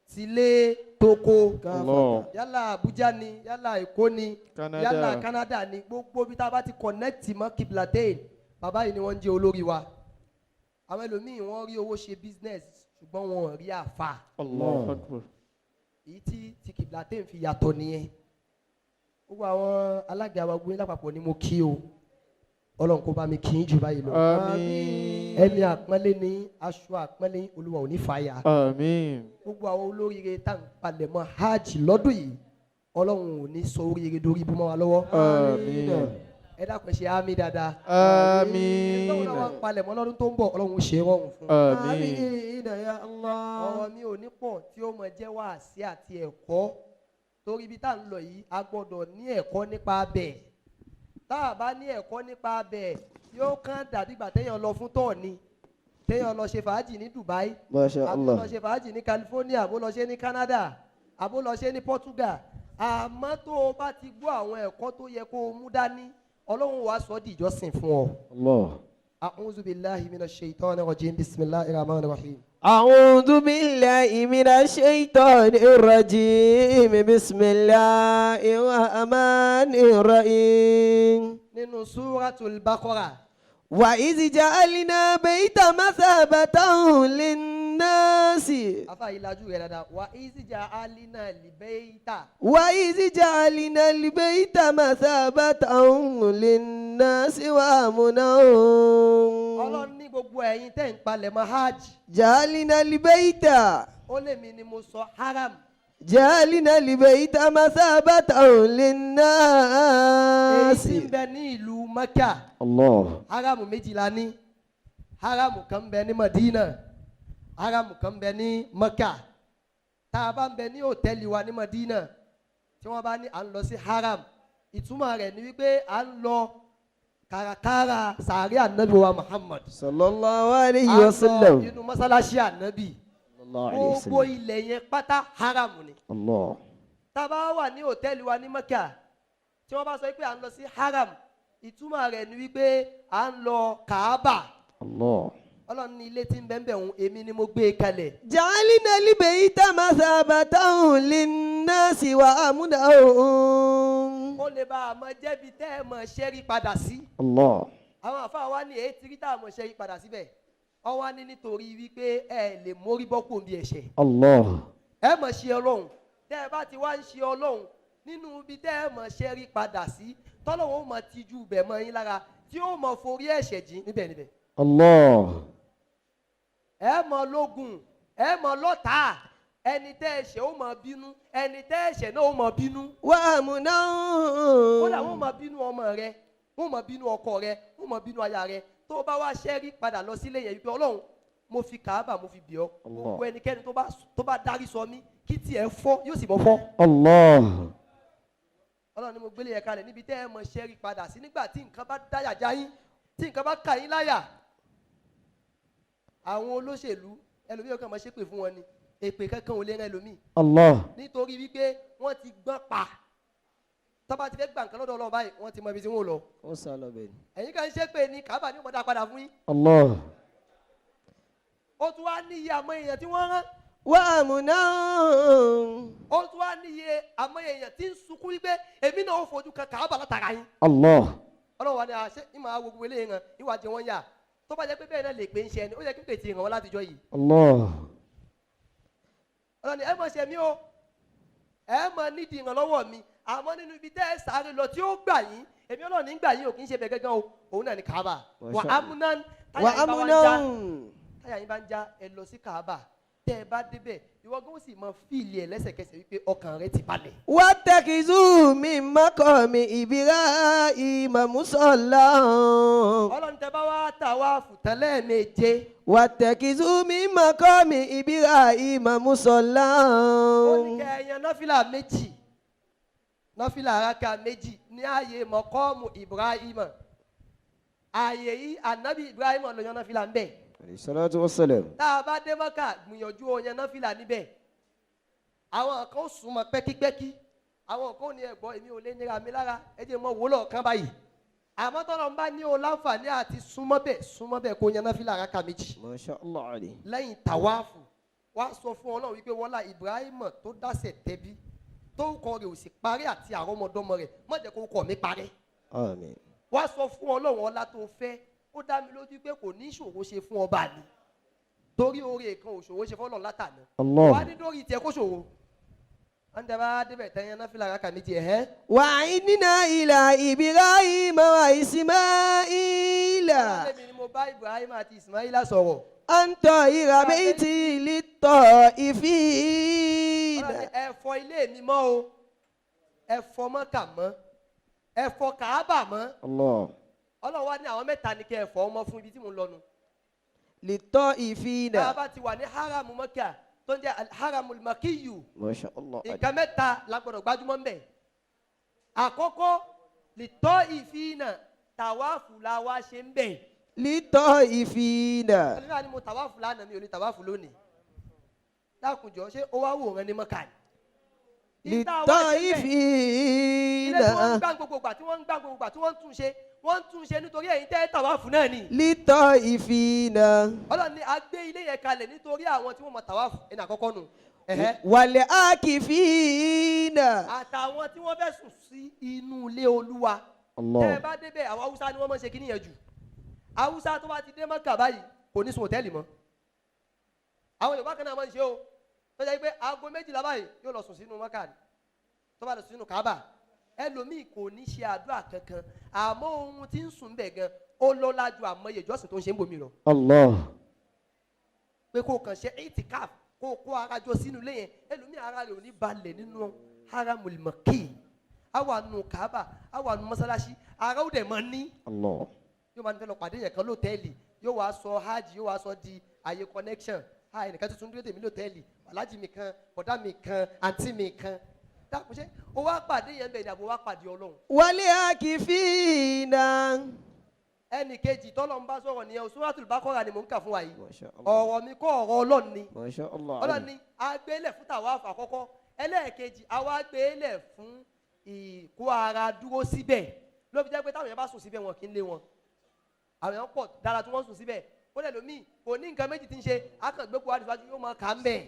tilé toko, Allah. yálà Abuja ni, yálà Èkó ni, Canada. yálà Canada ni, gbogbo bí tá a bá ti connect mọ́ Kiblatain, bàbá yìí ni wọ́n ń jẹ́ olórí wa. Àwọn ẹlòmíì wọ́n rí owó ṣe business ṣùgbọ́n wọn ò rí àfa. الله أكبر. Èyí tí ti Kiblatain fi yàtọ̀ nìyẹn. Gbogbo àwọn alága wa gbé lápapọ̀ ni mo kí o. Ọlọ́run kó bá mi kí n jù báyìí lọ. آمين. Ẹni àpọ́nlé ní aṣọ àpọ́nlé, Olúwa ò ní fàyà. آمين. Gbogbo àwọn olóríire tá à ń palẹ̀ mọ́ hajj lọ́dún yìí, Ọlọ́run ò ní sọ oríire dorí ibú mọ́ wa lọ́wọ́. آمين. Ẹ dákun, ẹ ṣe àmín dáadáa. آمين. Ẹgbẹ́ wọn palẹ̀ mọ́ lọ́dún tó ń bọ̀, Ọlọ́run ó ṣe é rọrùn fún un. آمين. آمين يا الله. Ọ̀rọ̀ mi ò ní pọ̀ tí ó mọ jẹ́ wáàsí àti ẹ̀kọ́, torí ibi tá à ń lọ yìí, a gbọ́dọ̀ ní ẹ̀kọ́ nípa abẹ̀. Tá a bá ní ẹ̀kọ́ nípa abẹ̀, yóò kàn dàbí ìgbà téèyàn lọ fún tọ́ọ̀ni, téèyàn lọ ṣe fàájì ní Dubai, ما شاء àbó الله. lọ ṣe fàájì ní California, àbó lọ ṣe ní Canada, àbó lọ ṣe ní Portugal. Àmọ́ tó o bá ti gbọ́ àwọn ẹ̀kọ́ tó yẹ kó o mú dání, Ọlọ́run wàá sọ ọ́ di ìjọsìn fún ọ. الله. أعوذ بالله من الشيطان الرجيم، بسم الله الرحمن الرحيم. أعوذ بالله من الشيطان الرجيم، بسم الله الرحمن الرحيم. Nínú Súratul Baqara. وإذ جعلنا بيت مثابة للناس. Afa ìlàjú rẹ̀ dáadáa. وإذ جعلنا البيت. وإذ جعلنا البيت مثابة للناس وأمنا. Ọlọ́run ní gbogbo ẹ̀yin tẹ́ ń palẹ̀ mọ́ hajj. جعلنا البيت. Ó lè mi ni mo sọ haram. جعلنا البيت مثابة Èyí للناس. tí ń bẹ ní ìlú Mẹ́kà. الله. Haramu méjìlá ní. Haramu kan ń bẹ ní Madina, haramu kan ń bẹ ní Mẹ́kà. Tá a bá ń bẹ ní hòtẹ́ẹ̀lì wa ní Madina, tí wọ́n bá ní à ń lọ sí haram, ìtumọ̀ rẹ̀ ni wípé à ń lọ kàràkàrà sàárẹ̀ ànábì wa Muhammad. صلى الله عليه À ń lọ وسلم. inú mọ́sálásí ànábì. الله عليه Gbogbo وسلم. ilẹ̀ yẹn pátá haram ni. الله. Tá a bá wà ní hòtẹ́ẹ̀lì wa ní Mẹ́kà, tí wọ́n bá sọ pé à ń lọ sí haram, ìtumọ̀ rẹ̀ ni wípé à ń lọ Kàábà. الله. Ọlọ́run ní ilé tí ń bẹ́ẹ̀ bẹ́ẹ̀ òun, èmi ni mo gbé e kalẹ̀. جعلنا البيت مثابة للناس وأمنا. Ó lè bá a mọ jẹ́bi tẹ́ ẹ mọ̀ ṣẹ́rí padà sí. الله. Àwọn àfáà wa ní èyí tí rí tá a mọ̀ ṣẹ́rí padà síbẹ̀, ọ wá ní nítorí wípé ẹ lè mórí bọ́ kó bí ẹ̀ṣẹ̀. الله. Ẹ mọ̀ ṣe Ọlọ́run. Tẹ́ ẹ bá ti wá ń ṣe Ọlọ́run nínú ibi tẹ́ ẹ mọ̀ ṣẹ́rí padà sí, tọ́lọ́run ó mọ̀ tijú bẹ̀ mọ́ yín lára, tí ó mọ̀ forí ẹ̀ṣẹ̀ jìn níbẹ̀ níbẹ̀. الله. Ẹ mọ̀ lógun, ẹ mọ̀ lọ́tàá, ẹni tẹ́ ẹ ṣẹ̀ ó mọ̀ bínú, ẹni tẹ́ ẹ ṣẹ̀ náà ó mọ̀ bínú. وأمنا. Kódà wọ́n mọ̀ bínú ọmọ rẹ, wọ́n mọ̀ bínú ọkọ rẹ, wọ́n mọ̀ bínú aya rẹ. Tó o bá wá ṣẹ́rí padà lọ sílé yẹn wípé, Ọlọ́run, mo fi Kàábà mo fi bì ọ́, gbogbo ẹnikẹ́ni tó bá dárí sọ mí, kí tiẹ̀ fọ́, yóò sì mọ́ fọ́. الله. Ọlọ́run ni mo gbélé yẹn kalẹ̀ níbi tẹ́ ẹ mọ̀ ṣẹ́rí padà sí nígbà tí nǹkan bá dáyà já yín, tí nǹkan bá kà yín láyà. Àwọn olóṣèlú, ẹlòmíì kan máa ṣépè fún wọn ni, èpè kankan ò lè rán ẹlòmíì. Allah. Nítorí wípé wọ́n ti gbọ́n pa, tọ́ba ti fẹ́ gbà nǹkan lọ́dọ̀ Ọlọ́run báyìí, wọ́n ti mọ ibi tí wọ́n lọ. Ó sá lọ bẹ́ẹ̀ ni. Ẹ̀yin kan ṣépè ní Kábà ní ọmọdé padà fún yín. Allah. Ó tún wá níye àmọ́ èèyàn tí wọ́n rán. Wà á múná. Ó tún wá níye àmọ́ èèyàn tí ń sunkún wípé èmi náà ó fojú kan Kábà látara yín. Allah. Ọlọ́run wa ni àṣẹ ìmọ̀ àwọn gbogbo eléyìí hàn ìwà jẹ wọ́n yà. Tó bá jẹ́ pé bẹ́ẹ̀ náà lè pé ń ṣe ẹni, ó yẹ kí pètè ìrànwọ́ látijọ́ yìí. Allah. Ọlọ́run ní ẹ mọ̀ ṣe mí o, ẹ mọ̀ nídìí ìrànlọ́wọ́ mi, àmọ́ nínú ibi tẹ́ ẹ sáré lọ tí ó gbà yín, èmi Ọlọ́run ní gbà yín ò kì í ṣe bẹ́ẹ̀ gángan o, òun náà ní Kaaba. Wà á múná Wa amúná. táyà yín bá ń já, ẹ lọ sí Kaaba. Tẹ́ ẹ bá débẹ̀, ìwọ gan ó sì mọ fíìlì ẹ lẹ́sẹ̀kẹsẹ̀ wípé ọkàn rẹ ti balẹ̀. Wàtẹ́kìzú mi maqami Ibrahima musalla. Ọlọ́run tẹ́ bá wá tà wá fùtán lẹ́ẹ̀méje. Wàtẹ́kìzú mi maqami Ibrahima musalla. Ó ní kẹ́ ẹ yan náfìlà méjì, náfìlà araka méjì ní ààyè mọ̀kọ́ọ̀mù Ibrahima. Ààyè yìí ànábì Ibrahima ló yan náfìlà ń bẹ̀. Alayhi salatu wassalam. Tá a bá dé Mọ́kà, gbìyànjú ó yan náfìlà níbẹ̀. Àwọn kan ó súnmọ́ pẹ́kípẹ́kí, àwọn kan ò ní ẹ̀gbọ́n èmi ò lè nira mi lára, ẹ jẹ́ mọ́ wò lọ́ọ̀kan báyìí. Àmọ́ tọ́lọ́ ń bá ní o láǹfààní àti súnmọ́ bẹ̀, súnmọ́ bẹ̀ kó yan náfìlà araka méjì. Masha Allah alayhi. Lẹ́yìn tàwáàfù, wá sọ fún Ọlọ́run wípé wọ́lá Ibrahima tó dáṣẹ̀ tẹ́bí, tó kọ rẹ̀ ò sì parí àti àrọ́mọdọ́mọ rẹ̀, má jẹ́ kó kọ̀ mí parẹ́. Àmín. Wá sọ fún Ọlọ́run ọlá tó fẹ́, ó dá mi lójú pé kò ní ìṣòro ṣe fún ọba mi, torí oore kan òṣòro ṣe fọlọ́run látàná. Allah. Wá ní lórí tiẹ̀ kó ṣòro. Wọ́n tẹ́ bá débẹ̀ tẹ́yẹ náà fìlà rákà méjì ẹ̀hẹ́. Wa inna ila Ibrahima wa Ismaila. Ọlọ́run ni mo bá Ibrahima àti Ismaila sọ̀rọ̀. An tahira bayti lit-ta'ifina. Ọlọ́run ní ẹ fọ ilé mi mọ́ o, ẹ fọ Mọ́kà mọ́, ẹ fọ Kàábà mọ́. Allah. Ọlọ́run wá ní àwọn mẹ́ta ni kẹ́ ẹ fọ ọmọ fún ibi tí mò ń lọ nu. Lit-ta'ifina. Tá a bá ti wà ní haramu Mọ́kà tó ń jẹ́ haramul makiyu. Masha Allah. Nǹkan mẹ́ta la gbọ́dọ̀ gbájúmọ́ ń bẹ̀. Àkọ́kọ́, lit-ta'ifina, tàwáàfù la wá ṣe ń bẹ̀. Lit-ta'ifina. Ẹlẹ́yà ni mo tàwáàfù lánàá, mi ò lè tàwáàfù lónìí. Dákunjọ, ṣé ó wá wòran ní Mọ́kà ni? Ìta wá ṣe ń bẹ̀. Ilé tí wọ́n ń Lit-ta'ifina. gbá gbogbo ìgbà, tí wọ́n ń gbá gbogbo ìgbà, tí wọ́n ń tún ṣe, wọ́n ń tún ṣe nítorí ẹ̀yin tẹ́ tàwáàfù náà ni. Lit-ta'ifina. Ọlọ́run ní a gbé ilé yẹn kalẹ̀ nítorí àwọn tí wọ́n mọ tàwáàfù, ẹni àkọ́kọ́ nù. Wal-akifina. Àtàwọn tí wọ́n fẹ́ sùn sí inú ilé Olúwa. Allah. Tẹ́ ẹ bá débẹ̀, àwọn Haúsá ni wọ́n máa ń ṣe kíní yẹn jù. Haúsá tó bá ti dé Mọ́kà báyìí kò ní sùn hòtẹ́ẹ̀lì mọ́. Àwọn Yorùbá kan náà máa ń ṣe o. Tó jẹ́ pé aago 12 báyìí yóò lọ sùn sínú Mọ́kà ni. Tó bá lọ sùn sínú Kaaba, ẹlòmíì kò ní ṣe àdúrà kankan, àmọ́ ohun tí ń sùn bẹ̀ gan ó lọ́lá ju àmọye ìjọsìn tó ń ṣe ń bomi lọ. Allah. Pé kó kàn ṣe itikaf, kó kó ara jọ sínú ilé yẹn, ẹlòmíì ara rẹ̀ ò ní balẹ̀ nínú haramul maki. A wà nù Kaaba, a wà nù mọ́sálásí, ara ó dẹ̀ mọ́ ní. Allah. Yóò máa ń fẹ́ lọ pàdé yẹn kan lótẹ́ẹ̀lì, yóò wá sọ hajj, yóò wá sọ di àyè connection. Ha, ẹnìkan tuntun dúró tèmi lótẹ́ẹ̀lì, alájì mi kan, bọ̀dá mi kan, àǹtí mi kan. Dákun, ṣé o wá pàdé yẹn bẹ́ẹ̀ ni àbò wá pàdé Ọlọ́run? Wal-akifina. Ẹnì kejì tọ́lọ́ ń bá sọ̀rọ̀ nìyẹn o, Suratul Baqara ni mò ń kà fún wa yìí. Masha Allah. Ọ̀rọ̀ mi kọ́, ọ̀rọ̀ Ọlọ́run ni. Masha Allah. Ọlọ́run ni a gbélẹ̀ fún tàwáàfù àkọ́kọ́. Ẹlẹ́ẹ̀kejì, a wá gbélẹ̀ fún ìkó ara dúró síbẹ̀. Ló fi jẹ́ pé táwọn èèyàn bá sùn síbẹ̀, wọn kì í lé wọn. Àwọn èèyàn pọ̀ dára tí wọ́n sùn síbẹ̀. Ó lẹ̀ lómi kò ní nǹkan méjì tí ń ṣe, a kàn gbé kó àdìsíwájú yóò máa kà ń bẹ̀.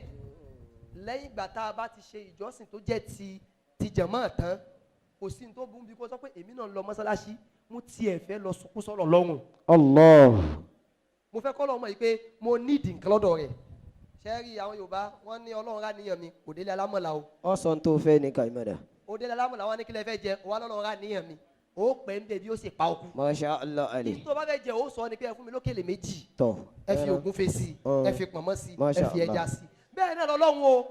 Lẹ́yìn ìgbà tá a bá ti ṣe ìjọsìn tó jẹ́ ti jàmáà tán, kò sí ní tó burú bí kò sọ pé èmi náà lọ mọ́sálásí, mo tiẹ̀ fẹ́ lọ sunkún sọ́lọ̀ lọ́rùn. Allah. Mo fẹ́ kọ́ lọ́mọ yìí pé mo nídìí nǹkan lọ́dọ̀ rẹ̀. Ṣé rí àwọn Yorùbá, wọ́n ní Ọlọ́run rà níyàn mi, kò délé alámọ̀lá o. Ọ̀sán tó fẹ́ ní kàìmọ̀dà. Ó délé alámọ̀lá, wọn ní kí lẹ fẹ́ jẹ, wà lọ́lọ́run rà níyàn mi, ó pẹ́ ń bẹ̀ bí ó sì pa ọkú. Masha Allah alayhi. Tó bá fẹ́ jẹ, ó sọ ni pé ẹ fún mi lókèlè méjì. Tọ̀. Ẹ fi ògúnfe sí i, ẹ fi pọ̀nmọ́ sí i, ẹ Masha fi ẹja Allah. sí i. Bẹ́ẹ̀ náà lọ́lọ́run o,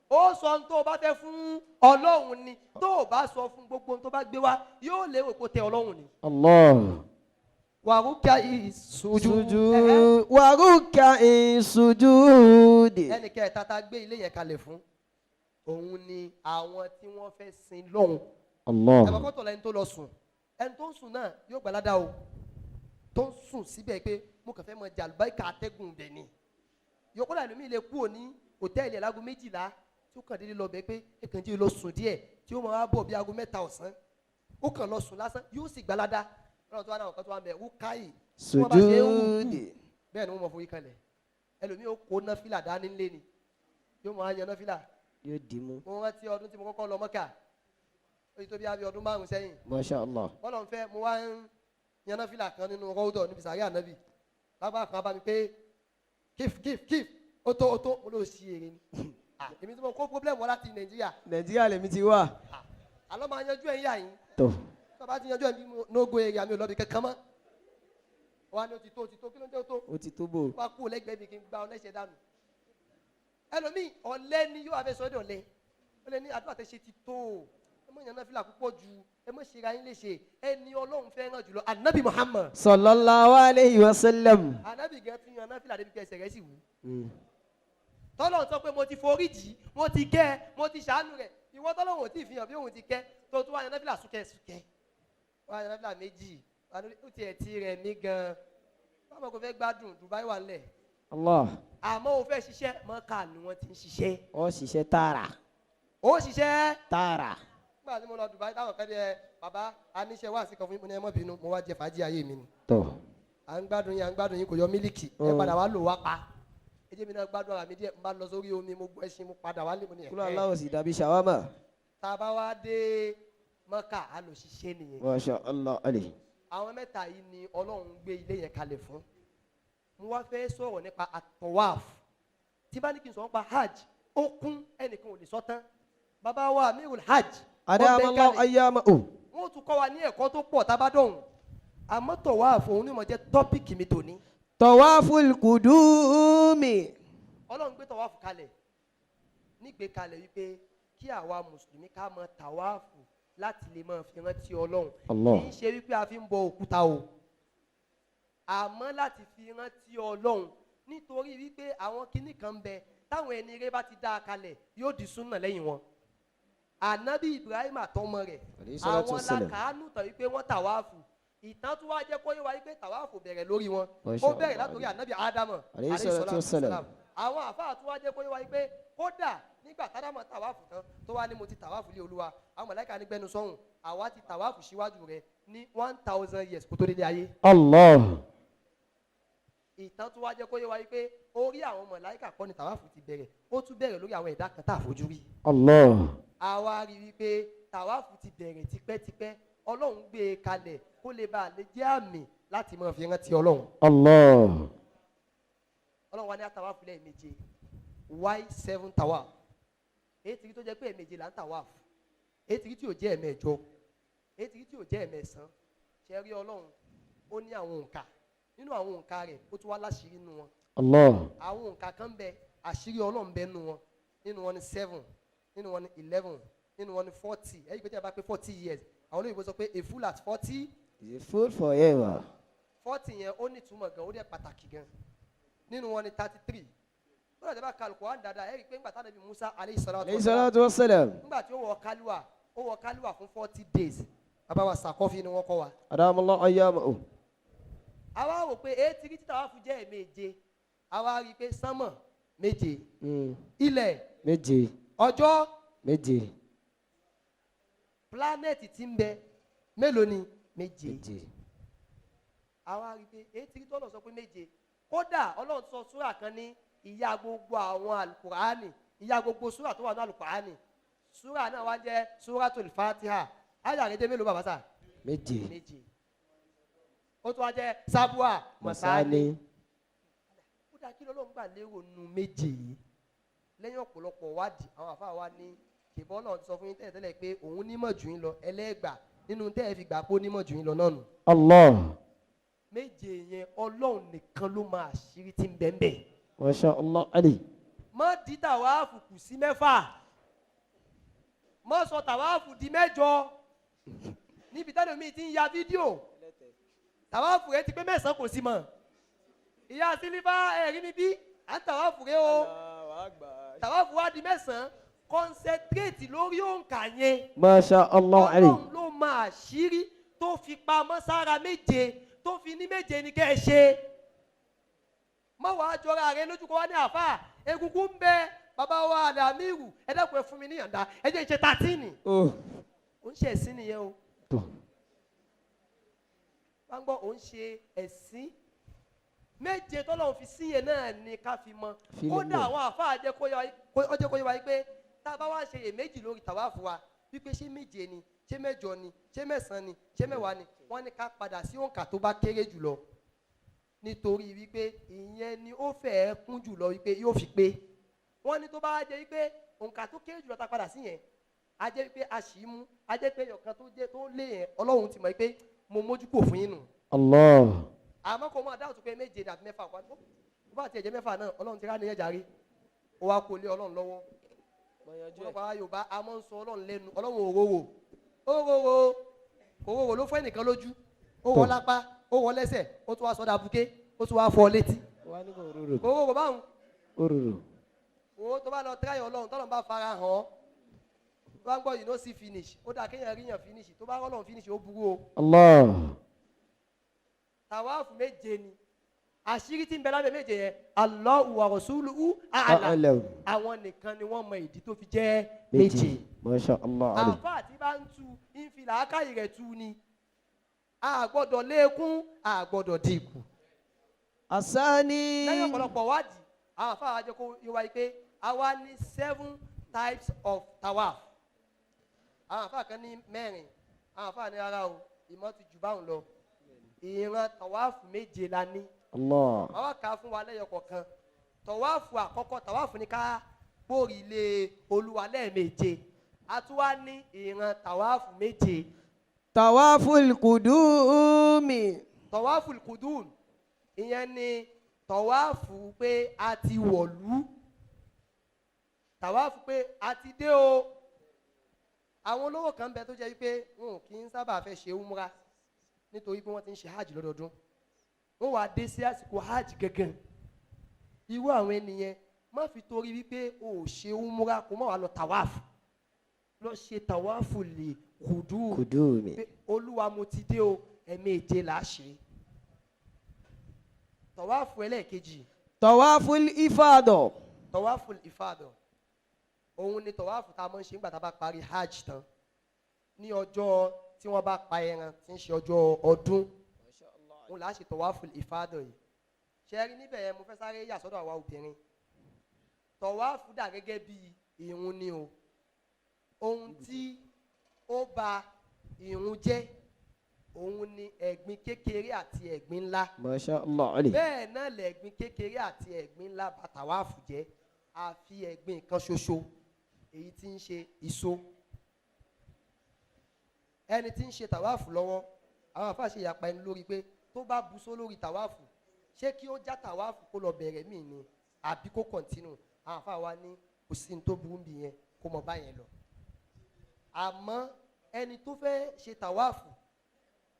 ó sọ ohun tó o bá fẹ́ fún Ọlọ́run ni. Tó o bá sọ fún gbogbo ohun tó bá gbé wá, yóò lérò kó tẹ Ọlọ́run ni. Allah. Wàrúkà ìṣojú. Sujud. Wàrúkà ìsujúdi. Ẹnì kẹta tá a gbé ilé yẹn kalẹ̀ fún, òun ni àwọn tí wọ́n fẹ́ sin lọ́hùn. Allah. Ẹ bá kọ́tọ̀ lẹ́ni tó lọ sùn, ẹni tó ń sùn náà yóò gbà ládàá o. Tó ń sùn síbẹ̀ pé mo kàn fẹ́ mọ jàlùbáríkà atẹ́gùn bẹ̀ ni. Yòókù náà lómi lè kúrò ní hòtẹ́ẹ̀lì ẹ̀ láago 12 tí ó kàn déédéé lọ bẹ̀ pé ẹ kàn jí lọ sùn díẹ̀ tí ó máa bọ̀ bí aago 3 ọ̀sán. Ó kàn lọ sùn lásán, yóò sì gbà ládàá. Lọ́dọ̀ tó wá náà, kan tó wá bẹ̀ wúkáyì. Tí wọ́n bá ṣe ń wù kú, Sujudi. bẹ́ẹ̀ ni wọ́n mọ̀ forí kalẹ̀. Ẹlòmíì ó kó náfìlà dání nílé ni, yóò máa yan náfìlà. Yóò dì mú. Mo rántí ọdún tí mo kọ́kọ́ lọ Mọ́kà, ó ti tó bí abẹ́ ọdún 5 sẹ́yìn. Masha Allah. Bọ́lọ̀ ń fẹ́, mo wá ń yan náfìlà kan nínú rọ́ọ̀dọ̀ níbi sàárẹ̀ ànábì. Bàbá kan bá mi pé kíf kíf kíf, ó tó ó tó, mo ló ṣí èrè ni. Ah, èmi tí mo kó problem wá láti Nàìjíríà. Nàìjíríà lèmi ti wá. Àlọ́ máa yanjú ẹ̀ ń yà yín. Tọ̀. Tó bá ti yanjú ẹ̀ ní no go area, mi ò lọ́bi kankan mọ́. Wà ní ó ti tó, ó ti tó, kí ló ń jẹ́ ó tó? Ó ti tó bò. Wá kú lẹ́gbẹ̀ẹ́ mi kí n gba ọ lẹ́sẹ̀ dànù. Ẹlòmíì ọ̀lẹ ni yóò wá fẹ́ sọ́dọ̀ ọ̀lẹ. Ó lè ní àdúrà tẹ ṣe ti tó o. Ẹ mọ̀ yànnà fìlà púpọ̀ ju, ẹ mọ̀ ṣe ra yín léṣe. Ẹni Ọlọ́run fẹ́ràn jùlọ, Anabi Muhammad. Sallallahu alayhi wa sallam. Anabi gẹ́ tún yànnà fìlà débi kẹsẹ̀ rẹ̀ sì wú. Tọ́lọ́run sọ pé mo ti forí jì, mo ti kẹ́, mo ti ṣàánú rẹ̀. Ìwọ tọ́lọ́run ò tí ì fi hàn bí òun ti kẹ́, tó tún wá yànnà fìlà súnkẹ́ súnkẹ́. Wá yànnà fìlà méjì, ó tiẹ̀ ti rẹ̀ mí gan-an. Báwo kò fẹ́ gbádùn Dubai wà lẹ̀? Allah. Àmọ́ o fẹ́ ṣiṣẹ́, Mọ́kà ni wọ́n ti ń ṣiṣẹ́. Ó ṣiṣẹ́ tààrà. Ó ṣiṣẹ́ tààrà. Nígbà tí mo lọ Dubai, táwọn kan dé, ẹ bàbá aníṣẹ́ wá sí kan fún mi, mo ní ẹ má bínú, mo wá jẹ fàájì ayé mi ni. Tọ̀. À ń gbádùn yín, à ń gbádùn yín, kò yọ mílíkì. Ẹ padà wá lò wá pa. Ẹ jẹ́ mi náà gbádùn ara mi díẹ̀, n bá lọ sórí omi, mo gbọ́ ẹṣin, mo padà wá lé, mo ní ẹ̀. Kúrò aláwọ̀ sì dàbí ṣàwámà. Tá a bá wá dé Mọ́kà, á lọ ṣiṣẹ́ nìyẹn. Masha Allah Ali. Àwọn mẹ́ta yìí ni Ọlọ́run gbé ilé yẹn kalẹ̀ fún. Mo wá fẹ́ sọ̀rọ̀ nípa àtọ̀wáf. Tí bá ní kí n sọ̀rọ̀ nípa hajj, ó kún, ẹnìkan ò lè sọ tán. Bàbá wa Amirul Hajj, wọ́n bẹ Adamallahu kalẹ̀. ayyamahu. Wọ́n tún kọ́ wa ní ẹ̀kọ́ tó pọ̀ tá a bá dọ̀hùn. Àmọ́ tọ̀wáf òun ni mo jẹ́ topic mi tòní. Tawaful kudumi. Ọlọ́run gbé tọ̀wáfù kalẹ̀ nígbè kalẹ̀ wípé kí àwa mùsùlùmí ká mọ tàwáfù láti lè máa fi rántí Ọlọ́run. Allah. Kì í ṣe wípé a fi ń bọ òkúta o, àmọ́ láti fi rántí Ọlọ́run, nítorí wípé àwọn kinní kan ń bẹ táwọn ẹni eré bá ti dá a kalẹ̀, yóò di súnà lẹ́yìn wọn. Ànábì Ibrahim àtọmọ rẹ̀, Alayhi salatu àwọn wassalam. làkàánú tàn wípé wọ́n tàwáàfù. Ìtàn tó wá jẹ́ kó yé wa wípé tàwáàfù bẹ̀rẹ̀ lórí wọn, Masha ó bẹ̀rẹ̀ Allah. látòrí ànábì Ádámù Alayhi salatu wassalam. Àwọn àfáà tó wá jẹ́ kó yé wa wípé kódà nígbà tádámù tàwáàfù tán, tó wá ní mo ti tàwáàfù lé Olúwa, àwọn màláíkà ní gbẹnu sọ́hùn, àwa ti tàwáàfù síwájú rẹ̀ ní 1,000 years kó tó délé ayé. Allah. Ìtàn tó wá jẹ́ kó yé wa wípé orí àwọn màláíkà kọ́ ni tàwáàfù ti bẹ̀rẹ̀, ó tún bẹ̀rẹ̀ lórí àwọn ẹ̀dá kan tá a fojú rí. Allah. Àwa rí wípé tàwáàfù ti bẹ̀rẹ̀ tipẹ́tipẹ́. Ọlọ́run gbé e kalẹ̀ kó lè bá a lè jẹ́ àmì láti máa fi rántí Ọlọ́run. Allah. Ọlọ́run wa ní àtàwáàfù lẹ́ẹ̀méje. Why seven tawaf? Èyí tí tó jẹ́ pé ẹ̀ẹ̀méje là ń tawaf, èyí tí ò jẹ́ ẹ̀ẹ̀mẹ́jọ, èyí tí ò jẹ́ ẹ̀ẹ̀mẹ́sàn? Ṣe rí, Ọlọ́run ó ní àwọn òǹkà. Nínú àwọn òǹkà rẹ̀, ó tún wá láṣìírí nínú wọn. Allah. Àwọn òǹkà kan bẹ, àṣírí Ọlọ́run bẹ nínú wọn. Nínú wọn ní 7, nínú wọn ní 11, nínú wọn ní 40. Ẹ̀yìn pé tí a bá pé 40 years, àwọn olóyìnbó sọ pé a fool at 40 Is a fool forever. 40 yẹn, ó ní ìtumọ̀ gan, ó dẹ̀ pàtàkì gan. Nínú wọn ní 33. Ó dàgbà kálukú wà dáadáa. Ẹ̀rí pé ńgbà tá nàbí Musa alayhi salatu Alayhi salatu wassalam. ńgbà tí ó wọ kálíwà, ó wọ kálíwà fún 40 days. Bàbá wa Sàkọ́fì ni wọ́n kọ́ wa. Adamallahu ayyamahu. Àwa wò pé etí títà wà fún jẹ́ ẹ̀méje. Àwa rí i pé sánmọ̀ méje, ilẹ̀ Méje. ọjọ́ Méje. Planet tí ń bẹ, mélòó ni? Méje. Méje. Àwa rí i pé etí tọ́lọ̀ sọ pé méje. Kódà Ọlọ́run sọ súrà kan ní ìyá gbogbo àwọn alukurani, ìyá gbogbo súrà tó wà ní alukurani. Súrà náà wá jẹ́ súratul Fatiha. Ayé àrèdè mélòó, bàbá sà? Méje. Méje. Ó tún wá jẹ́ sábúà mọ̀sáni. Masani. Ó dá kí lọ́lọ́run gbà lérò nu méje yìí? Lẹ́yìn ọ̀pọ̀lọpọ̀ wádìí, àwọn àfáà wa ní kìbọ́ náà ti sọ fún yín tẹ́lẹ̀ tẹ́lẹ̀ pé òun nímọ̀ jù yín lọ. Ẹlẹ́gbà nínú tẹ́ ẹ fi gbà pé ó nímọ̀ jù yín lọ náà nù. Allah. Méje yẹn, Ọlọ́run nìkan ló máa àṣírí tí ń bẹ ń bẹ. Masha Allah Ali. Má di tàwáàfù kù sí mẹ́fà, má sọ tàwáàfù di mẹ́jọ. Níbi tẹ́lẹ̀ mi ti ń ya fídíò, tàwáàfù rẹ ti pé mẹ́sàn-án, kò sí mọ́. Ìyá sílífà, ẹ̀rí mi bí à ń tàwáàfù rẹ o, tàwáàfù wa di mẹ́sàn-án. Concentrate lórí òǹkà yẹn. Masha Allah Ali. Ọlọ́run ló máa àṣírí tó fi pamọ́ sára méje, tó fi ní méje ní kẹ́ ẹ ṣe. Má wàá jọra rẹ lójú kó wá ní àáfàá egungun ń bẹ. Bàbá wa àdàmírù, ẹ dákun, ẹ fún mi níyànda, ẹ jẹ́ ìṣe 13. Oh. Ó ń ṣe ẹ̀sìn nìyẹn o. Tó. Wá ń gbọ́, ó ń ṣe ẹ̀sìn. Méje tọ́lọ́run fi sí yẹn náà ni ká fi mọ. Fi lè Kódà mọ̀. àwọn àáfàá jẹ́ kó yé wa, ó jẹ́ kó yé wa pé tá a bá wá ṣe iyèméjì lórí tàwáàfù wa wípé ṣé méje ni, ṣé mẹ́jọ ni, ṣé mẹ́sàn-án ni, ṣé mẹ́wàá ni, wọ́n ní ká padà sí òǹkà tó bá kéré jùlọ. Nítorí wípé ìyẹn ni ó fẹ́ẹ́ kún jùlọ wípé yóò fi pé. Wọ́n ní tó bá jẹ́ wípé òǹkà tó kéré jùlọ ta padà sí yẹn, a jẹ́ wípé a sì í mú, a jẹ́ pé ọ̀kan tó jẹ́ tó lé yẹn, Ọlọ́run ti mọ̀ wípé mo mójú kò fún yín nù. Allah. Àmọ́ kò máa dáhùn tó pé 7 àbí 6 kó bá tiẹ̀ jẹ́ 6 náà, Ọlọ́run ti rá nìyẹn jàre, ó wá kó lé Ọlọ́run lọ́wọ́. Ọlọ́pàá Yorùbá a máa ń sọ Ọlọ́run lẹ́nu, Ọlọ́run òróró òróró òróró ló fọ́ ẹnìkan lójú, ó wọ lápá, ó wọ lẹ́sẹ̀, ó tún wá sọ́dà buké, ó tún wá fọ́ létí. Òróró báwọn. Owó tó bá lọ tíráyọ̀ Ọlọ́run, tọ́lọ́run bá fara hàn ọ́, tó bá ń gbọ́ you no see finish, ó dáa kéèyàn ríyàn finish, tó bá rọ́lọ́run finish ó burú o. Allah. Tàwáàfù 7 ni àṣírí tí ń bẹ lábẹ́ 7 yẹn, Allahu wa rasuluhu a'lam. Àwọn nìkan ni wọ́n mọ ìdí tó fi jẹ́ 7. Masha Allah. Àfáà tí bá ń tu ń fi làákàyè rẹ̀ tu ni, a gbọ́dọ̀ lékún, a gbọ́dọ̀ dínkù. Asani. Lẹ́yìn ọ̀pọ̀lọpọ̀ wádìí, àwọn àfáà jẹ́ kó yé wa pé a wá ní 7 types of tawaf. Àwọn àfáà kan ní 4, àwọn àfáà ní rárá o, ìmọ̀ ti jù báwọn lọ. Ìran tawaf 7 la ní. Allah. Àwọn kà á fún wa lẹ́yọ kọ̀ọ̀kan. Tọ̀wáàfù àkọ́kọ́, tọ̀wáàfù ni ká gbórí ilé Olúwa lẹ́ẹ̀méje. A tún wá ní ìran tọ̀wáàfù 7. Tawaful kudumi. Tọ̀wáàfù kudum, ìyẹn ni tọ̀wáàfù pé a ti wọ̀lú. Tọ̀wáàfù pé a ti dé o. Àwọn olówó kan bẹ tó jẹ́ wípé wọn ò kí ń sábà fẹ́ ṣe umra nítorí pé wọ́n ti ń ṣe hajj lọ́dọọdún. Wọ́n wá dé sí àsìkò hajj gangan. Irú àwọn ènìyàn má fi torí wípé o ò ṣe umra kó má wàá lọ tàwáàfù. Lọ ṣe tàwáàfù lè kùdú. Kùdú mi. Pé Olúwa mo ti dé o, 7 là á ṣe. Tàwáàfù ẹlẹ́ẹ̀kejì. Tàwáàfù ìfàdọ̀. Tàwáàfù ìfàdọ̀. Òun ni tàwáàfù tá a máa ń ṣe nígbà tá a bá parí hajj tán. Ní ọjọ́ tí wọ́n bá pa ẹran tí ń ṣe ọjọ́ ọdún, òun là á ṣe tọ̀wáfù ìfádọ̀ yìí. Ṣe rí níbẹ̀ yẹn, mo fẹ́ sáré yà sọ́dọ̀ àwa obìnrin. Tọ̀wáfù dà gẹ́gẹ́ bí ìrun ni o. Ohun tí ó ba ìrun jẹ́ òun ni ẹ̀gbin kékeré àti ẹ̀gbin ńlá. Masha Allah Ali. Bẹ́ẹ̀ náà lẹ̀gbin kékeré àti ẹ̀gbin ńlá ba tàwáfù jẹ́, àfi ẹ̀gbin kan ṣoṣo èyí tí ń ṣe ìso. Ẹni tí ń ṣe tàwáfù lọ́wọ́, àwọn àfáà ṣe ìyapa ẹni lórí pé tó bá busó lórí tàwáfù, ṣé kí ó já tàwáfù kó lọ bẹ̀rẹ̀ míì ni àbí kó kọ̀ntínù? Àwọn àfáà wa ní kò sí ní tó burú bí yẹn, kó mọ báyẹn lọ. Àmọ́ ẹni tó fẹ́ ṣe tàwáfù,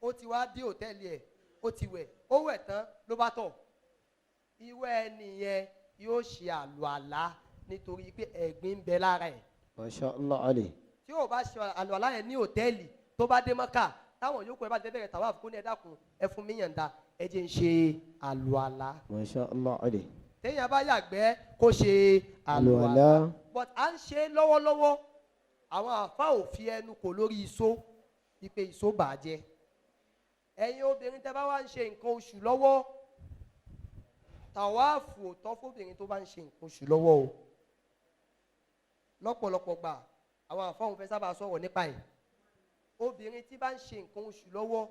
ó ti wá dé hòtẹ́ẹ̀lì ẹ̀, ó ti wẹ̀, ó wẹ̀ tán ló bá tọ̀. Irú ẹni yẹn yóò ṣe àlùalá nítorí pé ẹ̀gbin ń bẹ lára ẹ̀. Masha Allah Ali. Tí ó bá ṣe àlùalá yẹn ní hòtẹ́ẹ̀lì, tó bá dé Mọ́kà, táwọn yòókù ẹ bá ti bẹ̀rẹ̀ tàwáfù kó ní ẹ dákun, ẹ fún mi yànda, ẹ jẹ́ ń ṣe àlùalá. Masha Allah Ali. Téèyàn bá yàgbẹ́ kó ṣe àlùalá. But à ń ṣe lọ́wọ́lọ́wọ́, àwọn àfa ò fi ẹnu kò lórí iṣó, wípé iṣó bàjẹ́. Ẹ̀yin obìnrin tẹ́ bá wá ń ṣe nǹkan oṣù lọ́wọ́, tàwáàfù ò tọ́ fóbìnrin tó bá ń ṣe nǹkan oṣù lọ́wọ́ o. Lọ́pọ̀lọpọ̀ gbà àwọn àfa òun fẹ́ sábà sọ̀rọ̀ nípa ẹ̀. Obìnrin tí bá ń ṣe nǹkan oṣù lọ́wọ́,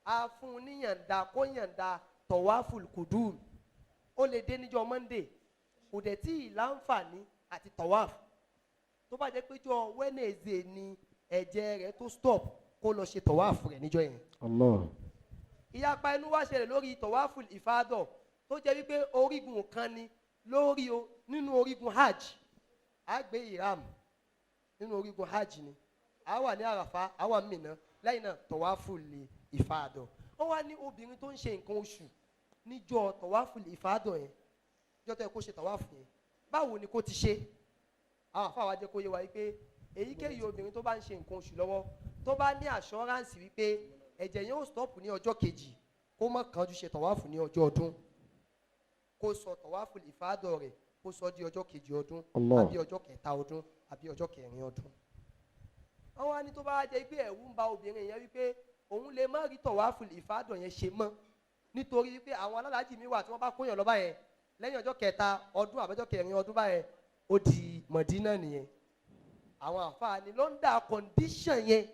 a fún un níyànda kó yànda tọ̀wáfù kùdùm. Ó lè dé níjọ́ Monday, kò dẹ̀ tí ì láǹfààní àti tọ̀wáfù. Tó bá jẹ́ pé jọ́ Wednesday ni ẹ̀jẹ̀ rẹ̀ tó stop, kó lọ ṣe tọ̀wáfù rẹ̀ níjọ́ yẹn. Allah. Ìyapa ẹnu wá ṣẹlẹ̀ lórí tọ̀wáfù ìfádọ̀ tó jẹ́ wípé orígun kan ni lórí o, nínú orígun hajj. A gbé ìram nínú orígun hajj ni. A wà ní Àràfá, a wà Mínà, lẹ́yìn náà tọ̀wáfù lè ìfádọ̀. Ó wá ní obìnrin tó ń ṣe nǹkan oṣù níjọ́ tọ̀wáfù ìfádọ̀ yẹn, níjọ́ tó yẹ kó ṣe tọ̀wáfù yẹn, báwo ni kó ti ṣe? Àwọn àfáà wa jẹ́ kó yé wa wípé èyíkéyìí obìnrin tó bá ń ṣe nǹkan oṣù lọ́wọ́, tó bá ní assurance wípé ẹ̀jẹ̀ yẹn ó stop ní ọjọ́ kejì, kó má kánjú ṣe tọ̀wáfù ní ọjọ́ ọdún, kó sọ tọ̀wáfù ìfádọ̀ rẹ̀ kó sọ di ọjọ́ kejì ọdún, àbí ọjọ́ kẹta ọdún, àbí ọjọ́ kẹrin ọdún. Wọ́n wá ní tó bá jẹ́ pé ẹ̀rù ń ba obìnrin yẹn wípé òun lè má rí tọ̀wáfù ìfádọ̀ yẹn ṣe mọ́, nítorí wípé àwọn alálàájì mi wà tí wọ́n bá kóyàn lọ báyẹn lẹ́yìn ọjọ́ kẹta ọdún àbẹ́jọ́ kẹrin ọdún báyẹn, ó di Mọ̀dínà nìyẹn. Àwọn àǹfààní lọ́ndà condition yẹn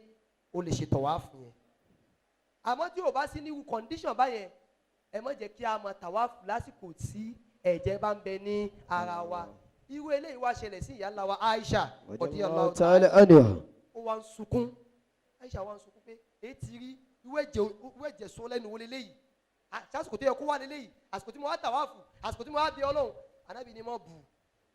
ó lè ṣe tọ̀wáfù yẹn. Àmọ́ tí o bá sí ní condition báyẹn, Ẹ má jẹ́ kí a mọ tàwáfù lásìkò tí ẹ̀jẹ̀ bá ń bẹ ní ara wa. Irú eléyìí wá ṣẹlẹ̀ sí ìyá ńlá wa Aisha Radiyallahu ta'ala anha. Ó wá ń sunkún. Aisha wá ń sunkún pé etí rí irú ẹ̀jẹ̀ sọ lẹ́nu wọlé léyìí, àsìkò tó yẹ kó wà léléyìí, àsìkò tí mo wá tàwáfù, àsìkò tí mo wá bí Ọlọ́run. Ànábì ni mo bù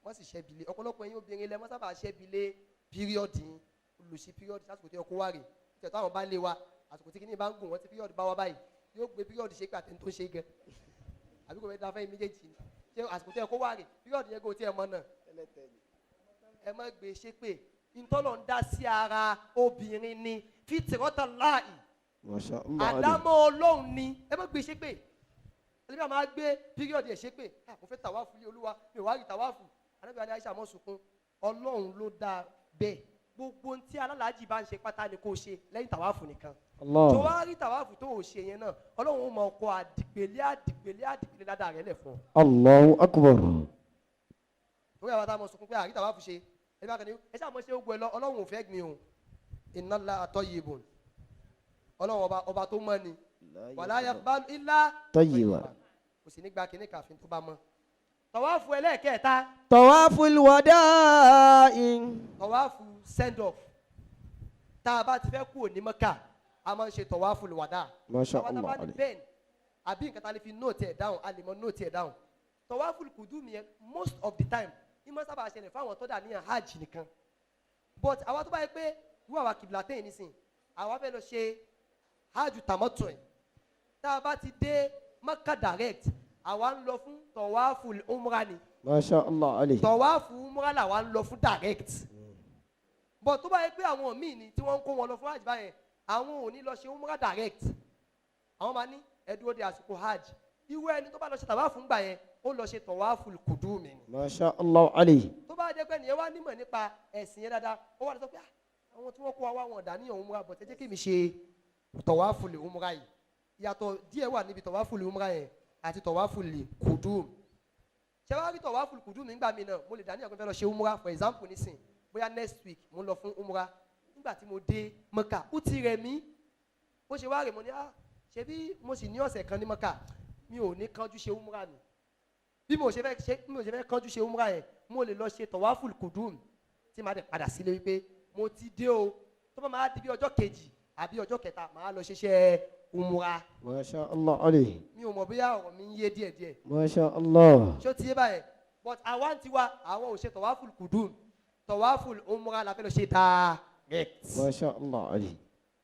wọ́n sì ṣẹ́bi lé. Ọ̀pọ̀lọpọ̀ ẹ̀yin obìnrin lẹ mọ́ sábà ṣẹ́bi lé píríọ̀dì yín, olùsí píríọ̀dì sásìkò tó yẹ kó wà rè. Ìtẹ̀tọ́ àwọn bá lé wa, àsìkò tí kìíní bá ń gùn wọ́n ti píríọ̀dì bá wa báyìí, yóò gbé píríọ̀dì ṣe pé àtẹni tó ń ṣe gan, àbí kò fẹ́ da fẹ́yìn méjèèjì ni. Ṣé àsìkò tó yẹ kó wà rè píríọ̀dì yẹn kò tiẹ̀ mọ̀ náà? Ẹ má gbé ṣe pé ntọ́lọ̀ ń dá sí ara obìnrin ni fitrata láì. Masha Allah. Àdámọ́ Ọlọ́run ni, ẹ má gbé ṣe pé. Ẹlẹ́bí àmọ́ á gbé píríọ̀dì ẹ̀ ṣe pé kò fẹ́ tàwáfù lé Olúwa, mi ò wá rí tàwáfù. Ànábì wa ní Aisha mọ́ sunkún, Ọlọ́run ló dá bẹ́ẹ̀. Gbogbo ohun tí alálàájì bá ń ṣe pátá ni kò ṣe lẹ́yìn tàwáfù nìkan. Allah. Tó wá rí tàwáfù tó ò ṣe yẹn náà, Ọlọ́run ó mọ ọkọ àdìpèlé àdìpèlé àdìpèlé ládàá rẹ̀ lẹ̀ fún ọ. Allahu akbar. Torí àwọn táwọn sunkún pé àrí tàwáfù ṣe, ẹ bá kàn ní ẹ ṣáà mọ̀ ṣe ogun ẹ lọ, Ọlọ́run ò fẹ́ gbin o. Inna Allaha tayyibun. Ọlọ́run ọba tó mọ́ ni. Wala yaqbalu illa tayyiba. Kò sì ní gba kíní kàfin tó bá mọ́. Tàwáfù ẹlẹ́ẹ̀kẹta. Tawaful wada'i. Tàwáfù send off. Tá a bá ti fẹ́ kúrò ní Mẹ́kà, a máa ń ṣe tawaful wada. Masha Àwọn tá a bá Allah. ní bẹ́ẹ̀ àbí nǹkan tá a lè fi nóòtì ẹ̀ dáhùn, a lè mọ nóòtì ẹ̀ dáhùn. Tawaful kudumi yẹn most of the time, ìmọ̀ sábà ṣẹlẹ̀ fáwọn tó dà ní hajj nìkan. But àwa tó bá yẹ pé irú àwa kìbìlà nísìn, àwa fẹ́ lọ ṣe hajj tamattu ẹ̀. Tá a bá ti dé Mẹ́kà direct, àwa ń lọ fún tawaful umra ni. Masha Allah alayhi. Tawaful umra làwa ń lọ fún direct. But tó bá yẹ pé àwọn míì ni tí wọ́n ń kó wọn lọ fún hajj báyẹn, àwọn ò ní lọ ṣe umra direct. Àwọn máa ní ẹ dúró de àsìkò hajj. Irú ẹni tó bá lọ ṣe tàwáfù ńgbà yẹn, ó lọ ṣe tawaful kudumi ni. Masha Allah alayhi. Tó bá jẹ́ pé ẹnìyẹn wá nímọ̀ nípa ẹ̀sìn yẹn dáadáa, ó wà lọ sọ pé àwọn tí wọ́n kó wa wá wọn dà ní umra, but ẹ jẹ́ kí mi ṣe tawaful umra yìí. Ìyàtọ̀ díẹ̀ wà níbi tawaful umra yẹn àti tawaful kudum. Ṣé wàá rí tawaful kudum nígbà mi náà, mo lè dà ní ọ̀gbìn fẹ́ lọ ṣe umra for example nísìn, bóyá next week mo ń lọ fún umra. Nígbà tí mo dé Mẹ́kà, ó ti rẹ̀ mí. Bó ṣe wá rẹ̀ mo ní, ṣebí mo sì ní ọ̀sẹ̀ kan ní Mẹ́kà, mi ò ní kánjú ṣe umra mi. Bí mo ṣe fẹ́ kánjú ṣe umra yẹn, mo lè lọ ṣe tawaful kudum tí màá dẹ̀ padà sílé wípé mo ti dé o. Tó bá máa di bí ọjọ́ kejì àbí ọjọ́ kẹta, màá lọ ṣiṣẹ́ umra. Masha Allah alayhi. Mi ò mọ̀ bóyá ọ̀rọ̀ mi ń yé díẹ̀díẹ̀. Masha Allah. Ṣé ó ti yé báyẹn? But àwa ń tiwa, àwọn ò ṣe tawaful kudum, tawaful umra la fẹ́ lọ ṣe direct. Masha Allah alayhi.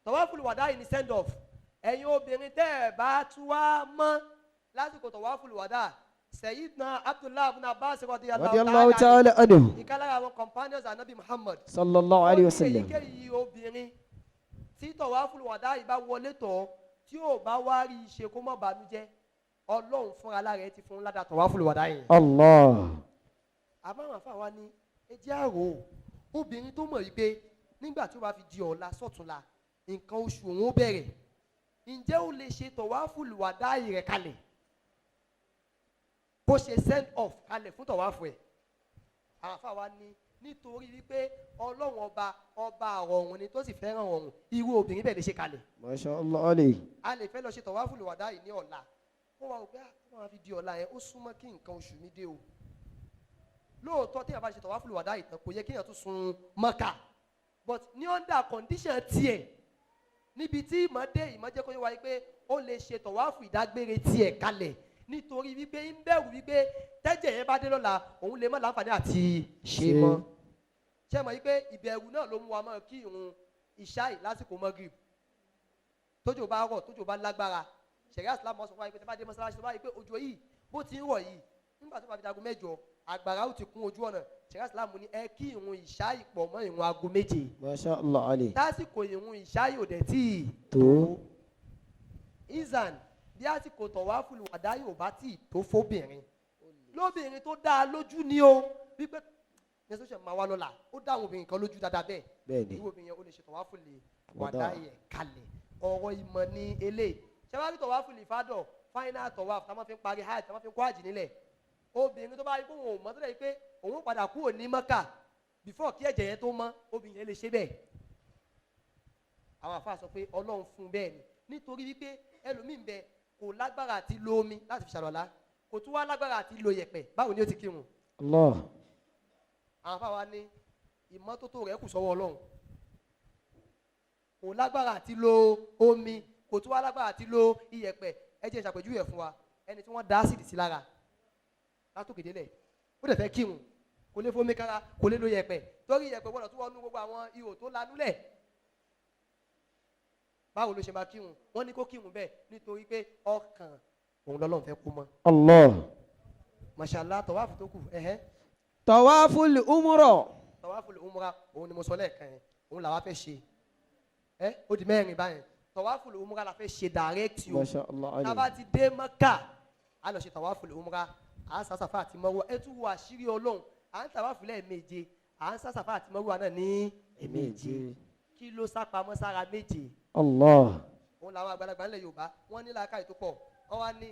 Tawaful wada yìí ni send off. Ẹ̀yin obìnrin tẹ́ ẹ̀ bá tú wá mọ́ lásìkò tawaful wada, Sayyidina Abdullah ibn Abbas Radiyallahu ta'ala anhu. Ìkan lára àwọn companions Anabi Muhammad Sallallahu alayhi wa sallam. Èyíkéyìí obìnrin tí tawaful wada yìí bá wọlé tọ̀, tí ò bá wá rí i ṣe kó má bànújẹ́, Ọlọ́run fúnra lára ẹ ti fún ládàá tawaful wada yìí. Allah. Àmọ́ àwọn àfáà wa ní ẹ jẹ́ àrò obìnrin tó mọ̀ wípé nígbà tí ó bá fi di ọ̀la sọ̀túnla nǹkan oṣù òun ó bẹ̀rẹ̀, ǹjẹ́ ó lè ṣe tawaful wada rẹ̀ kalẹ̀ kó ṣe send off kalẹ̀ fún tọ̀wáfù ẹ̀? Àwọn àfáà wa ní nítorí wípé Ọlọ́run ọba ọba ọ̀run ni tó sì fẹ́ràn ọ̀run, irú obìnrin bẹ́ẹ̀ lè ṣe kalẹ̀. Masha Allah alayhi. A lè fẹ́ lọ ṣe tawaful wada yìí ní ọ̀la, kó wa wò pé kó wa fi di ọ̀la yẹn, ó súnmọ́ kí nǹkan oṣù mi dé o. Lóòótọ́ téèyàn bá ṣe tawaful wada yìí tán, kò yẹ kéèyàn tún sun Mọ́kà, but ní under condition tiẹ̀ níbi tí ìmọ̀ dé, ìmọ̀ jẹ́ kó yé wa pé ó lè ṣe tọ̀wáfù ìdágbére tiẹ̀ kalẹ̀ nítorí wípé ń bẹ̀rù wípé tẹ́jẹ̀ yẹn bá dé lọ́la òun lè má láǹfààní àti ṣe mọ́. Ṣé mọ̀ wípé ìbẹ̀rù náà ló mú wa mọ́ kí ìrun ìṣáì lásìkò mọ́gìrì tójò bá rọ̀, tójò bá lágbára, ṣẹ̀ríà Ìsìlámù sọ fún wa pé tẹ́ bá dé mọ́sálásí tó bá rí pé òjò yìí bó ti ń rọ̀ yìí nígbà tó bá fi dago 8 àgbàrá ó ti kún ojú ọ̀nà, ṣẹ̀ríà Ìsìlámù ní ẹ kí ìrun ìṣáì pọ̀ mọ́ ìrun aago 7. Masha Allah alayhi. Tásìkò ìrun ìṣáì ò dẹ̀ tíì tó. Izan bí àsìkò tọ̀wáfùlù wàdá yóò bá tíì tó fóbìnrin lóbìnrin tó dáa lójú ni o, wípé menstruation máa wá lọ́la, ó dá àwọn obìnrin kan lójú dáadáa bẹ́ẹ̀. Bẹ́ẹ̀ni. Irú obìnrin yẹn ó lè ṣe tọ̀wáfùlù wàdá yẹn kalẹ̀. Ọ̀rọ̀ ìmọ̀ ni eléyìí. Ṣé wàá rí tọ̀wáfùlù ìfádọ̀ final tọ̀wáfù táwọn fi ń parí hajj, táwọn fi ń kó hajj nílẹ̀? Obìnrin tó bá rí pé òun ò mọ̀ tó dẹ̀ pé òun padà kúrò ní Mọ́kà before kí ẹ̀jẹ̀ yẹn tó mọ́, obìnrin yẹn lè ṣe bẹ́ẹ̀. Àwọn àfáà sọ pé Ọlọ́run fún un bẹ́ẹ̀ ni, nítorí wípé ẹlòmíì ń bẹ Kò lágbára àti lo omi láti fi ṣàlùwàlá, kò tún wá lágbára àti lo yẹ̀pẹ̀, báwo ni ó ti kírun? Allah. Àwọn afáwa ní ìmọ́tótó rẹ̀ kù sọ́wọ́ Ọlọ́run. Kò lágbára àti lo omi, kò tún wá lágbára àti lo iyẹ̀pẹ̀. Ẹ jẹ́ ìṣàpèjúwe fún wa, ẹni tí wọ́n dá ásìdì sí lára látòkè délẹ̀, ó dẹ̀ fẹ́ kírun, kò lè fomi kára, kò lè lo yẹ̀pẹ̀, torí yẹ̀pẹ̀ gbọ́dọ̀ tún wọnú gbogbo àwọn ihò tó lanúlẹ̀. Báwo ló ṣe máa kírun? Wọ́n ní kó kírun bẹ́ẹ̀ nítorí pé ọkàn òun lọ́lọ́run fẹ́ kó mọ́. Allah. Mashallah. Tọ̀wáfù tó kù, ẹ̀hẹ́. Tawaful umrah. Tọ̀wáfù umra, òun ni mo sọ lẹ́ẹ̀kan yẹn, òun làwa fẹ́ ṣe. Ẹ ó di mẹ́rin báyẹn. Tọ̀wáfù umra la fẹ́ ṣe direct o. Masha Allah. Tá a bá ti dé Mẹ́kà, a lọ ṣe tọ̀wáfù umra, à ń sá Sàfà àti Márúwà. Ẹ tún wo àṣírí Ọlọ́run, à ń tàwáfù lẹ́ẹ̀méje, à ń sá Sàfà àti Márúwà náà ní ẹ̀ẹ̀méje. Kí ló sá pamọ́ sára méje? Allah. Òun làwọn àgbàlagbà ńlẹ̀ Yorùbá wọ́n ní làákàyè tó pọ̀. Wọ́n wá ní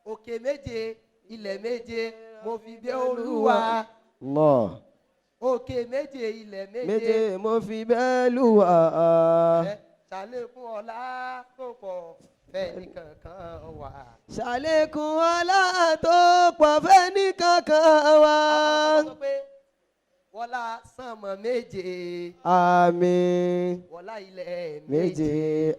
òkè méje, ilẹ̀ méje, mo fi bẹ̀ Olúwa. Allah. Òkè méje, ilẹ̀ méje, méje mo fi bẹ̀ Olúwa. Ṣàlékún ọlá tó pọ̀ fẹ́ni kankan wà. Ṣàlékún ọlá tó pọ̀ fẹ́ni kankan wà. Àwọn kan sọ pé wọlá sánmọ̀ méje. Àmín. Wọlá ilẹ̀ méje.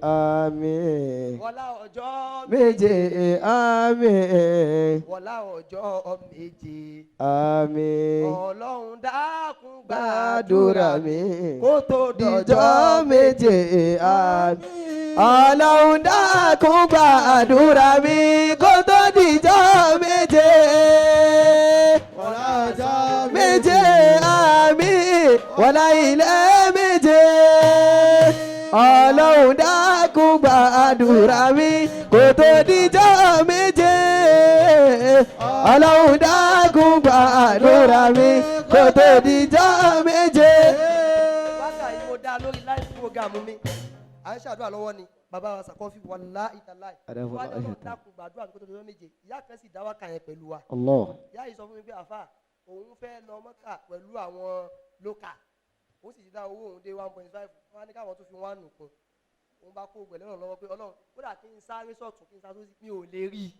Àmín. Wọlá ọjọ́ méje. Àmín. Wọlá ọjọ́ méje. Àmín. Ọlọ́run dákun gbàdúrà mi kó tó dọjọ́ méje. Àmín. Ọlọ́run dákun gbàdúrà mi kó tó dìjọ́ méje. Méje. Àmín. Wọlá ilẹ̀ méje. Ọlọ́run dákun gbàdúrà mi kó tó dìjọ́ méje. Ọlọ́run dákun gbàdúrà mi kó tó dìjọ́ méje. Wákà yìí mo dá lórí live program mi, à ń ṣàdúrà lọ́wọ́ ni bàbá wa sàkọ́fì, wàláhì tàláhì, wà ní Ọlọ́run dákun gbàdúrà mi kó tó dìjọ́ méje. Ìyá kan sì dá wákà yẹn pẹ̀lú wa. Allah. Ìyá yìí sọ fún mi pé àfà òun fẹ́ lọ Mọ́kà pẹ̀lú àwọn lókà, òun sì ti dá owó òun dé 1.5, wọn á ní káwọn tún fi one nù kún. Òun bá kó gbẹ̀lẹ́ náà lọ́wọ́ pé Ọlọ́run kódà kí n sáré sọ̀tún kí n sáré sósì mi ò lè rí i,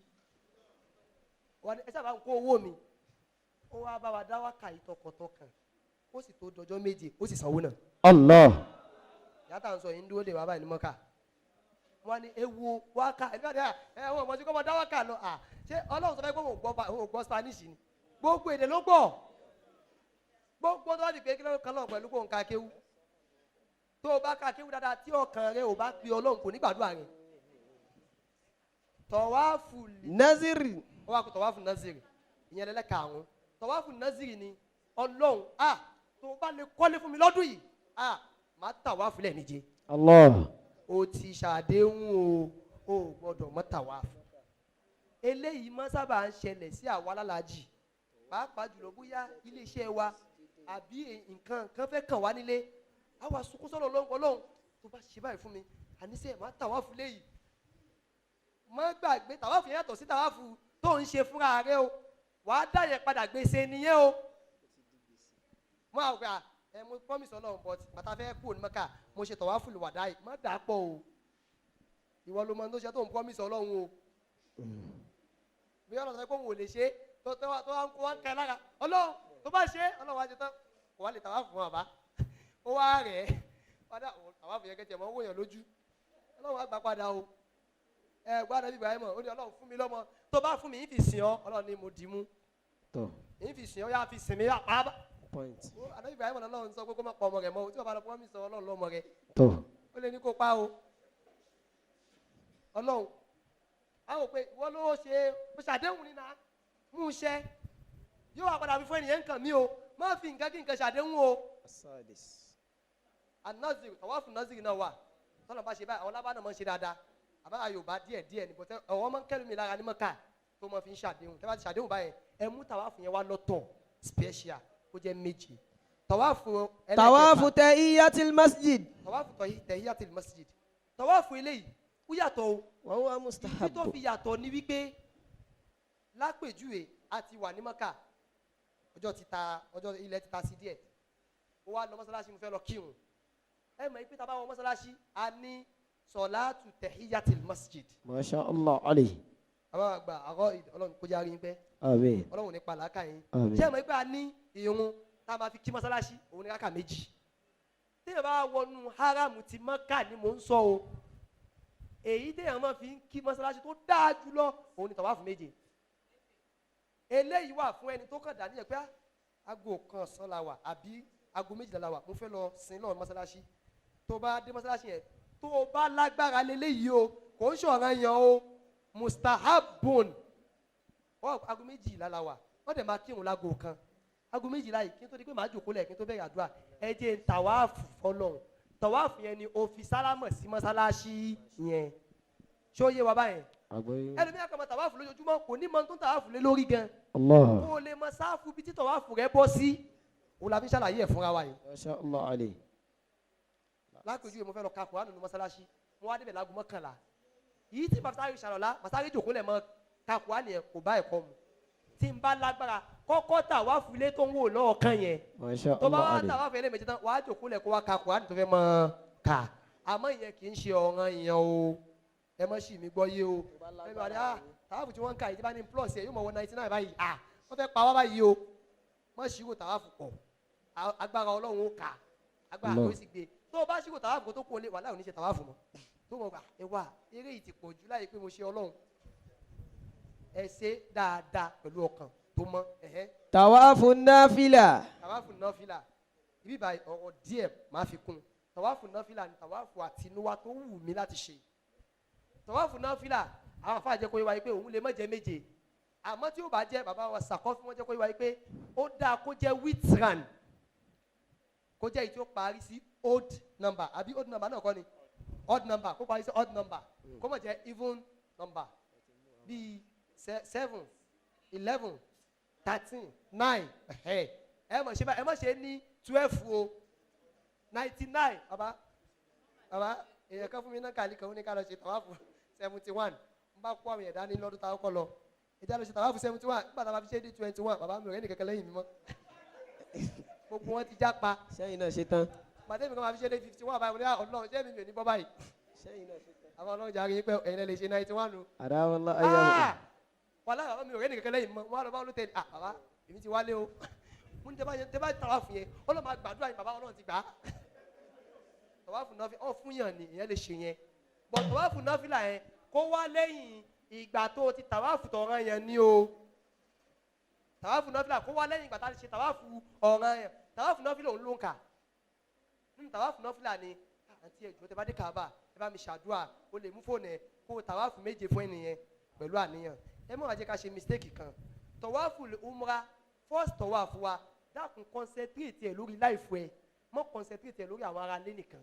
wọn ẹ sábà ń kó owó mi. Ó wá bá wa dá wákà yìí tọkàntọkàn, ó sì tó dọjọ́ méje, ó sì sanwó náà. Allah. Ìyá tá à ń sọ yìí ń dúró dè wá báyìí ní Mọ́kà. Wọn ní ewu wákà ẹ ẹ wọn ò mọ̀ sí kọ́ mọ́ dá wákà lọ. À ṣé Ọlọ́run sọ fẹ́ pé òun gbọ́ Spanish ni? Gbogbo èdè ló gbọ́. Gbogbo tó bá ti pé kí ló kan lọ́wọ́ pẹ̀lú kó ń ka kéwú. Tó o bá ka kéwú dáadáa tí ọkàn rẹ ò bá pe Ọlọ́run, kò ní gbàdúrà rẹ. Tọ̀wáfù Naziri. Ó wá kó tọ̀wáfù Naziri, ìyẹn lẹ́lẹ́karùn-ún. Tọ̀wáfù Naziri ni Ọlọ́run a tó o bá lè kọ́lé fún mi lọ́dún yìí, a máa tàwáfù lẹ́ẹ̀méje. Allah. O ti ṣàdéhùn o, o gbọ́dọ̀ mọ́ tàwáfù. Eléyìí máa sábà ń ṣẹlẹ̀ sí àwa alálàájì, pàápàá jùlọ bóyá iléeṣẹ́ wa àbí nǹkan kan fẹ́ kàn wá nílé, àwa sunkún sọ́lọ̀ Ọlọ́run. Ọlọ́run tó bá ṣe báyìí fún mi, àníṣe máa tàwáfù léyìí. Má gbàgbé tàwáfù yẹn yàtọ̀ sí tàwáfù tó ń ṣe fúnra rẹ o, wàá dá yẹn padà gbèsè nìyẹn o. Mo àwọn pé ẹ mo promise Ọlọ́run, but bàtà fẹ́ kú òní Mọ́kà mo ṣe tàwáfù lè wà dáì, má dà á pọ̀ o. Ìwọ ló mọ tó ṣe tó ń promise Ọlọ́run o. Bí Ọlọ́run sọ pé òun ò lè ṣe tó wá ń kó wá ń kẹ lára Ọlọ́run tó bá ṣe, Ọlọ́run wá ṣe tán kò wá lè tàwáfù fún bàbá, ó wá rẹ̀ padà tàwáfù yẹn kẹ́tì ẹ̀ mọ́ owó yẹn lójú. Ọlọ́run wá gbà padà o. Ẹ gbọ́dọ̀ bí Ibrahim ó ní Ọlọ́run fún mi lọ́mọ, tó bá fún mi yín fi sìn ọ́. Ọlọ́run ní mo dì í mú, yín fi sìn ọ́, yá fi sìn mí yá pa á. Ànábì Ibrahim Ọlọ́run sọ pé kó má pa ọmọ rẹ̀ mọ́ o, tí bàbá lọ promise Ọlọ́run lọ́mọ rẹ̀ ó lè ní kó pa o. Ọlọ́run á wò pé ìwọ ló ṣe ó ṣàdéhùn nínú mú un ṣẹ, yóò wá padà fi fún ènìyàn nǹkan mi o, má fi nǹkan kí nǹkan ṣàdéhùn o. Anaziri tàwáfù Naziri náà wà tọ́lọ̀ bá ṣe báyìí, àwọn lábá náà máa ń ṣe dáadáa, àbára Yorùbá díẹ̀ díẹ̀ ní bọ́tẹ́ ọ̀wọ́ máa ń kẹ́lu mi lára ní Mọ́kà tó máa fi ń ṣàdéhùn. Tẹ́ bá ti ṣàdéhùn báyẹn, ẹ mú tàwáfù yẹn wá lọ́tọ̀ special kó jẹ́ méje. Tàwáfù ẹlẹ́kẹ̀ẹ́fà. Tàwáfù tahiyatil masjid. Tàwáfù tahiyatil masjid. Tàwáfù eléyìí ó yàtọ̀ o. Wa huwa mustahab. Ibi tó fi yàtọ̀ ni wípé lápèjúwe a ti wà ní Mọ́kà, ọjọ́ ti ta, ọjọ́ ilẹ̀ ti ta sí díẹ̀, ó wá lọ mọ́sálásí, mo fẹ́ lọ kírun. Ẹ mọ̀ pé tá a bá wọ mọ́sálásí a ní Sọ̀láàtù tahiyatil masjid. Masha Allah alayhi. Àwọn àgbà àgọ́ Ọlọ́run kó járe yín pẹ́. Àmín. Ọlọ́run nípa làákà yín. Àmín. Ṣé ẹ mọ̀ pé a ní irun tá a máa fi kí mọ́sálásí òun ní rákà méjì. Téèyàn bá wọnú haramu ti Mọ́kà ni mò ń sọ o. Èyí téèyàn máa fi ń kí mọ́sálásí tó dáa jùlọ òun ni tàwáàfù méje. Eléyìí wà fún ẹni tó kàn dání ẹ pé aago kan ọ̀sán la wà àbí aago méjìlá la wà, mo fẹ́ lọ sin lọ́ọ̀ mọ́sálásí. Tó bá dé mọ́sálásí yẹn, tó o bá lágbára leléyìí o, kò ń ṣọ̀ràn yẹn o, mustahabun. Wọ́n aago méjìlá la wà, wọ́n dẹ̀ máa kírun láago kan. Aago méjìlá yìí kí n tó di pé màá jòkó lẹ̀ kí n tó bẹ̀rẹ̀ àdúrà, ẹ jẹ́ n tàwáàfù fọlọ́run. Tàwáàfù yẹn ni o fi sálámọ̀ sí mọ́sálásí yẹn. Ṣé ó yé wa báyẹn? Àgbọ́yé. Ẹlòmíràn kan máa tàwáàfù lójoojúmọ́, kò ní mọ tó ń tàwáàfù lé lórí gan. Allah. Kó o lè mọ sáfù bí tí tàwáàfù rẹ bọ́ sí, òun la fi ń ṣàlàyé ẹ̀ fúnra wa yìí. Masha Allah alayhi. Lápèjúwe, mo fẹ́ lọ ka Kùránì nínú mọ́sálásí, mo wá débẹ̀ láago mọ́kànlá. Yìí tí màsáré ṣàlọ́lá, màsáré jòkó lẹ̀ mọ́ ka Kùránì yẹn kò bá ẹ̀kọ́ mu. Tí n bá lágbára kọ́kọ́ tàwáàfù ilé tó ń wò lọ́ọ̀kan yẹn. Masha Tó bá Allah wá alayhi. tàwáàfù ẹlẹ́mẹ̀jẹ̀ tán, wàá jòkó lẹ̀ kó wá ka Kùránì tó fẹ́ mọ́ kà. Àmọ́ ìyẹn kì í ṣe ọ̀ràn yẹn o. Ẹ mọ̀ sí mi gbọ́ yé o. Ẹ bá dé, ah, tàwáàfù tí wọ́n ń ka yìí tí bá ní plus yẹ yóò mọ̀ wọ 99 báyìí. Ah, wọ́n fẹ́ pa wá báyìí o. Mọ̀ sí wò tàwáàfù pọ̀. Agbára Ọlọ́run ó kà. Agbára ló sì gbé. Tó o bá ṣíwò tàwáàfù kó tó kó o lé, wàhálà ò ní ṣe tàwáàfù mọ́. Tó mọ̀ gbà, ẹ wà, eré yìí ti pọ̀ jù láyé pé mo ṣe Ọlọ́run. Ẹ ṣe dáadáa pẹ̀lú ọkàn tó mọ́. Ẹ̀hẹ́. Tàwáàfù náfìlà. Tàwáàfù náfìlà. Ibi ìbàyí ọ̀rọ̀ díẹ̀ máa fi kún. Tàwáàfù náfìlà ni tàwáàfù àtinúwá tó wù mí láti ṣe. Tàwáàfù náfìlà, àwọn àfáà jẹ́ kó yé wa pé òun lè má jẹ́ méje. Àmọ́ tí ó bá jẹ́ bàbá wa sàkọ́ fún wọn jẹ́ kó yé wa pé ó dáa kó jẹ́ witran. Kó jẹ́ èyí tí ó parí sí odd number, àbí odd number náà kọ́ ni? Odd number, kó parí sí odd number. Kó má jẹ́ even number. Bíi 7, 11, 13, 9. Ẹ mọ̀ ṣe báyìí, ẹ mọ̀ ṣe ní 12 o, 99. Bàbá, bàbá, èèyàn kan fún mi náà kàlí kan ó ní ká lọ ṣe tàwáàfù 71. N bá kó àwọn èèyàn dání lọ́dún táwọn kọ́ lọ. Ìjà lọ ṣe tàwáàfù 71, nígbà tá a bá fi ṣe dé 21, bàbá mi ò rẹ́ nìkankan lẹ́yìn mi mọ́. Gbogbo wọn ti jápa. Sẹ́yìn náà ṣe tán. Pàdé mi kan máa fi ṣe dé 51 báyìí, mo ní Ọlọ́run ṣé mi ò ní bọ́ báyìí. Sẹ́yìn náà ṣe tán. Àwọn Ọlọ́run jàre pé ẹ̀yin lè ṣe 91 o. Àdáwọlá ayé. Wàhálà bàbá mi ò rẹ́ nìkankan lẹ́yìn mọ́, wọ́n á lọ bá olótẹ́ẹ̀lì. Ah bàbá, èmi ti wálé o. Mo ní tẹ́ bá tàwáàfù yẹn, Ọlọ́run máa gbàdúrà yín, bàbá Ọlọ́run ti gbà á. Tàwáàfù náà fi ọ̀ fún yàn ni ìyẹn lè ṣe yẹn. Bọ̀ tàwáàfù náà fi là yẹn kó wá lẹ́yìn ìgbà tó o ti tàwáàfù tọ̀ràn yẹn ni o. Tàwáàfù náà fi là kó wá lẹ́yìn ìgbà tá a ti ṣe tàwáàfù ọ̀ràn yẹn. Tàwáàfù náà fi là òun ló ń kà. Nínú tàwáàfù náà fi là ni àǹtí ẹ̀jọ̀ tẹ bá dé Kaaba ẹ bá mi ṣàdúrà, o lè mú fóònù ẹ kó o tàwáàfù méje fún ẹnìyẹn pẹ̀lú àníyàn. Ẹ má wá jẹ́ ká ṣe mistake kan. Tàwáàfù umra first tàwáàfù wa dákun concentrate ẹ lórí life ẹ, mọ́ concentrate ẹ lórí àwọn ará ilé nìkan.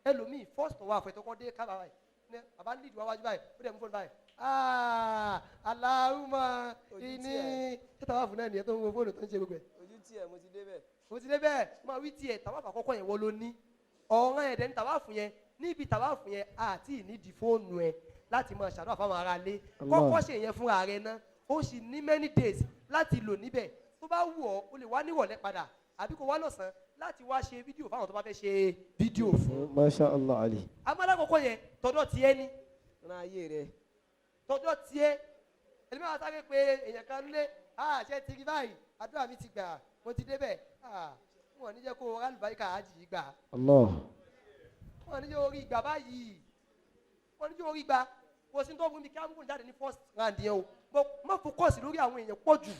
Ẹlòmíì first tàwáàfù ẹ tọkọ dé Kaaba báyìí, ní bàbá lead wá wájú báyìí, ó dẹ̀ mú fóònù báyìí. Ah, Allahumma inni ṣé tàwáàfù náà nìyẹn tó ń wo fóònù tó ń ṣe gbogbo ẹ̀. Ojú tiẹ̀ mo ti débẹ̀. Mo ti débẹ̀, máa wí tiẹ̀ tàwáàfù àkọ́kọ́ yẹn wọ́n ló ní. Ọ̀ràn ẹ̀dẹ̀ ní tàwáàfù yẹn, níbi tàwáàfù yẹn àti ìnídìí fóònù ẹ láti máa ṣàdúrà fáwọn ará ilé. Kọ́kọ́ ṣe yẹn fúnra rẹ ná, ó sì ní many days láti lò níbẹ̀. Tó bá wù ọ́, o lè wá nírọ̀lẹ́ padà àbí kó wá lọ́sàn-án láti wá ṣe fídíò fáwọn tó bá fẹ́ ṣe fídíò fún. Masha Allah alayhi. Àmọ́ lákòókò yẹn, tọ́dọ̀ tiẹ̀ ni. Rán ayé rẹ. Tọ́dọ̀ tiẹ̀. Ẹni máa sáré pé èèyàn kan lé, ah ṣe ti rí báyìí, àdúrà mi ti gbà, mo ti débẹ̀. Ah, wọn ò ní jẹ́ kó o rálùbáríkà ájì yìí gbà. Allah. Wọn ò ní jẹ́ orí ìgbà báyìí. Wọn ò ní jẹ́ orí ìgbà. Kò sí tó burú mi kí á mú jáde ní first round yẹn o. But má focus lórí àwọn èèyàn pọ̀ jù.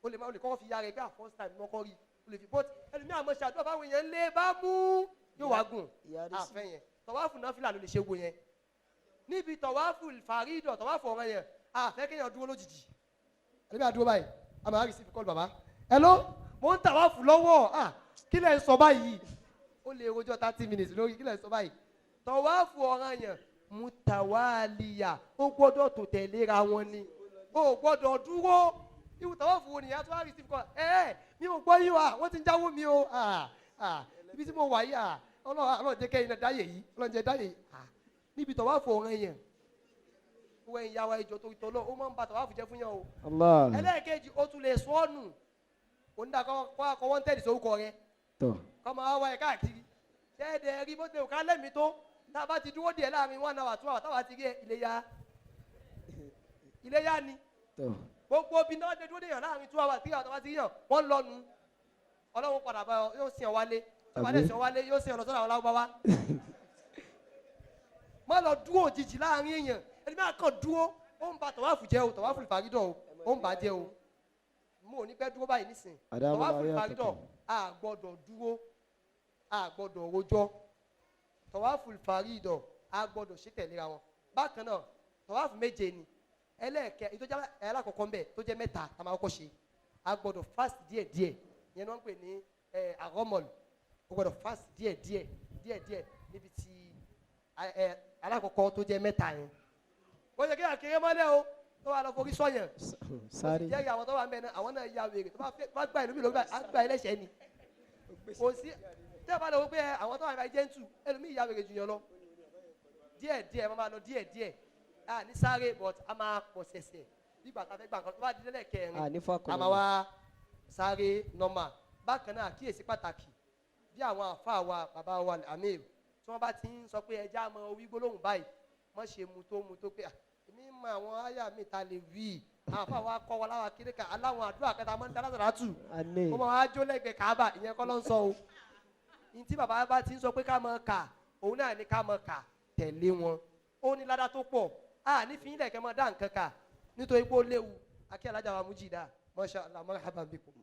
O lè má o lè kọ́kọ́ fi yára ẹgbẹ́ à first time mọ́kọ́ rí. O lè fi but ẹlòmíì àmọ́ ṣàdúrà fáwọn èèyàn lé bá mú yóò wá gùn. Àfẹ́ yẹn. Tọ̀wáfù náà fìlà ló lè ṣe wo yẹn. Níbi tọ̀wáfù fàrídọ̀ tọ̀wáfù ọ̀ràn yẹn, àfẹ́ kéèyàn dúró lójijì. Ẹlòmíì àdúró báyìí, a máa receive call bàbá. Hello, mo ń tàwáfù lọ́wọ́. Ah, kí lẹ̀ ń sọ báyìí? Ó lè rojọ́ 30 minutes lórí kí lẹ̀ ń sọ báyìí. Tọ̀wáfù ọ̀ràn yẹn, mutawaliya, ó gbọ́dọ̀ tò tẹ̀léra wọn ni. Ó gbọ́dọ̀ dúró. Irú tàwáfù wo nìyẹn? A tún wá receive call. Ẹ mi ò gbọ́ yín wa, wọ́n ti ń jáwó mi o. Ah, ah, ibi tí mo wà yìí, ah, Ọlọ́run jẹ́ kẹ́yìn náà dáyè yìí, Ọlọ́run jẹ́ dáyè yìí. Ah, níbi tàwáfù ọ̀ràn yẹn, wọ́n ń yáwa ìjọ tó tọ́ lọ, ó máa ń ba tàwáfù jẹ́ fún yẹn o. Allah. Ẹlẹ́ẹ̀kejì, ó tún lè sọ́ọ̀nù. Onídàá kọ́ akọ wọ́n tẹ̀lé sórúkọ rẹ. Tọ́. Kọ́ máa wá ẹ káàkiri. Ṣẹ́ẹ̀dẹ̀ rí bó ti wù ká lẹ́mìí tó. Tá a bá ti dúró díẹ̀ láàrin 1 hour 2 hours táwa ti rí ẹ iléyá iléyá ni. Gbogbo bí náà dé dúró déyàn láàrin 2 hours 3 hours táwa ti rí yàn wọ́n lọ́nu. Ọlọ́run padà bá ọ yóò sìn ọ wálé. Tó bá dẹ̀ sìn ọ wálé yóò sìn ọ lọ sọ́dọ̀ àwọn Lárúbáwá. Má lọ dúró òjijì láàrin èèyàn. Ẹni máa kàn dúró ó ń ba tọ̀wáfù jẹ́ o, tọ̀wáfù ìfàrídọ̀ o, ó ń bà á jẹ́ o. Mo ò ní pẹ́ dúró báyìí nísìn. Tọ̀wáfù ìfàrídọ̀ a gbọ́dọ̀ dúró, a gbọ́dọ̀ rojọ́. Tọ̀wáfù ìfàrídọ̀ a gbọ́dọ̀ ṣe tẹ̀léra wọn. Bákan náà tọ̀wáfù méje ni ẹlẹ́ẹ̀kẹ́ èyí tó jẹ́ alákọ̀ọ́kọ́ ń bẹ̀ tó jẹ́ mẹ́ta tá a máa kọ́kọ́ ṣe. A gbọ́dọ̀ fast díẹ̀ díẹ̀, ìyẹn ni wọ́n ń pè ní àrọ́mọ̀lù. O gbọ́dọ̀ fast díẹ̀ díẹ̀ díẹ̀ díẹ̀ níbi tí alákọ̀ọ́kọ́ tó jẹ́ mẹ́ta yẹn. Wọ́n ṣe kí àkèrè mọ́lẹ̀ o tó wà lọ forí sọ̀yàn. Sáré. Jẹ́rìí àwọn tó wà ń bẹ̀ náà àwọn náà ya wèrè tó bá gbà ìlú mi lórí báyìí á gba ẹlẹ́ṣẹ̀ ni. Kò sí tẹ́ ẹ bá lọ wọ pé àwọn tó wà ní jẹ́ntù ẹlòmíì ya wèrè jù yàn lọ. Díẹ̀ díẹ̀ máa lọ díẹ̀ díẹ̀ a ní sáré but a máa pọ̀ sẹ̀sẹ̀ nígbà tá a fẹ́ gbà nǹkan tó bá di lẹ́lẹ́kẹrin a máa wá sáré nọ́mà. Bákan náà àkíyèsí pàtàkì bí àwọn àfáà wa bàbá wa Amir tí wọ́n bá ti ń sọ pé ẹja mọ wí gbólóhùn báyìí mọ̀ ṣe mu tó mu tó pé èmi mọ àwọn àyà mi ta lè wí àwọn àfáà wa kọ́ wa láwa kéré ká aláwọn àdúrà kẹta mọ́ ní dáradàrà tù ó mọ wá jó lẹ́gbẹ̀ẹ́ Káàbà ìyẹn kọ́ ló ń sọ o. Ní tí bàbá bá ti ń sọ pé ká mọ kà òun náà ní ká mọ kà tẹ̀lé wọn ó ní ládá tó pọ̀ a ní fi ilẹ̀ kẹ́ mọ dá nǹkan kà nítorí pé ó léwu akí alájà wa Mújídà masha Allah marhaban bikum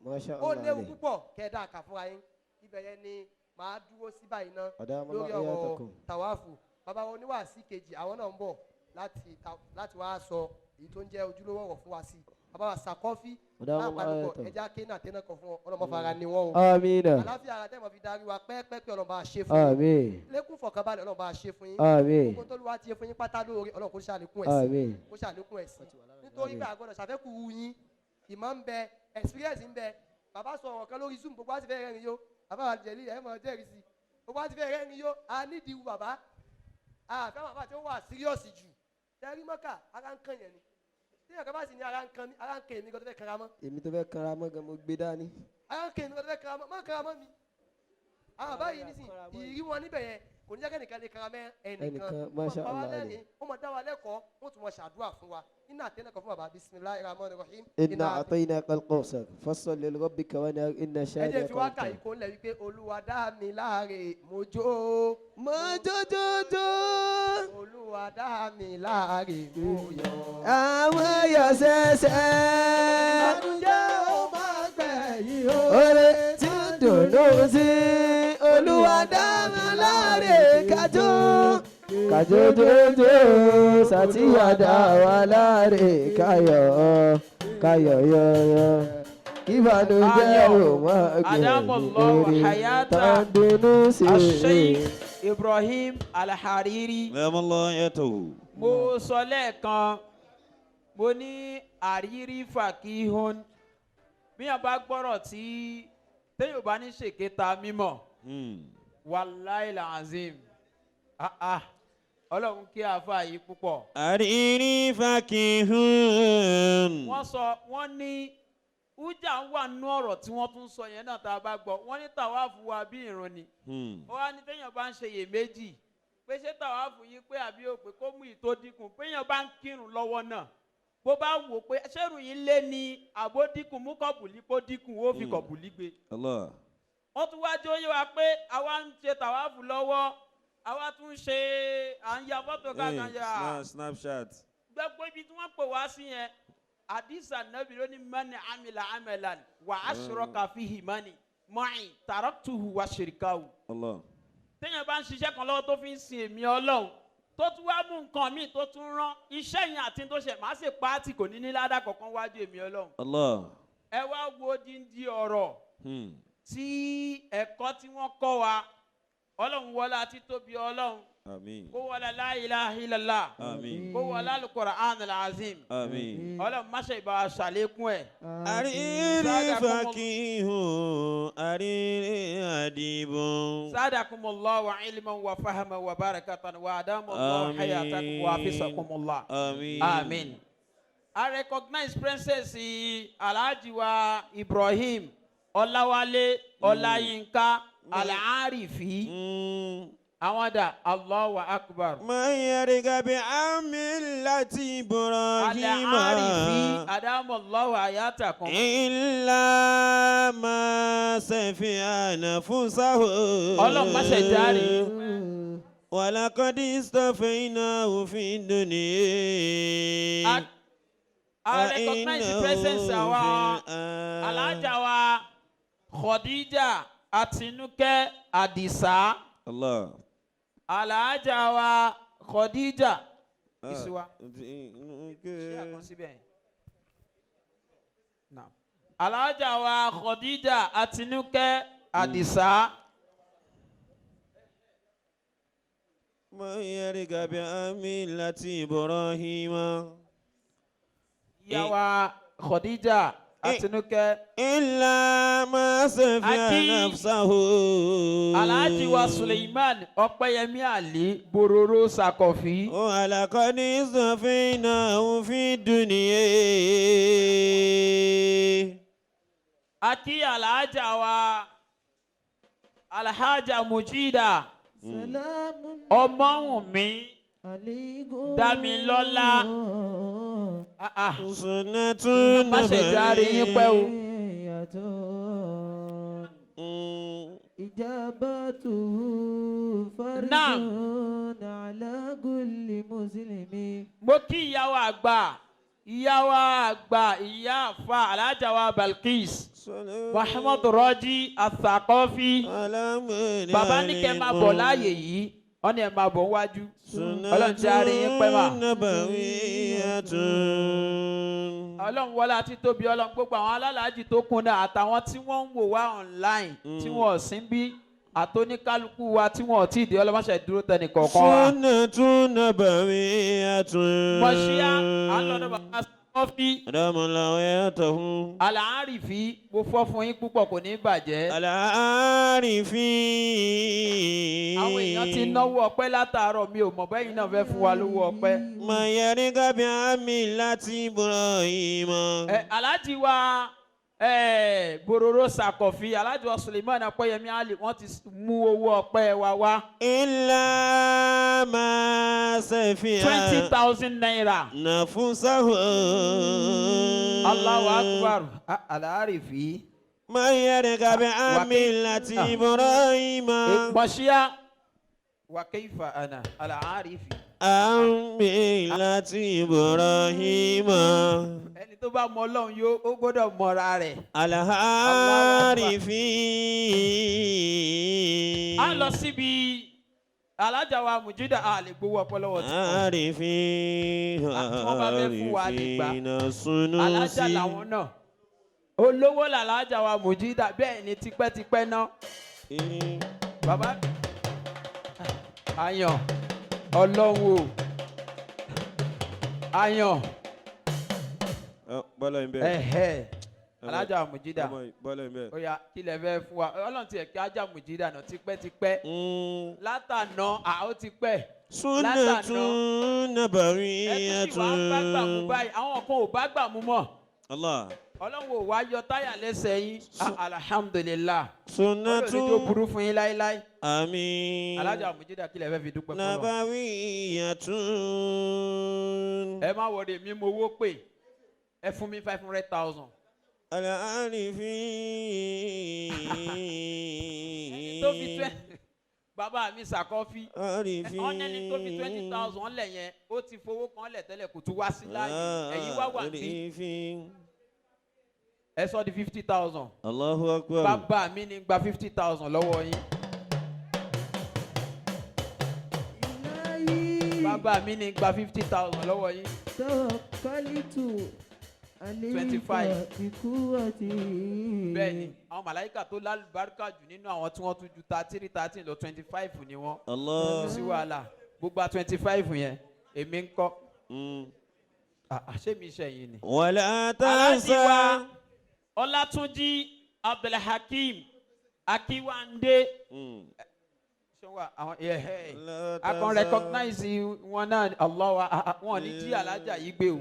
ó léwu púpọ̀ kẹ́ ẹ dá kà fúnra yín. Ibẹ̀ yẹn ni màá dúró sí báyìí ná lórí ọ̀rọ̀ tàwáfù. Bàbá wọn oníwàásí kejì àwọn náà ń bọ̀ láti wá sọ èyí tó ń jẹ́ ojúlówó ọ̀rọ̀ fún wa sí. Bàbá wa Sàkọ́fí láàpàdùkọ ẹja kéènà tẹ́nà kan fún ọ ọlọ́mọ fara ni wọ́n o. Àmín. Àláfíà ara tẹ́mọ̀ fi darí wa pẹ́ẹ́pẹ́pẹ́ ọlọ́mọ bá ṣe fún yín. Àmín. Lékún fọkànbalẹ̀ ọlọ́mọ bá ṣe fún yín. Àmín. Gbogbo tó lù wá ti ṣe fún yín pátá lóore ọlọ́run kó ṣàlékún ẹ̀sìn. Àmín. Kó ṣàlékún ẹ̀sìn. Nítorí pé àgbọ̀dọ̀ ṣàfẹ́kù yín ìmọ̀ ń bẹ experience ń bẹ. Bàbá sọ ọ̀rọ̀ kan lórí Zoom gbogbo àti fẹ́ rẹ́rìn yó. Bàbá wa jẹ̀lí ẹ̀ mọ̀ jẹ́rìí sí. Gbogbo àti fẹ́ rẹ́rìn yó a nídìí wu bàbá. Àfẹ́ bàbá tí ó wà serious jù. Tẹ́rí mọ́kà ara ń kàn yẹn ni. Tí ìyàkọ́ bá sì ní ara ń kan mi, ara ń kan èmi gan tó fẹ́ kanra mọ́. Èmi tó fẹ́ kanra mọ́ gan mo gbé dání. Ara ń kan èmi gan tó fẹ́ kanra mọ́, má kanra mọ́ mi. Àwọn bàbá yìí nísìnyí, ìrírí wọn níbẹ̀ yẹn kò ní jẹ́ kẹ́nìkan lè kanra mọ́ ẹnìkan. Masha Wọ́n pa wá Allah. lẹ́rìn-ín, wọ́n mọ̀ dá wa lẹ́kọ̀ọ́, wọ́n tún mọ̀ ṣàdúrà fún wa. Iná àtẹnà kan fún bàbá bismillahir rahmanir rahim. Inna a'tainaka al-kawthar fasalli li rabbika wanhar inna Ẹ jẹ́ shani'aka fi wákà huwal yìí kó lẹ̀ wípé Olúwa dá mi láre mo jó. Mo jó jó jó. Olúwa dá mi láre mo yọ̀. Àwọn yọ̀ ṣẹ̀ṣẹ̀. Ìbànújẹ́ ó máa gbẹ̀yìn o. Oore tí ń dùnnú sí. Olúwa dá mi láre kájó. Kájó jójó sàtìyà dá wa láre káyọ̀ káyọ̀ yọ̀yọ̀. Ìbànújẹ́ ó máa gbẹ̀yìn oore tó ń dùnnú sí. Asheikh Ibrahim Al-Hariri. Mo sọ lẹ́ẹ̀kan mo ní àrírí fàkíhún bí yàn bá gbọ́rọ̀ tí téèyàn bá ní ṣèkéta mímọ̀ wàláì làzim ọlọ́run kí àáfàá yìí púpọ̀. Àrírí fàkíhún. Wọ́n sọ wọ́n ní ujà ń wà nú ọ̀rọ̀ tí wọ́n tún sọ yẹn náà tá a bá gbọ́ wọ́n ní tàwáàfù wa bí ìrun ni. Ó wá ní téèyàn bá ń ṣe iyèméjì pé ṣé tàwáàfù yìí pé àbí òpè kó mú ìtó dínkù péyàn bá ń kírun lọ́wọ́ náà bó bá wò pé ṣérù yìí lé ní àbó dínkù mú kọ̀bùlí kó dínkù ó fi kọ̀bùlí gbé. Wọ́n tún wá jó yé wa pé àwa ń ṣe tàwáàfù lọ́wọ́ àwa tún ṣe à ń ya fọ́tò káàkiri. Snapchat. Gbogbo ibi tí wọ́n pè wá sí yẹn hadisa nabi ló ní mani amila amalan wa ashraka fihi mani mọ́ìn taraktuhu wa shirikahu. Téèyàn bá ń ṣiṣẹ́ kan lọ́wọ́ tó fi ń sin èmi ọlọ́run tó tún wá mú nǹkan míì tó tún rán iṣẹ́ yẹn àti tó ṣe máa ṣe pààtì kò ní ní ládàá kankan wájú èmi ọlọ́run. Ẹ wá wo díndín ọ̀rọ̀ tí ẹ̀kọ́ tí wọ́n kọ́ wa ọlọ́run wọlá títóbi ọlọ́run. Àmín. Kó wọlá la ilaha illallah. Àmín. Kó wọlá al-Qur'an al-azim. Àmín. Ọlọ́run má ṣe ìbá wa ṣàlékún ẹ̀. Àrírí fàkíhùn àrírí àdìbò. Sadakumullahu ilman wa fahaman wa barakatan wa adamallahu hayatakum wa hafizakumullah. Àmín. Àmín. I recognize Princess Alhaji wa Ibrahim Ọláwálé Ọláyínká Al-Arifi. Àwọn dà, Allahu akbar. Man yarghabu an millati Ibrahima. Al-Arifi adamu Allahu hayatakum. Illa ma safiha nafsahu. Ọlọ́run má ṣe járe. Walaqad istafaynahu fi dunya. I recognize the presence àwa alájà wa Khadija Àtinúkẹ́ Àdìsá. Allah. Alájà wa Khadija. Ìṣúwa. Ṣé àkọsíbẹ̀ yẹn? Alájà wa Khadija Àtinúkẹ́ Àdìsá. Man yarghabu an millati Ibrahima. Ìyá wa Khadija Àtinúkẹ́. Illa ma safiha nafsahu. Alhaji wa Suleiman Ọpẹ́yẹmí Ali Bororo Sakọ̀fí. Walaqad istafaynahu fi dunya. Akí Alhaja wa Alhaja Mujida Ọmọ́wùnmí Dámilọ́lá. Sunnatun Má ṣe járe yín pẹ́ o. Ijabatu fardun ala kulli muslimi. Mo kí ìyàwó àgbà, ìyàwó àgbà, ìyá àfa Alhaja wa Balkis Muhammad Raji Athaqafi. Bàbá ní kẹ́ máa bọ̀ láàyè yìí, wọ́n ní ẹ máa bọ̀ wájú. Ọlọ́run ti arí yín pẹ́ mà. Ọlọ́run wọlé àti tóbi Ọlọ́run gbogbo àwọn alálàájì tó kún náà àtàwọn tí wọ́n ń wò wá online tí wọ́n ò sí bí àtọ́níkálukú wa tí wọ́n ò tí ì dé Ọlọ́run má ṣe dúró tẹnì kọ̀ọ̀kan wa. Sunnatun nabawiyyatun. Mọ̀ṣíá àlọ́dọ̀ bàbá Sọ́fí. Adamallahu hayatahu. Àlàárífì mo fọ́ fún yín púpọ̀ kò ní bàjẹ́. Àlàárífì. Àwọn èèyàn ti náwó ọpẹ́ látàárọ̀ mi ò mọ̀ bẹ́yìn náà fẹ́ fún wa lówó ọpẹ́. Man yarghabu an millati Ibrahima. Alhaji wa Bororo Sakọ̀fí, Alhaji wa Suleiman Ọpẹ́yẹmí Ali wọ́n ti mú owó ọpẹ́ wa wá. Illa ma safiha 20,000 naira. Nafsahu. Allahu akbar. Àlàárífì. Man yarghabu an millati Ibrahima. Mọ̀ṣíá wa kayfa ana Àlàárífì. An millati Ibrahima. Ẹni tó bá mọ Ọlọ́run yóò ó gbọ́dọ̀ mọra rẹ̀. Àlàárífì. A lọ síbi Alájà wa Mujida a lè gbowó ọpọlọwọ tí wọ́n. Àrífì. Tí wọ́n bá fẹ́ fún wa lè gbà. Àrífì Alájà làwọn náà. Olówó làlájà wa Mujida bẹ́ẹ̀ ni tipẹ́tipẹ́ náà. Bàbá Àyàn Ọlọ́run o. Àyàn. Bọ́lá ń bẹ̀. Alájà Mujida. Bọ́lá ń bẹ̀. Ó yá kí lẹ fẹ́ fún wa. Ọlọ́run tiẹ̀ kí ajá Mujida náà tipẹ́tipẹ́. Látànà ó ti pẹ́. Sunnatun nabawiyyatun. Ẹ tún sì wá bá gbà mú báyìí. Àwọn kan ò bá gbà mú mọ́. Allah. Ọlọ́run ò wá yọ táyà lẹ́sẹ̀ yín. Alhamdulillah. Sunnatun. Ọlọ́run tó burú fún yín láéláé. Àmín. Alájà Mujida kí lẹ fẹ́ fi dúpẹ́ fún ọ. Nabawiyyatun. Ẹ má wọlé mi mo owó pè. Ẹ fún mi 500,000. Àlàárífì. Ẹni tó fi 20 bàbá mi Sàkọ́fí. Wọ́n ní ẹni tó fi 20,000 lẹ̀ yẹn ó ti fowó kan lẹ̀ tẹ́lẹ̀ kò tún wá sí láàyè. Ẹ̀yin wá wà bí. Ẹ sọ di 50,000. Allahu akbar. Bàbá mi ní gba 50,000 lọ́wọ́ yín. Bàbá mi ní gba 50,000 lọ́wọ́ yín. Tawakkaltu 25. Bẹ́ẹ̀ni, àwọn màláíkà tó lálùbáríkà jù nínú àwọn tí wọ́n tún ju 33 13 lọ 25 ni wọ́n. Allah. Kò sí wàhálà. Gbogbo 25 yẹn, èmi ń kọ́. Àṣé mi ṣẹ̀yìn ni. Wala Alhaji wa tansa. Ọlátúnjí Abdulhakeem Akínwándé. A kàn recognize wọn náà Allah wọn ní jí alájà yìí gbé o.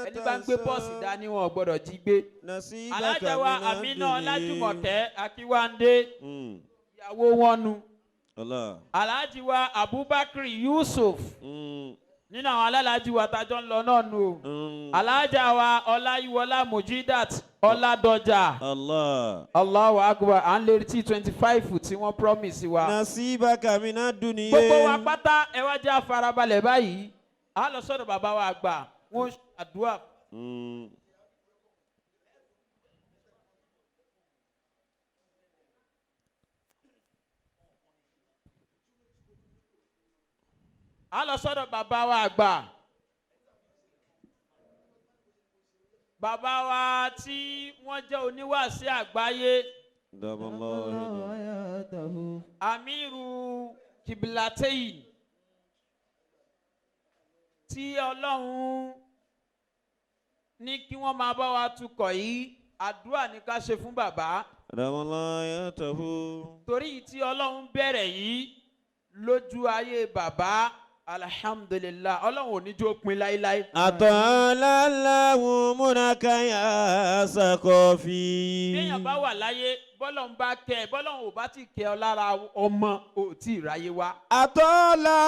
Ẹni bá ń gbé bọ́ọ̀sì dání wọn ò gbọ́dọ̀ jí gbé. Alájà wa Amina Ọlájùmọ̀kẹ́ Akínwándé. Ìyàwó wọn nu. Allah. Alhaji wa Abubakar Yusuf nínú àwọn alálàájì wa tájọ́ ń lọ náà nù o. Alhaja wa Ọláyíwọlá Mujidat Ọládọjà. Allah. Allahu Akbar, à ń lè tí 25 tí wọ́n promise wa. Nasibaka mina duniye. Gbogbo wa pátá ẹ wá jẹ́ àfarabalẹ̀ báyìí. A lọ sọ́dọ̀ bàbá wa àgbà, wọ́n ṣàdúrà. A lọ sọ́dọ̀ bàbá wa àgbà. Bàbá wa tí wọ́n jẹ́ oníwàásí àgbáyé. Amiru Kiblatein tí Ọlọ́run ní kí wọ́n máa bá wa tukọ̀ yìí, àdúrà ní ká ṣe fún bàbá. Torí tí Ọlọ́run bẹ̀rẹ̀ yìí lójú ayé bàbá, alhamdulillah, Ọlọ́run ò ní jó pin láíláí. Àtọ̀láláwo múnakàyà sàkọ́fì. Béèyàn bá wà láyé, bọ́lọ̀ ń bá kẹ́ ẹ, bọ́lọ̀ ò bá ti kẹ́ ọ lára ọmọ ò tí ì ráyé wá.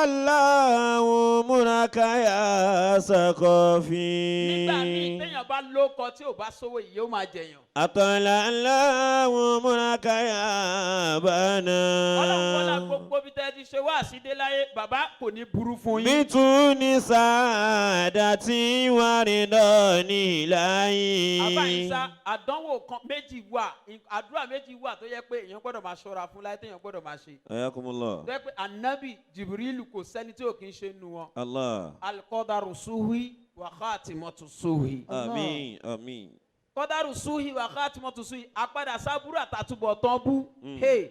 Àtọ̀láláwo múnakàyà sàkọ́fì. Nígbà míì téèyàn bá lóko tí ò bá sówó yìí ó máa jẹyàn. Àtọ̀láláwo múnakàyà bánà. Ọlọ́run bọ́lá gbogbo bí tẹ́ ti ṣe wá sídé láyé, bàbá kò ní burú fún yín. Bituni saadati waridoni láyé. Àbá Ìsá, àdánwò kan méjì wà, àdúrà méjì wà tó yẹ pé èèyàn gbọ́dọ̀ máa ṣọ́ra fún láyé téèyàn gbọ́dọ̀ máa ṣe. Ayakumullah. Tó yẹ pé Ànábì Jìbìrìlù kò sẹ́ni tí ò kí ń ṣe nu wọn. Allah. Al-qadaru suhi wa khatimatu suhi. Àmín, àmín. Qadaru suhi wa khatimatu suhi, àpadà sábúrò àtàtúbọ̀ tán bú. Hey,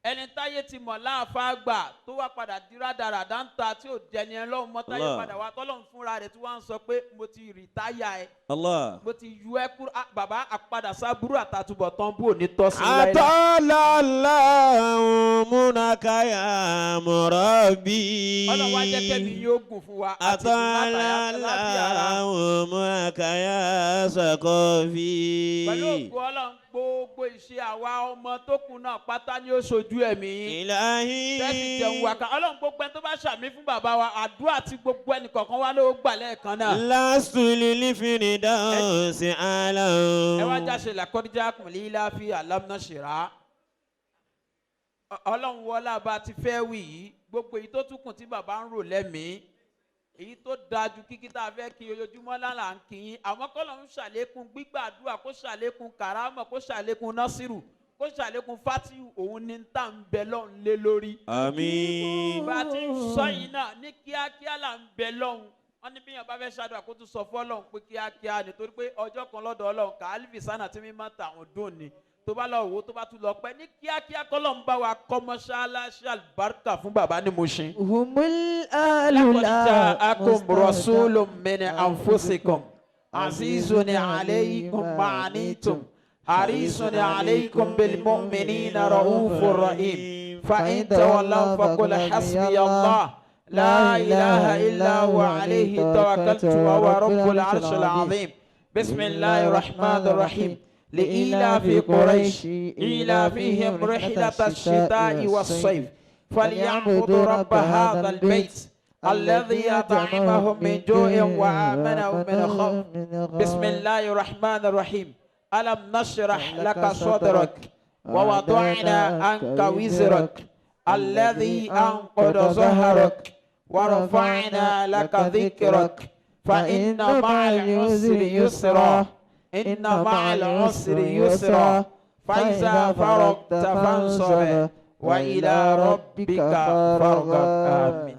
ẹni táyé ti mọ̀ láàfáà gbà tó wá padà di rádaràdá ń ta tí ò jẹni ẹ lọ́hùn mọ́ táyé padà wá tọ́lọ́hùn fúnra rẹ̀ tí wọ́n á sọ pé mo ti rìtáyà ẹ. Allah. Mo ti yú ẹ kúrò, bàbá àpadà sábúrò àtàtúbọ̀ tán bú òní tọ́ sí láéláé. Àtọ́láláhùn múnakàyà mọ̀rọ́bí. Ọlọ́run wá jẹ́ kẹ́mi yóò gùn fún wa. Àtọ́láláhùn múnakàyà sàkọ́fì. Pẹ̀lú ògùn Ọlọ́run, gbogbo ìṣe àwa ọmọ tó kù náà pátá ni ó ṣojú ẹ̀mí yín. Ìlàhí. Tẹ́sí jẹun wa ká. Ọlọ́run gbogbo ẹni tó bá ṣàmì fún bàbá wa, àdúrà tí gbogbo ẹnì kọ̀ọ̀kan wa ló gbà lẹ́ẹ̀kan náà. Lásùlì lífìrì dáhùn sí àlọ́. Ẹ wá jáṣe làkọ́díjà kùnlé láfi àlámúná ṣèrà. Ọlọ́run wọlá bá ti fẹ́ wì yìí, gbogbo èyí tó túkùn tí bàbá ń rò lẹ́mìí, èyí tó dájú kíkí tá a fẹ́ kí ojoojúmọ́ lálà ń kí yín, àwọn kọ́lọ̀ ń ṣàlékún gbígbàdúrà, kó ṣàlékún kàrámọ̀, kó ṣàlékún násìrù, kó ṣàlékún fátìwù, òun ní tá ń bẹ lọ́hùn lé lórí. Àmín. Bá a ti ń sọ yìí náà ní kíákíá là ń bẹ lọ́hùn. Wọ́n ní bí yàn bá fẹ́ ṣàdúrà kó tún sọ fọ́lọ́hùn pé kíákíá nítorí pé ọjọ́ kan lọ́dọ̀ Ọlọ́run kàálífì sánà tí mímọ́ tàwọn dùn ni. Tó bá lọ wò tó bá tún lọ pẹ́ ní kíákíá kọ́lọ̀ ń bá wa kọ́ mọ́ṣáláṣí àlùbáríkà fún bàbá ní Mushin. Humul alula Laqad ja'akum rasulun min anfusikum azizun alaykum ma anittum harisun alaykum bil mu'minina ra'ufur rahim fa in tawallaw faqul hasbiya Allah la ilaha illa huwa alayhi tawakkaltu wa huwa rabbul arshil azim. Bismillahir rahmanir rahim. لإيلاف قريش إيلافهم رحلة الشتاء والصيف فليعبدوا رب هذا البيت الذي أطعمهم من جوع وآمنهم من خوف. بسم الله الرحمن الرحيم. ألم نشرح لك صدرك ووضعنا عنك وزرك الذي أنقض ظهرك ورفعنا لك ذكرك فإن مع العسر يسرا إن مع العسر يسرا فإذا فرغت فانصب وإلى ربك فارغب. آمين.